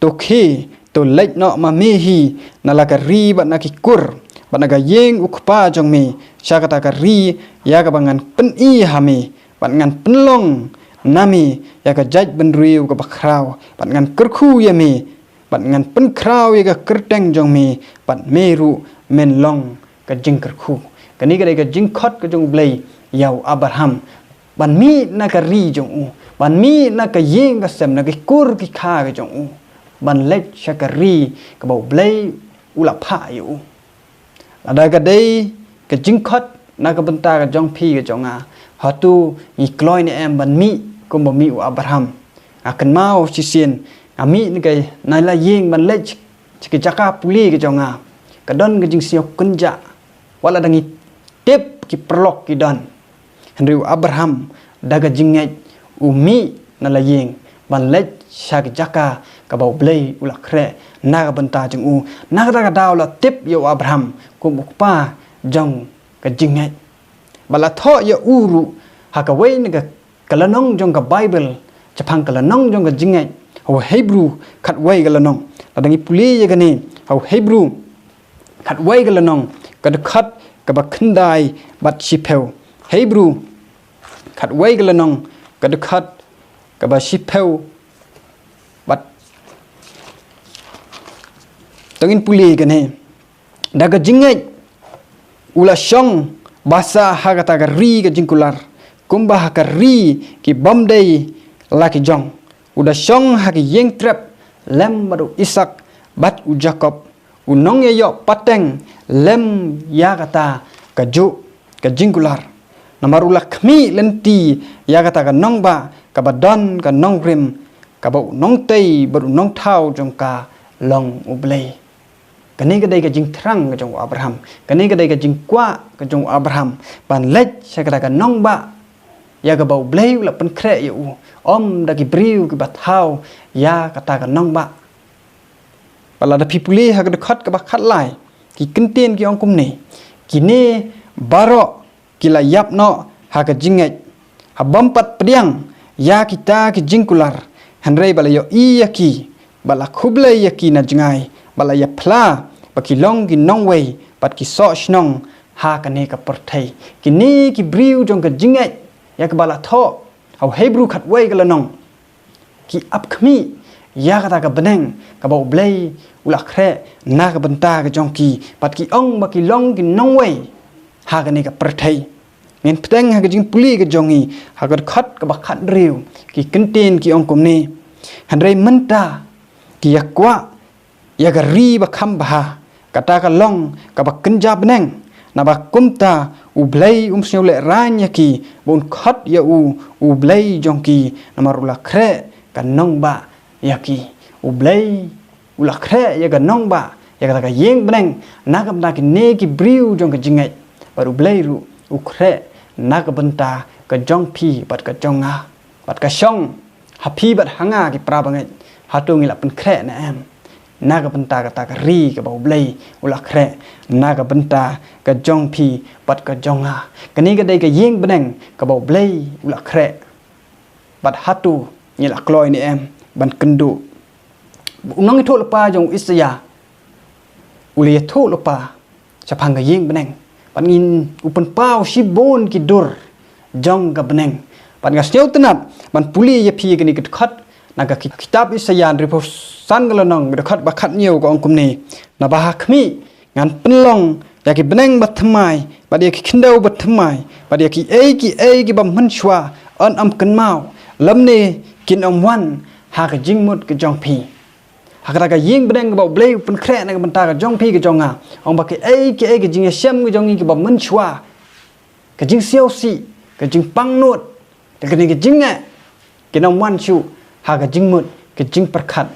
To khie, to leit noh ma me hi na la ka ri bad na ki kur bad na ka ïing u kpa jong me, sha kata ka ri ïa kaba ngan pyni ha me, bad ngan pynlong na me ïa ka jaitbynriew kaba khraw, bad ngan kyrkhu ïa me, bad ngan pynkhraw ïa ka kyrteng jong me, bad me ruh men long ka jingkyrkhu. Kane ka dei ka jingkhot ka jong U Blei ïa u Abraham ban mih na ka ri jong u, ban mih na ka ïing ka sem, na ki kur ki kha ka jong u, ban leit sha ka ri kaba U Blei u la phah ïa u. Lada ka dei ka jingkhot na ka bynta ka jong phi ka jong nga, hato ngi kloi ne em ban mih kumba mih u Abraham? Nga kynmaw shisien nga mih na ka, na la ïing ban leit sha ki jaka pule ka jong nga, ka don ka jingsngew kynjah. Wat la dang ngi tip ki paralok ki don, hynrei u Abraham da ka jingngeit u mih na la ïing ban leit sha ka jaka kaba U Blei u la khreh na ka bynta jong u. Na kata ka daw la tip ïa u Abraham kum u kpa jong ka jingngeit. Ba la thoh ïa u ruh ha kawei na ka, ka lynnong jong ka Baibl, shaphang ka lynnong jong ka jingngeit, ha u Hebru khatwei ka lynnong. Lada ngi pule ïa kane, ha u Hebru khatwei ka lynnong, ka dkhot kaba khyndai bad shiphew. Hebru khatwei ka lynnong, ka dkhot kaba shiphew bad, to ngin pule ïa kane. Da ka jingngeit u la shong basa ha kata ka ri ka jingkular, kumba ha ka ri ki bym dei la ki jong. U da shong ha ki ïing trep lem bad u Isaak bad u Jakob. U nongïaïoh pateng lem ïa kata kajuh ka jingkular. Namar u la khmih lynti ïa kata ka nongbah kaba don ka nongrim, kaba u nongtei bad u nongthaw jong ka long U Blei. Kane ka dei ka jingthrang ka jong u Abraham. Kane ka dei ka jingkwah ka jong u Abraham ban leit sha kata ka nongbah ïa kaba U Blei u la pynkhreh ïa u, ym da ki briew kiba thaw ïa kata ka nongbah. Ba lada phi pule ha ka dkhot kaba khatlai, ki ktien ki ong kumne: Kine baroh ki la ïap noh ha ka jingngeit, ha bym pat pdiang ïa kita ki jingkular, hynrei ba la ïohi ïa ki, ba la khublei ïa ki na jngai, ba la ïaphla ba ki long ki nongwei bad ki soh shnong ha kane ka pyrthei. Kine ki briew jong ka jingngeit ïa kaba la thoh ha u Hebru khatwei ka lynnong, ki ap khmih ïa kata ka bneng kaba U Blei u la khreh na ka bynta ka jong ki, bad ki ong ba ki long ki nongwei ha kane ka pyrthei. Ngin bteng ha ka jingpule ka jong ngi ha ka dkhot kaba khathynriew, ki ktien ki ong kumne: Hynrei mynta ki ïa kwah ïa ka ri ba kham bha, kata ka long kaba kynja bneng. Naba kumta U Blei um sngewlehrain ïa ki ba un khot ïa u U Blei jong ki, namar u la khreh ka nongbah ïa ki. U Blei u la khreh ïa ka nongbah, ïa kata ka ïing bneng, na ka bynta kine ki briew jong ka jingngeit. Bad U Blei ruh u khreh na ka bynta ka jong phi bad ka jong nga. Bad ka shong ha phi bad ha nga ki para bangeit, hato ngi la pynkhreh ne em na ka bynta kata ka ri kaba U Blei u la khreh na ka bynta ka jong phi bad ka jong nga? Kane ka dei ka ïing bneng kaba U Blei u la khreh. Bad hato ngi la kloi ne em ban kynduh? U nongïathuhlypa jong u Isaïah u la ïathuhlypa shaphang ka ïing bneng. Bad ngin, u pynpaw shibun ki dur jong ka bneng. Bad nga sngewtynnat ban pule ïa phi kane ka dkhot na ka ki-, kitab Isaïah hynriewphew san ka lynnong, ka dkhot ba khathynñiew, ka ong kumne: Naba ha khmih ngan pynlong ïa ki bneng ba thymmai bad ïa ki khyndew ba thymmai, bad ïa kiei kiei kiba mynshuwa yn ym kynmaw, lymne kin ym wan ha ka jingmut ka jong phi. Ha kata ka ïing bneng kaba U Blei u pynkhreh na ka bynta ka jong phi ka jong nga, ong ba kiei kiei ka jingïashem ka jong ngi kaba mynshuwa, ka jingsiewsih, ka jingpangnud, ka, kane ka jingeh, kin ym wan shuh ha ka jingmut, ka jingpyrkhat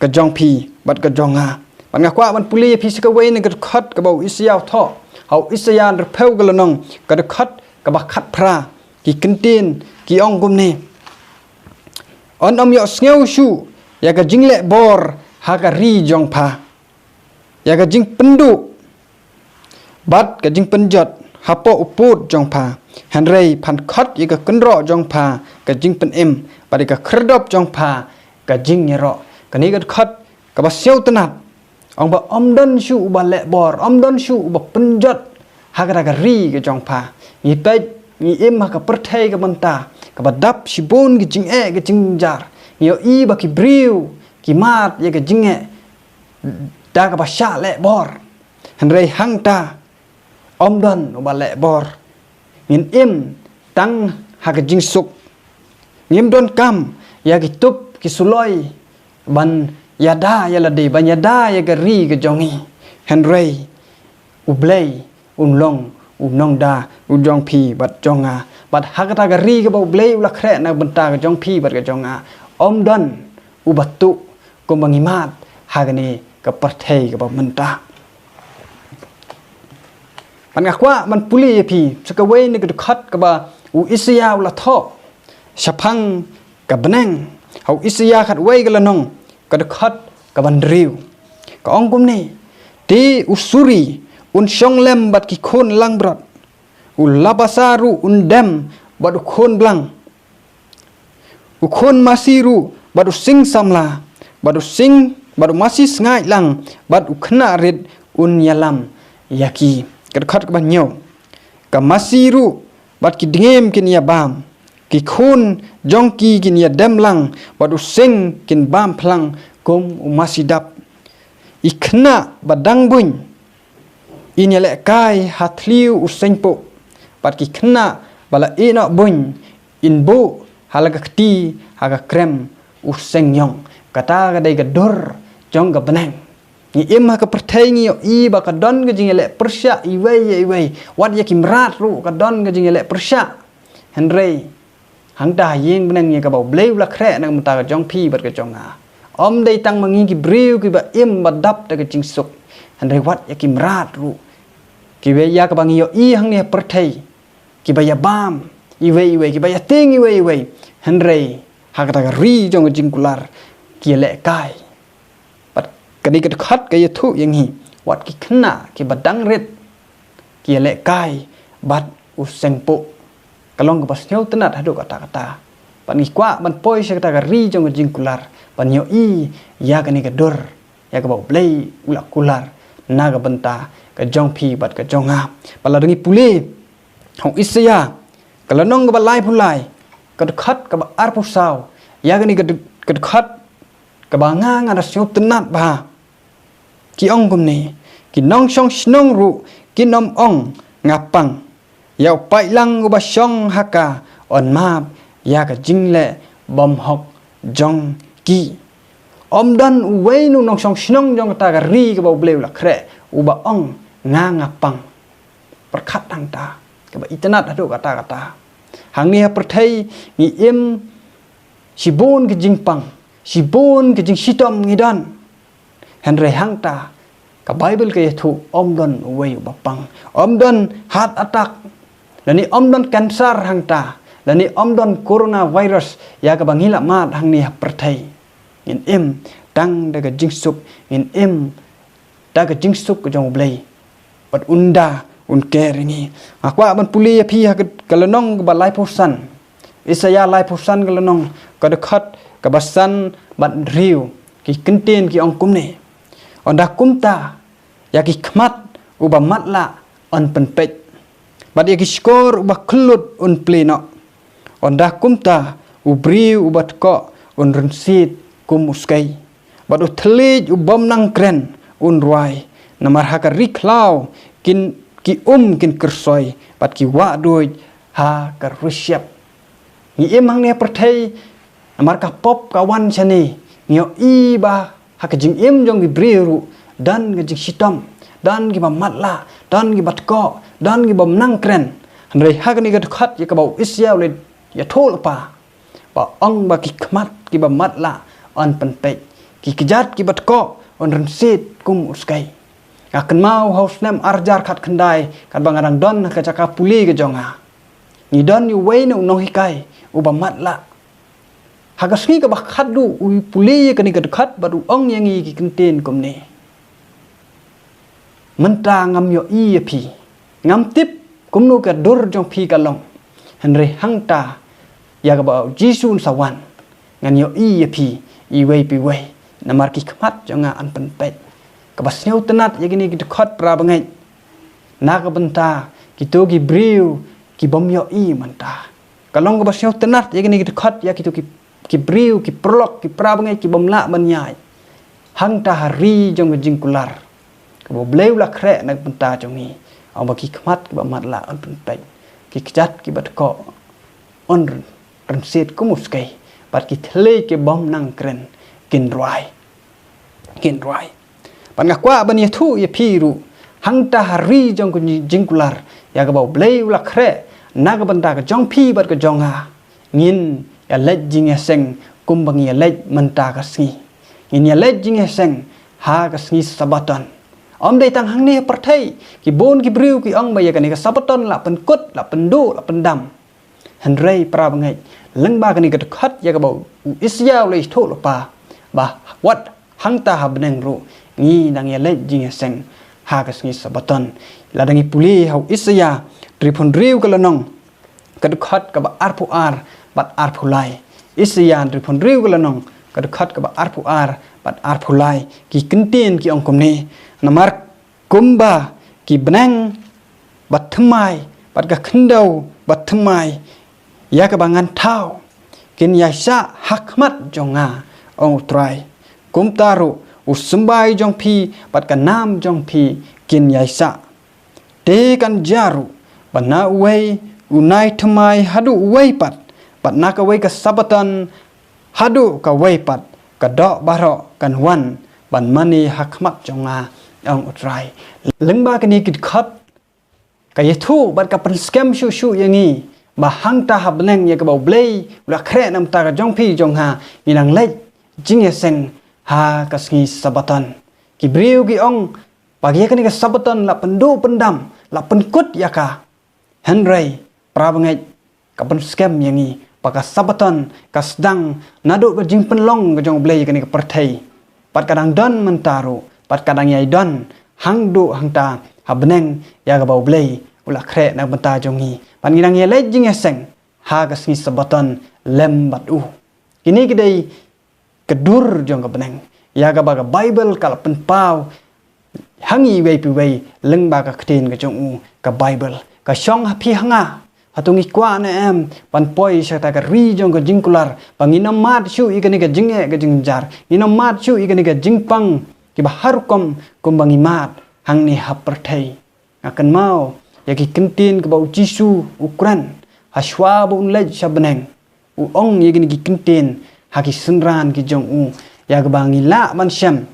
ka jong phi bad ka jong nga. Bad nga kwah ban pule ïa phi sa kawei na ka dkhot kaba u Isaïah u thoh ha u Isaïah hynriewphew ka lynnong, ka dkhot kaba khatphra, ki ktien ki ong kumne: Yn ym ïohsngew shuh ïa ka jingleh bor ha ka ri jong pha, ïa ka jingpynduh bad ka jingpynjot hapoh u pud jong pha, hynrei phan khot ïa ka kynroh jong pha ka jingpynim, bad ïa ka khyrdop jong pha ka jingïaroh. Kane ka dkhot kaba sngewtynnat. Ong ba ym don shuh uba leh bor, ym don shuh uba pynjot ha kata ka ri ka jong pha. Ngi peit, ngi im ha ka pyrthei ka mynta kaba dap shibun ki jingeh ki jingjynjar. Ngi ïohi ba ki briew ki mad ïa ka jingeh da kaba shah leh bor. Hynrei hangta ym don uba leh bor. Ngin im tang ha ka jingsuk. Ngim donkam ïa ki tup ki suloi ban ïada ïa lade, ban ïada ïa ka ri ka jong ngi. Hynrei U Blei un long u nongda u jong phi bad jong nga. Bad ha kata ka ri kaba U Blei u la khreh na ka bynta ka jong phi bad ka jong nga, ym don uba tuh kumba ngi mad ha kane ka pyrthei kaba mynta. Bad nga kwah ban pule ïa phi sa kawei na ka dkhot kaba u Isaïah u la thoh shaphang ka bneng Ha u Isaïah khatwei ka lynnong, ka dkhot kaba hynriew, ka ong kumne: Te u suri un shong lem bad ki khun langbrot, u labasa ruh un dem bad u khun blang, u khun masi ruh bad u sing samla, bad u sing, bad u masi sngaid lang, bad u khynnah rit un ïalam ïa ki. Ka dkhot kaba hynñiew, ka masi ruh bad ki dngiem kin ïabam, ki khun jong ki kin ïadem lang, bad u sing kin bam phlang kum u masi dap. I khynnah ba dang buiñ in ïalehkai ha thliew u seng puh, bad ki khynnah ba la ïehnoh buiñ in buh ha la ka kti ha ka krem u seng ïong. Kata ka dei ka dur jong ka bneng. Ngi im ha ka pyrthei, ngi ïohi ba ka don ka jingïaleh pyrshah iwei ïa iwei, wat ïa ki mrad ruh ka don ka jingïaleh pyrshah. Hynrei hangta ha ïing bneng ïa kaba U Blei u la khreh na ka bynta ka jong phi bad ka jong nga, ym dei tang ma ngi ki briew kiba im ba dap da ka jingsuk, hynrei wat ïa ki mrad ruh, kiba ïa kaba ngi ïohi hangne ha pyrthei, kiba ïabam iwei iwei, kiba ïatieng iwei iwei, hynrei ha kata ka ri jong ka jingkular ki ïalehkai. Bad kane ka dkhot ka ïathuh ïa ngi, wat ki khynnah kiba dang rit ki ïalehkai bad u seng puh. Ka long kaba sngewtynnat haduh katta katta. Bad ngi kwah ban poi sha kata ka ri jong ka jingkular, ban ïohi ïa kane ka dur ïa kaba U Blei u la kular na ka bynta ka jong phi bad ka jong nga. Bad lada ngi pule ha u Isaïah ka lynnong kaba laiphew lai, ka dkhot kaba arphew saw, ïa kane ka d-, ka dkhot kaba nga, nga da sngewtynnat bha. Ki ong kumne: Ki nongshong shnong ruh kin ym ong nga pang, ïa u paidlang uba shong ha ka yn map ïa ka jingleh bymhok jong ki. Ym don uwei u nongshong shnong jong kata ka ri kaba U Blei u la khreh uba ong nga, nga pang. Pyrkhat hangta, kaba itynnat haduh katta katta. Hangne ha pyrthei ngi im shibun ki jingpang, shibun ki jingshitom ngi don. Hynrei hangta ka Baibl ka ïathuh ym don uwei uba pang, ym don heart attack, lane ym don cancer hangta, lane ym don coronavirus ïa kaba ngi la mad hangne ha pyrthei. Ngin im tang da ka jingsuk, ngin im da ka jingsuk ka jong U Blei. Bad un da un care ïa ngi. Nga kwah ban pule ïa phi ha ka, ka lynnong kaba laiphew san, Isaïah laiphew san ka lynnong, ka dkhot kaba san bad hynriew, ki kyntien ki ong kumne: Ynda kumta ïa ki khmat uba matlah yn pynpeit, bad ïa ki shkor uba khyllut un plie noh. Ynda kumta u briew uba dkoh un rynsied kum u skei, bad u thylliej u bym nang kren un rwai. Namar ha ka ri khlaw kin, ki um kin kyrsoi, bad ki wah duid ha ka rishep. Ngi im hangne ha pyrthei, namar ka pop ka wan shane, ngi ïohi ba ha ka jingim jong ki briew ruh don ka jingshitom, don kiba matlah, don kiba dkoh, don ki bym nang kren. Hynrei ha kane ka dkhot ïa kaba u Isaïah u la ïathuh lypa, ba ong ba ki khmat kiba matlah yn pynpeit, ki kjat kiba dkoh yn rynsied kum u skei. Nga kynmaw ha u snem ar hajar khatkhyndai, katba nga dang don ha ka jaka pule ka jong nga, ngi don ïa uwei na u nonghikai uba matlah. Ha ka sngi kaba khatduh u pule ïa kane ka dkhot bad u ong ïa ngi ki kyntien kumne: Mynta ngam ïohi ïa phi, ngam tip kumno ka dur jong phi ka long. Hynrei hangta ïa kaba u Jisu un sa wan, ngan ïohi ïa phi iwei pa iwei, namar ki khmat jong nga yn pynpeit. Kaba sngewtynnat ïa kine ki dkhot, para bangeit, na ka bynta kito ki briew ki bym ïohi mynta. Ka long kaba sngewtynnat ïa kine ki dkhot ïa kito ki, ki briew, ki paralok, ki para bangeit ki bym lah ban ïaid. Hangta ha ri jong ka jingkular kaba U Blei u la khreh na ka bynta jong ngi, ong ba ki khmat kiba matlah yn pynpeit, ki kjat kiba dkoh yn rynsied kum u skei, bad ki thylliej ki bym nang kren kin rwai, kin rwai. Bad nga kwah ban ïathuh ïa phi ruh, hangta ha ri jong ka jingkular ïa kaba U Blei u la khreh na ka bynta ka jong phi bad ka jong nga, ngin ïaleit jingïaseng kumba ngi ïaleit mynta ka sngi. Ngin ïaleit jingïaseng ha ka sngi Sabbaton. Ym dei tang hangne ha pyrthei, ki bun ki briew ki ong ba ïa kane ka Sabbaton la pynkut, la pynduh, la pyndam. Hynrei para bangeit, lyngba kane ka dkhot ïa kaba u Isaïah u la ïathuh lypa ba wat hangta ha bneng ruh ngi dang ïaleit jingïaseng ha ka sngi Sabbaton. Lada ngi pule ha u Isaïah hynriewphew hynriew ka lynnong, ka dkhot kaba arphew ar bad arphew lai. Isaïah hynriewphew hynriew ka lynnong, ka dkhot kaba arphew ar bad arphew lai. Ki kyntien ki ong kumne: Namar kumba ki bneng bathymmai bad ka khyndew bathymmai ïa kaba ngan thaw, kin ïaisah ha khmat jong nga, ong U Trai. Kumta ruh u symbai jong phi bad ka nam jong phi kin ïaisah. Te kan jia ruh ba na uwei u nai thymmai haduh uwei pat, bad na kawei ka Sabbaton haduh kawei pat, ka doh baroh kan wan ban mane ha khmat jong nga, ong U Trai. Lyngba kine ki dkhot, ka ïathuh bad ka pynskhem shuh shuh ïa ngi ba hangta ha bneng ïa kaba U Blei u la khreh na ka bynta ka jong phi jong nga, ngi dang leit jingïaseng ha ka sngi Sabbaton. Ki briew ki ong ba ïa kane ka Sabbaton la pynduh pyndam, la pynkut ïa ka. Hynrei para bangeit, ka pynskhem ïa ngi ba ka Sabbaton ka sdang naduh ka jingpynlong ka jong U Blei ïa kane ka pyrthei. Bad ka dang don mynta ruh, bad ka dang ïai don hangduh hangta ha bneng ïa kaba U Blei u la khreh na ka bynta jong ngi. Bad ngi dang ïaleit jingïaseng ha ka sngi Sabbaton lem bad u. Kine ki dei ka dur jong ka bneng ïa kaba ka Baibl ka la pynpaw ha ngi iwei pa iwei lyngba ka ktien ka jong u, ka Baibl. Ka shong ha phi ha nga, hato ngi kwah ne em ban poi sha kata ka ri jong ka jingkular, ba ngin ym mad shuh ïa kane ka jingeh ka jingjynjar, ngin ym mad shuh ïa kane ka jingpang kiba har rukom kumba ngi mad hangne ha pyrthei. Nga kynmaw ïa ki kyntien kaba U Jisu u kren ha shuwa ba un leit sha bneng. U ong ïa kine ki kyntien ha ki synran ki jong u, ïa kaba ngi lah ban shem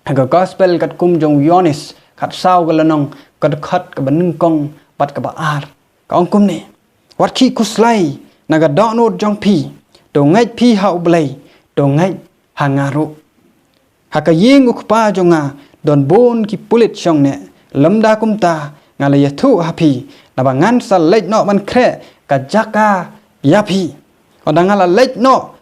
ha ka Gospel katkum jong u Ïoannis, khatsaw ka lynnong, ka dkhot kaba nyngkong bad kaba ar. Ka ong kumne: Wat khih khuslai na ka dohnud jong phi, to ngeit phi ha U Blei, to ngeit ha nga ruh. Ha ka ïing u Kpa jong nga don bun ki pulit shong ne, lymda kumta nga la ïathuh ha phi, naba ngan sa leit noh ban khreh ka jaka ïa phi. Lada nga la leit noh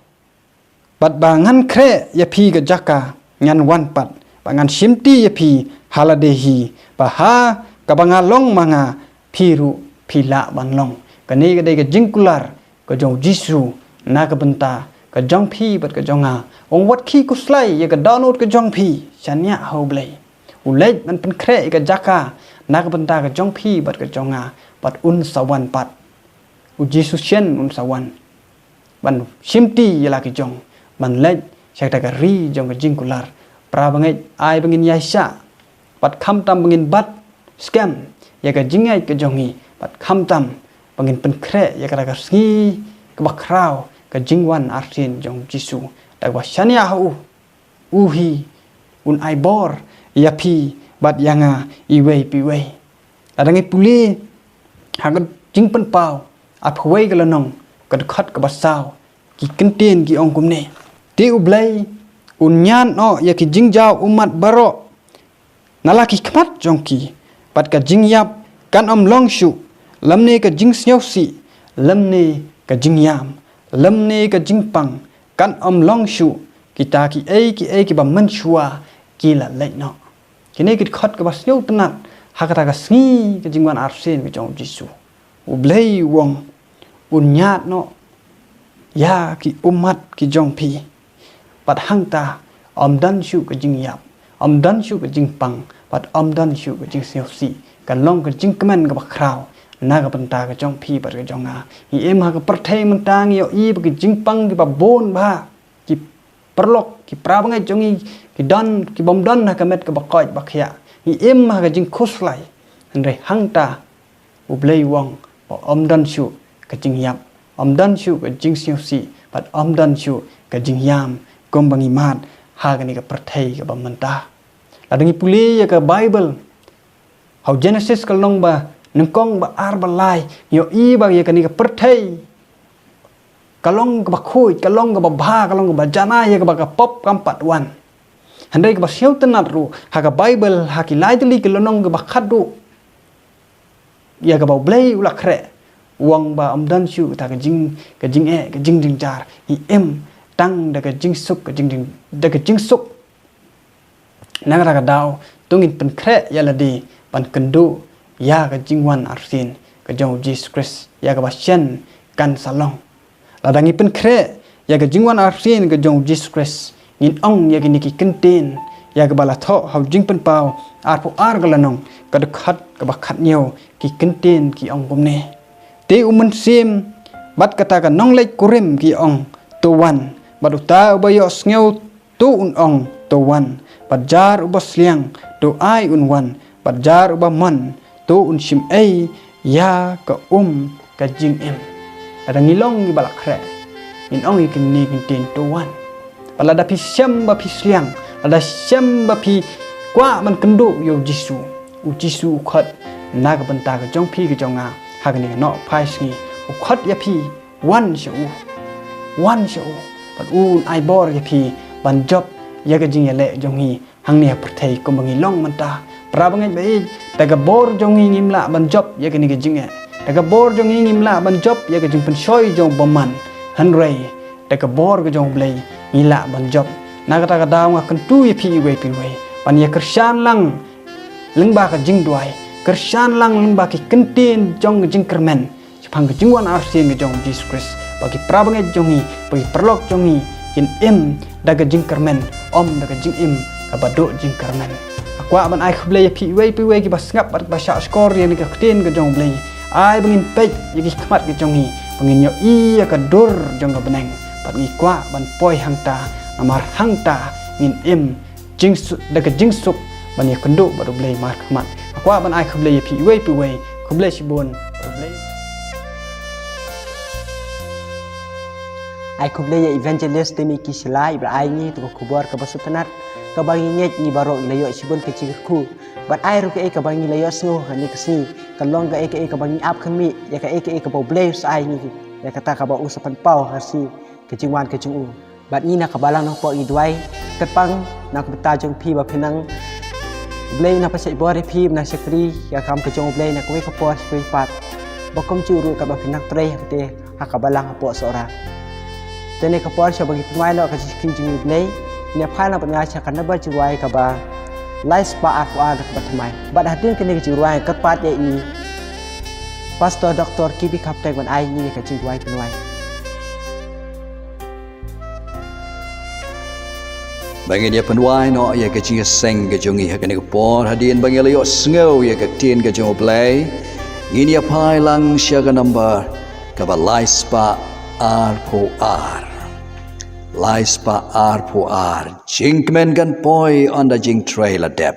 bad ba ngan khreh ïa phi ka jaka, ngan wan pat bad ngan shimti ïa phi ha lade hi, ba ha kaba nga long ma nga, phi ruh phi lah ban long. Kane ka dei ka jingkular ka jong U Jisu na ka bynta ka jong phi bad ka jong nga. Ong wat khih khuslai ïa ka dohnud ka jong phi, shaniah ha U Blei. U leit ban pynkhreh ïa ka jaka na ka bynta ka jong phi bad ka jong nga, bad un sa wan pat. U Jisu shen un sa wan ban shimti ïa la ki jong, ban leit sha kata ka ri jong ka jingkular. Para bangeit, ai ba ngin ïaishah, bad khamtam ba ngin bat skhem ïa ka jingngeit ka jong ngi, bad khamtam ba ngin pynkhreh ïa kata ka sngi kaba khraw ka jingwan arsien jong U Jisu, da kaba shaniah ha u, u hi un ai bor ïa phi bad ïa nga iwei pa iwei. Lada ngi pule ha ka Jingpynpaw arphew wei ka lynnong, ka dkhot kaba saw, ki kyntien ki ong kumne: Te U Blei un ñiad noh ïa ki jingjaw ummat baroh na la ki khmat jong ki, bad ka jingïap kan ym long shuh, lymne ka jingsngewsih, lymne ka jingïam, lymne ka jingpang, kan ym long shuh. Kita kiei kiei kiba mynshuwa ki la leit noh. Kine ki dkhot kiba sngewtynnat ha kata ka sngi ka jingwan arsien ka jong U Jisu. U Blei u ong un ñiad noh ïa ki ummat ki jong phi. Bad hangta ym don shuh ka jingïap, ym don shuh ka jingpang, bad ym don shuh ka jingsngewsih. Kan long ka jingkmen kaba khraw na ka bynta ka jong phi bad ka jong nga. Ngi im ha ka pyrthei mynta, ngi ïohi ba ki jingpang kiba bun bha, ki paralok, ki para bangeit jong ngi ki don, ki bym don ha ka met kaba koit ba khiah. Ngi im ha ka jingkhuslai. Hynrei hangta U Blei u ong ba ym don shuh ka jingïap, ym don shuh ka jingsngewsih, bad ym don shuh ka jingïam kumba ngi mad ha kane ka pyrthei kaba mynta. Lada ngi pule ïa ka Baibl, ha u Genesis ka lynnong ba nyngkong, ba ar, ba lai, ngi ïohi ba ïa kane ka pyrthei ka long kaba khuid, ka long kaba bha, ka long kaba janai, ïa kaba ka pop kam pat wan. Hynrei kaba sngewtynnat ruh, ha ka Baibl, ha ki lai tylli ki lynnong, kaba khatduh ïa kaba U Blei u la khreh, u ong ba ym don shuh kata ka jing, ka jingeh, ka jingjynjar. Ngi im tang da ka jingsuk, ka jingjing, da ka jingsuk. Na kata ka daw, to ngin pynkhreh ïa lade ban kynduh ïa ka jingwan arsien ka jong u Jisu Khrist, ïa kaba shen kan sa long. Lada ngi pynkhreh ïa ka jingwan arsien ka jong u Jisu Khrist, ngin ong ïa kine ki kyntien, ïa kaba la thoh ha u Jingpynpaw arphew ar ka lynnong, ka dkhot kaba khathynñiew, ki kyntien ki ong kumne: Te u mynsiem bad kata ka nongleit kurim ki ong, To wan. Bad uta uba ïohsngew, to un ong, To wan. Bad jar uba sliang, to ai un wan. Bad jar uba mon, to un shim ei ïa ka um ka jingim. Lada ngi long ngi ba la khreh, ngin ong ïa kine ki kyntien, To wan. Bad lada phi shem ba phi sliang, lada shem ba phi kwah ban kynduh ïa u Jisu, u Jisu u khot na ka bynta ka jong phi ka jong nga ha kane ka noh phai sngi. U khot ïa phi, wan sha u. Wan sha u. Bad un ai bor ïa phi ban jop ïa ka jingïaleh jong ngi hangne ha pyrthei kumba ngi long mynta. Para bangeit ba ïeit, da ka bor jong ngi ngim lah ban jop ïa kane ka jingeh. Da ka bor jong ngi ngim lah ban jop ïa ka jingpynshoi jong u bymman. Hynrei da ka bor ka jong U Blei ngi lah ban jop. Na kata ka daw nga kyntu ïa phi iwei pa iwei ban ïa kyrshan lang lyngba ka jingduwai, kyrshan lang lyngba ki kyntien jong ka jingkyrmen shaphang ka jingwan arsien ka jong u Jisu Khrist, ba ki para bangeit jong ngi, ba ki paralok jong ngi kin im da ka jingkyrmen, ym da ka jingim kaba duh jingkyrmen. Nga kwah ban ai khublei ïa phi iwei pa iwei kiba sngap bad ba shahshkor ïa kane ka ktien ka jong U Blei. Ai ba ngin peit ïa ki khmat ka jong ngi, ba ngin ïohi ïa ka dur jong ka bneng. Bad ngi kwah ban poi hangta, namar hangta ngin im jingsu-, da ka jingsuk ban ïakynduh bad U Blei markhmat. Nga kwah ban ai khublei ïa phi iwei pa iwei, khublei shibun, khublei. Ai khublei ïa Evangelist Temi Kisila iba la ai ngi ïa ka khubor kaba sngewtynnat, kaba ngi ngeit ngi baroh ngi la ïoh shibun ka jingkyrkhu. Bad ai ruh kaei kaba ngi la ïohsngew ha kane ka sngi, ka long kaei kaei kaba ngi ap khmih ïa kaei kaei kaba U Blei u sa ai ngi, ïa kata kaba u sa pynpaw ha ka sngi ka jingwan ka jong u. Bad ngi na ka balang nongpoh ngi duwai kyrpang na ka bynta jong phi ba phin nang, U Blei un nang pynshait bor ïa phi, un nang shakri ïa ka kam ka jong U Blei na kawei ka por sha kawei pat, ba kumjuh ruh katba phin nang trei ha kata ha ka balang hapoh Sohra. Te kane ka por sha ba ngi pynwai noh ka jingshakri jong ngi, U Blei, ngin ïa phai lang bad nga sha ka nambar jingrwai kaba lai spah arphew ar kaba thymmai. Bad hadien kane ka jingrwai nga kyrpad ïa i Pastor Doktor K B Khapteng ban ai ngi ïa ka jingrwai pynwai. Ba ngin ïa pynwai noh ïa ka jingïaseng ka jong ngi ha kane ka por, hadien ba ngi la ïohsngew ïa ka ktien ka jong U Blei, ngin ïa phai lang sha ka nambar kaba lai spah arphew ar. Lai spah arphew ar. Jingkmen kan poi ynda jingtrei la dep.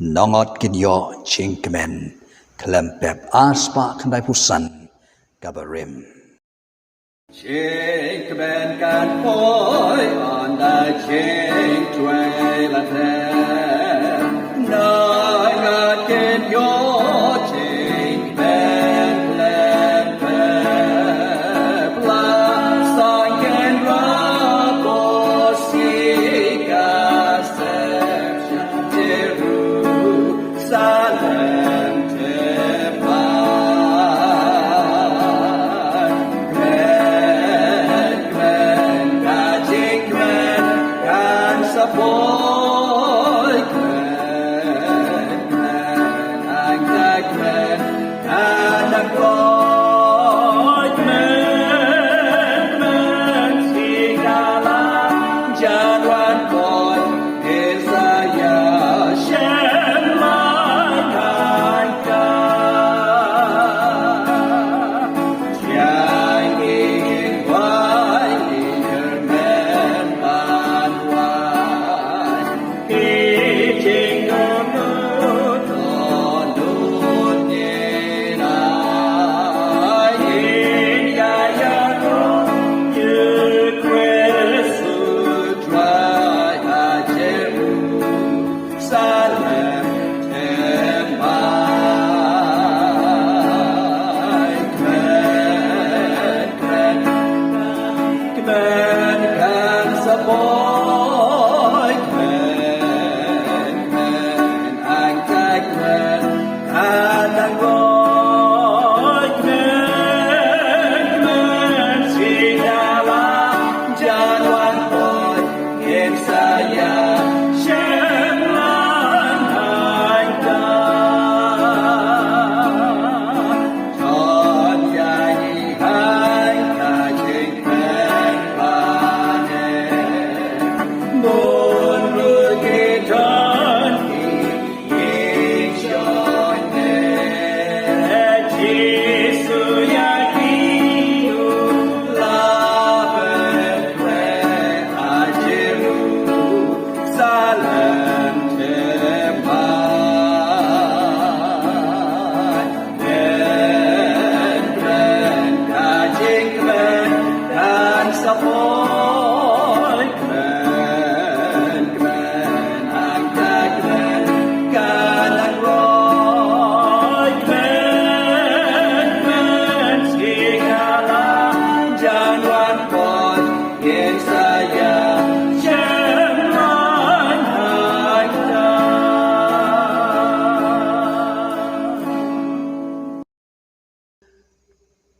Nongot kin ïoh jingkmen. Khlem pep, ar spah khyndaiphew san kaba rim. Jingkmen kan poi ynda jingtrei la dep. Nongot kin ïoh jingkmen khlem pep. La sangken ra ko si ka sep sha Jerusalem.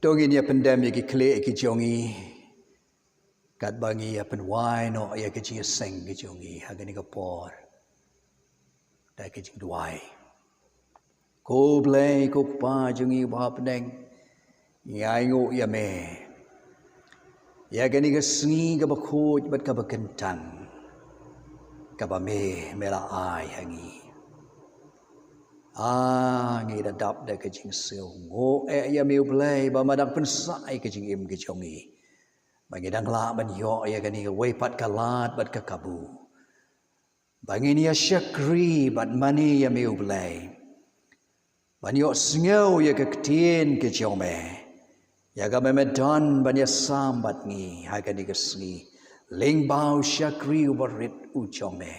Ngin ïa pyndem ïa ki khlieh ki jong ngi, katba ngi ïa pynwai noh ïa ka jingïaseng ki jong ngi ha kane ka por da ka jingduwai. Ko Blei, ko Kpa jong ngi ba ha bneng, ngi ainguh ïa me ïa kane ka sngi kaba khuid bad kaba kyntang kaba me, me la ai ha ngi. Ah, ngi da dap da ka jingsngew nguh eh ïa me U Blei ba me dang pynsah ïa ka jingim ka jong ngi, ba ngi dang lah ban ïoh ïa kane kawei pat ka lad bad ka kabu ba ngin ïa shakri bad mane ïa me U Blei, ban ïohsngew ïa ka ktien ka jong me, ïa kaba me don ban ïasam bad ngi ha kane ka sngi. Lyngba u shakri uba rit u jong me,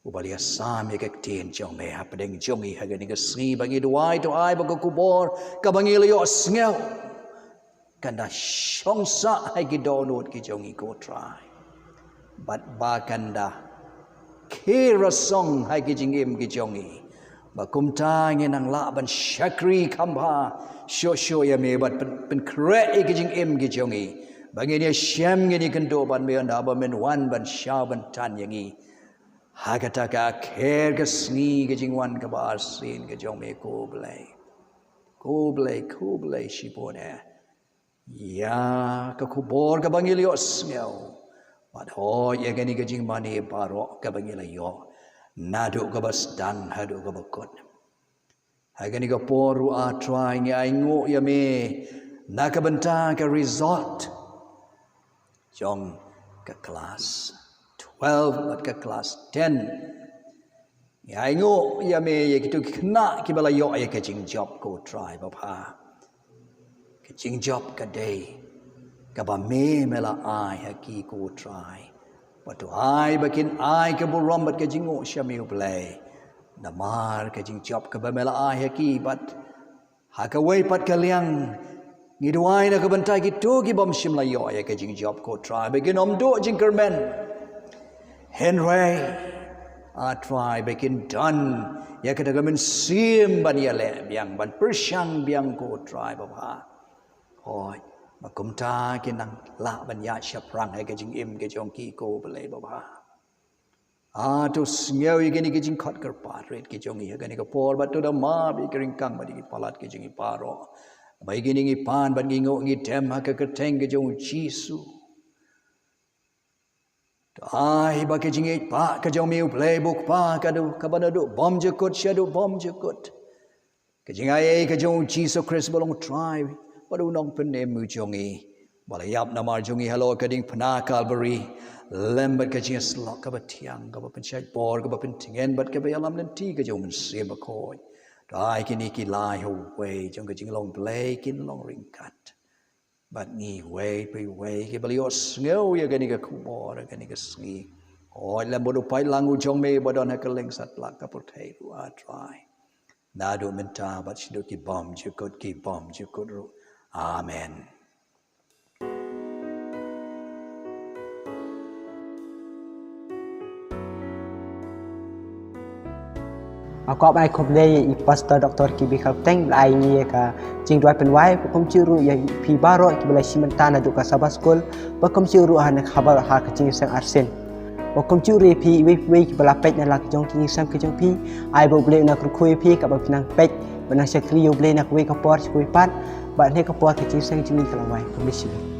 uba la ïasam ïa ka ktien jong me ha pdeng jong ngi ha kane ka sngi, ba ngi duwai, to ai ba ka khubor kaba ngi la ïohsngew kan da shong sah ha ki dohnud ki jong ngi, ko Trai, bad ba kan da khie rasong ha ki jingim ki jong ngi, ba kumta ngin nang lah ban shakri kham bha shuh shuh ïa me bad pyn-, pynkhreh ïa ki jingim ki jong ngi, ba ngin ïashem, ngin ïakynduh bad me ynda ba men wan ban shaw ban tan ïa ngi ha kata ka kher ka sngi ka jingwan kaba arsien ka jong me, ko Blei. Ko Blei, ko Blei shibun eh ïa ka khubor kaba ngi la ïohsngew, bad hoi ïa kane ka jingmane baroh kaba ngi la ïoh, naduh kaba sdang haduh kaba kut. Ha kane ka por ruh, ah Trai, ngi ainguh ïa me na ka bynta ka result jong ka klas twelve bad ka klas ten. Ngi ainguh ïa me ïa kito ki khynnah kiba la ïoh ïa ka jingjop, ko Trai babha. Ka jingjop ka dei kaba me, me la ai ha ki, ko Trai. Bad to ai ba kin ai ka burom bad ka jingnguh sha me, U Blei, namar ka jingjop kaba me la ai ha ki. Bad ha kawei pat ka liang, ngi duwai na ka bynta kito ki bym shym la ïoh ïa ka jingjop, ko Trai, ba kin ym duh jingkyrmen, hynrei, ah Trai, ba kin don ïa kata ka mynsiem ban ïaleh biang, ban pyrshang biang, ko Trai babha. Hoi ba kumta kin nang lah ban ïaid shaphrang ha ka jingim ka jong ki, ko Blei babha. Ah, to sngew ïa kine ki jingkhot kyrpad rit ki jong ngi ha kane ka por, bad to da map ïa ki ryngkang bad ïa ki palat ki jong ngi baroh. Ba ïa kine ngi pan bad ngi nguh ngi dem ha ka kyrteng ka jong U Jisu. To ai ba ka jingïeit ba ka jong me, U Blei, U Kpa, ka duh, kaba naduh bymjukut shaduh bymjukut, ka jingai ei ka jong U Jisu Khrist ba long U Trai bad U Nongpynim u jong ngi, ba la ïap namar jong ngi halor ka diengphna Kalbari, lem bad ka jingïasyllok kaba thiang, kaba pynshait bor, kaba pyntngen bad kaba ïalam lynti ka jong U Mynsiem Bakhuid. To ai kine ki lai ha uwei jong ka jinglong Blei kin long ryngkat bad ngi iwei pa iwei kiba la ïohsngew ïa kane ka khubor ha kane ka sngi. Hoi lem bad u paidlang u jong me ba don ha kylleng satlak ka pyrthei ruh, ah Trai, naduh mynta bad shaduh ki bymjukut ki bymjukut ruh. Amen. Nga kwah ban ai khublei ïa i Pastor Doctor Kibi Kharpteng ba la ai ïa ngi ïa ka jingduwai pynwai, ba kumjuh ruh ïa phi baroh kiba la shim bynta naduh ka Sabbath School, ba kumjuh ruh ha kane ka habar ha ka jingïaseng arsien. Ba kumjuh ruh ïa phi iwei pa iwei kiba la peit na la ka jong ka jingïaseng ka jong phi, ai ba U Blei un nang kyrkhu ïa phi katba phi nang peit bad nang shakri ïa U Blei na kawei ka por sha kawei pat, bad ha kane ka por ka jingïaseng jong ngi ka la wai. Khublei shibun.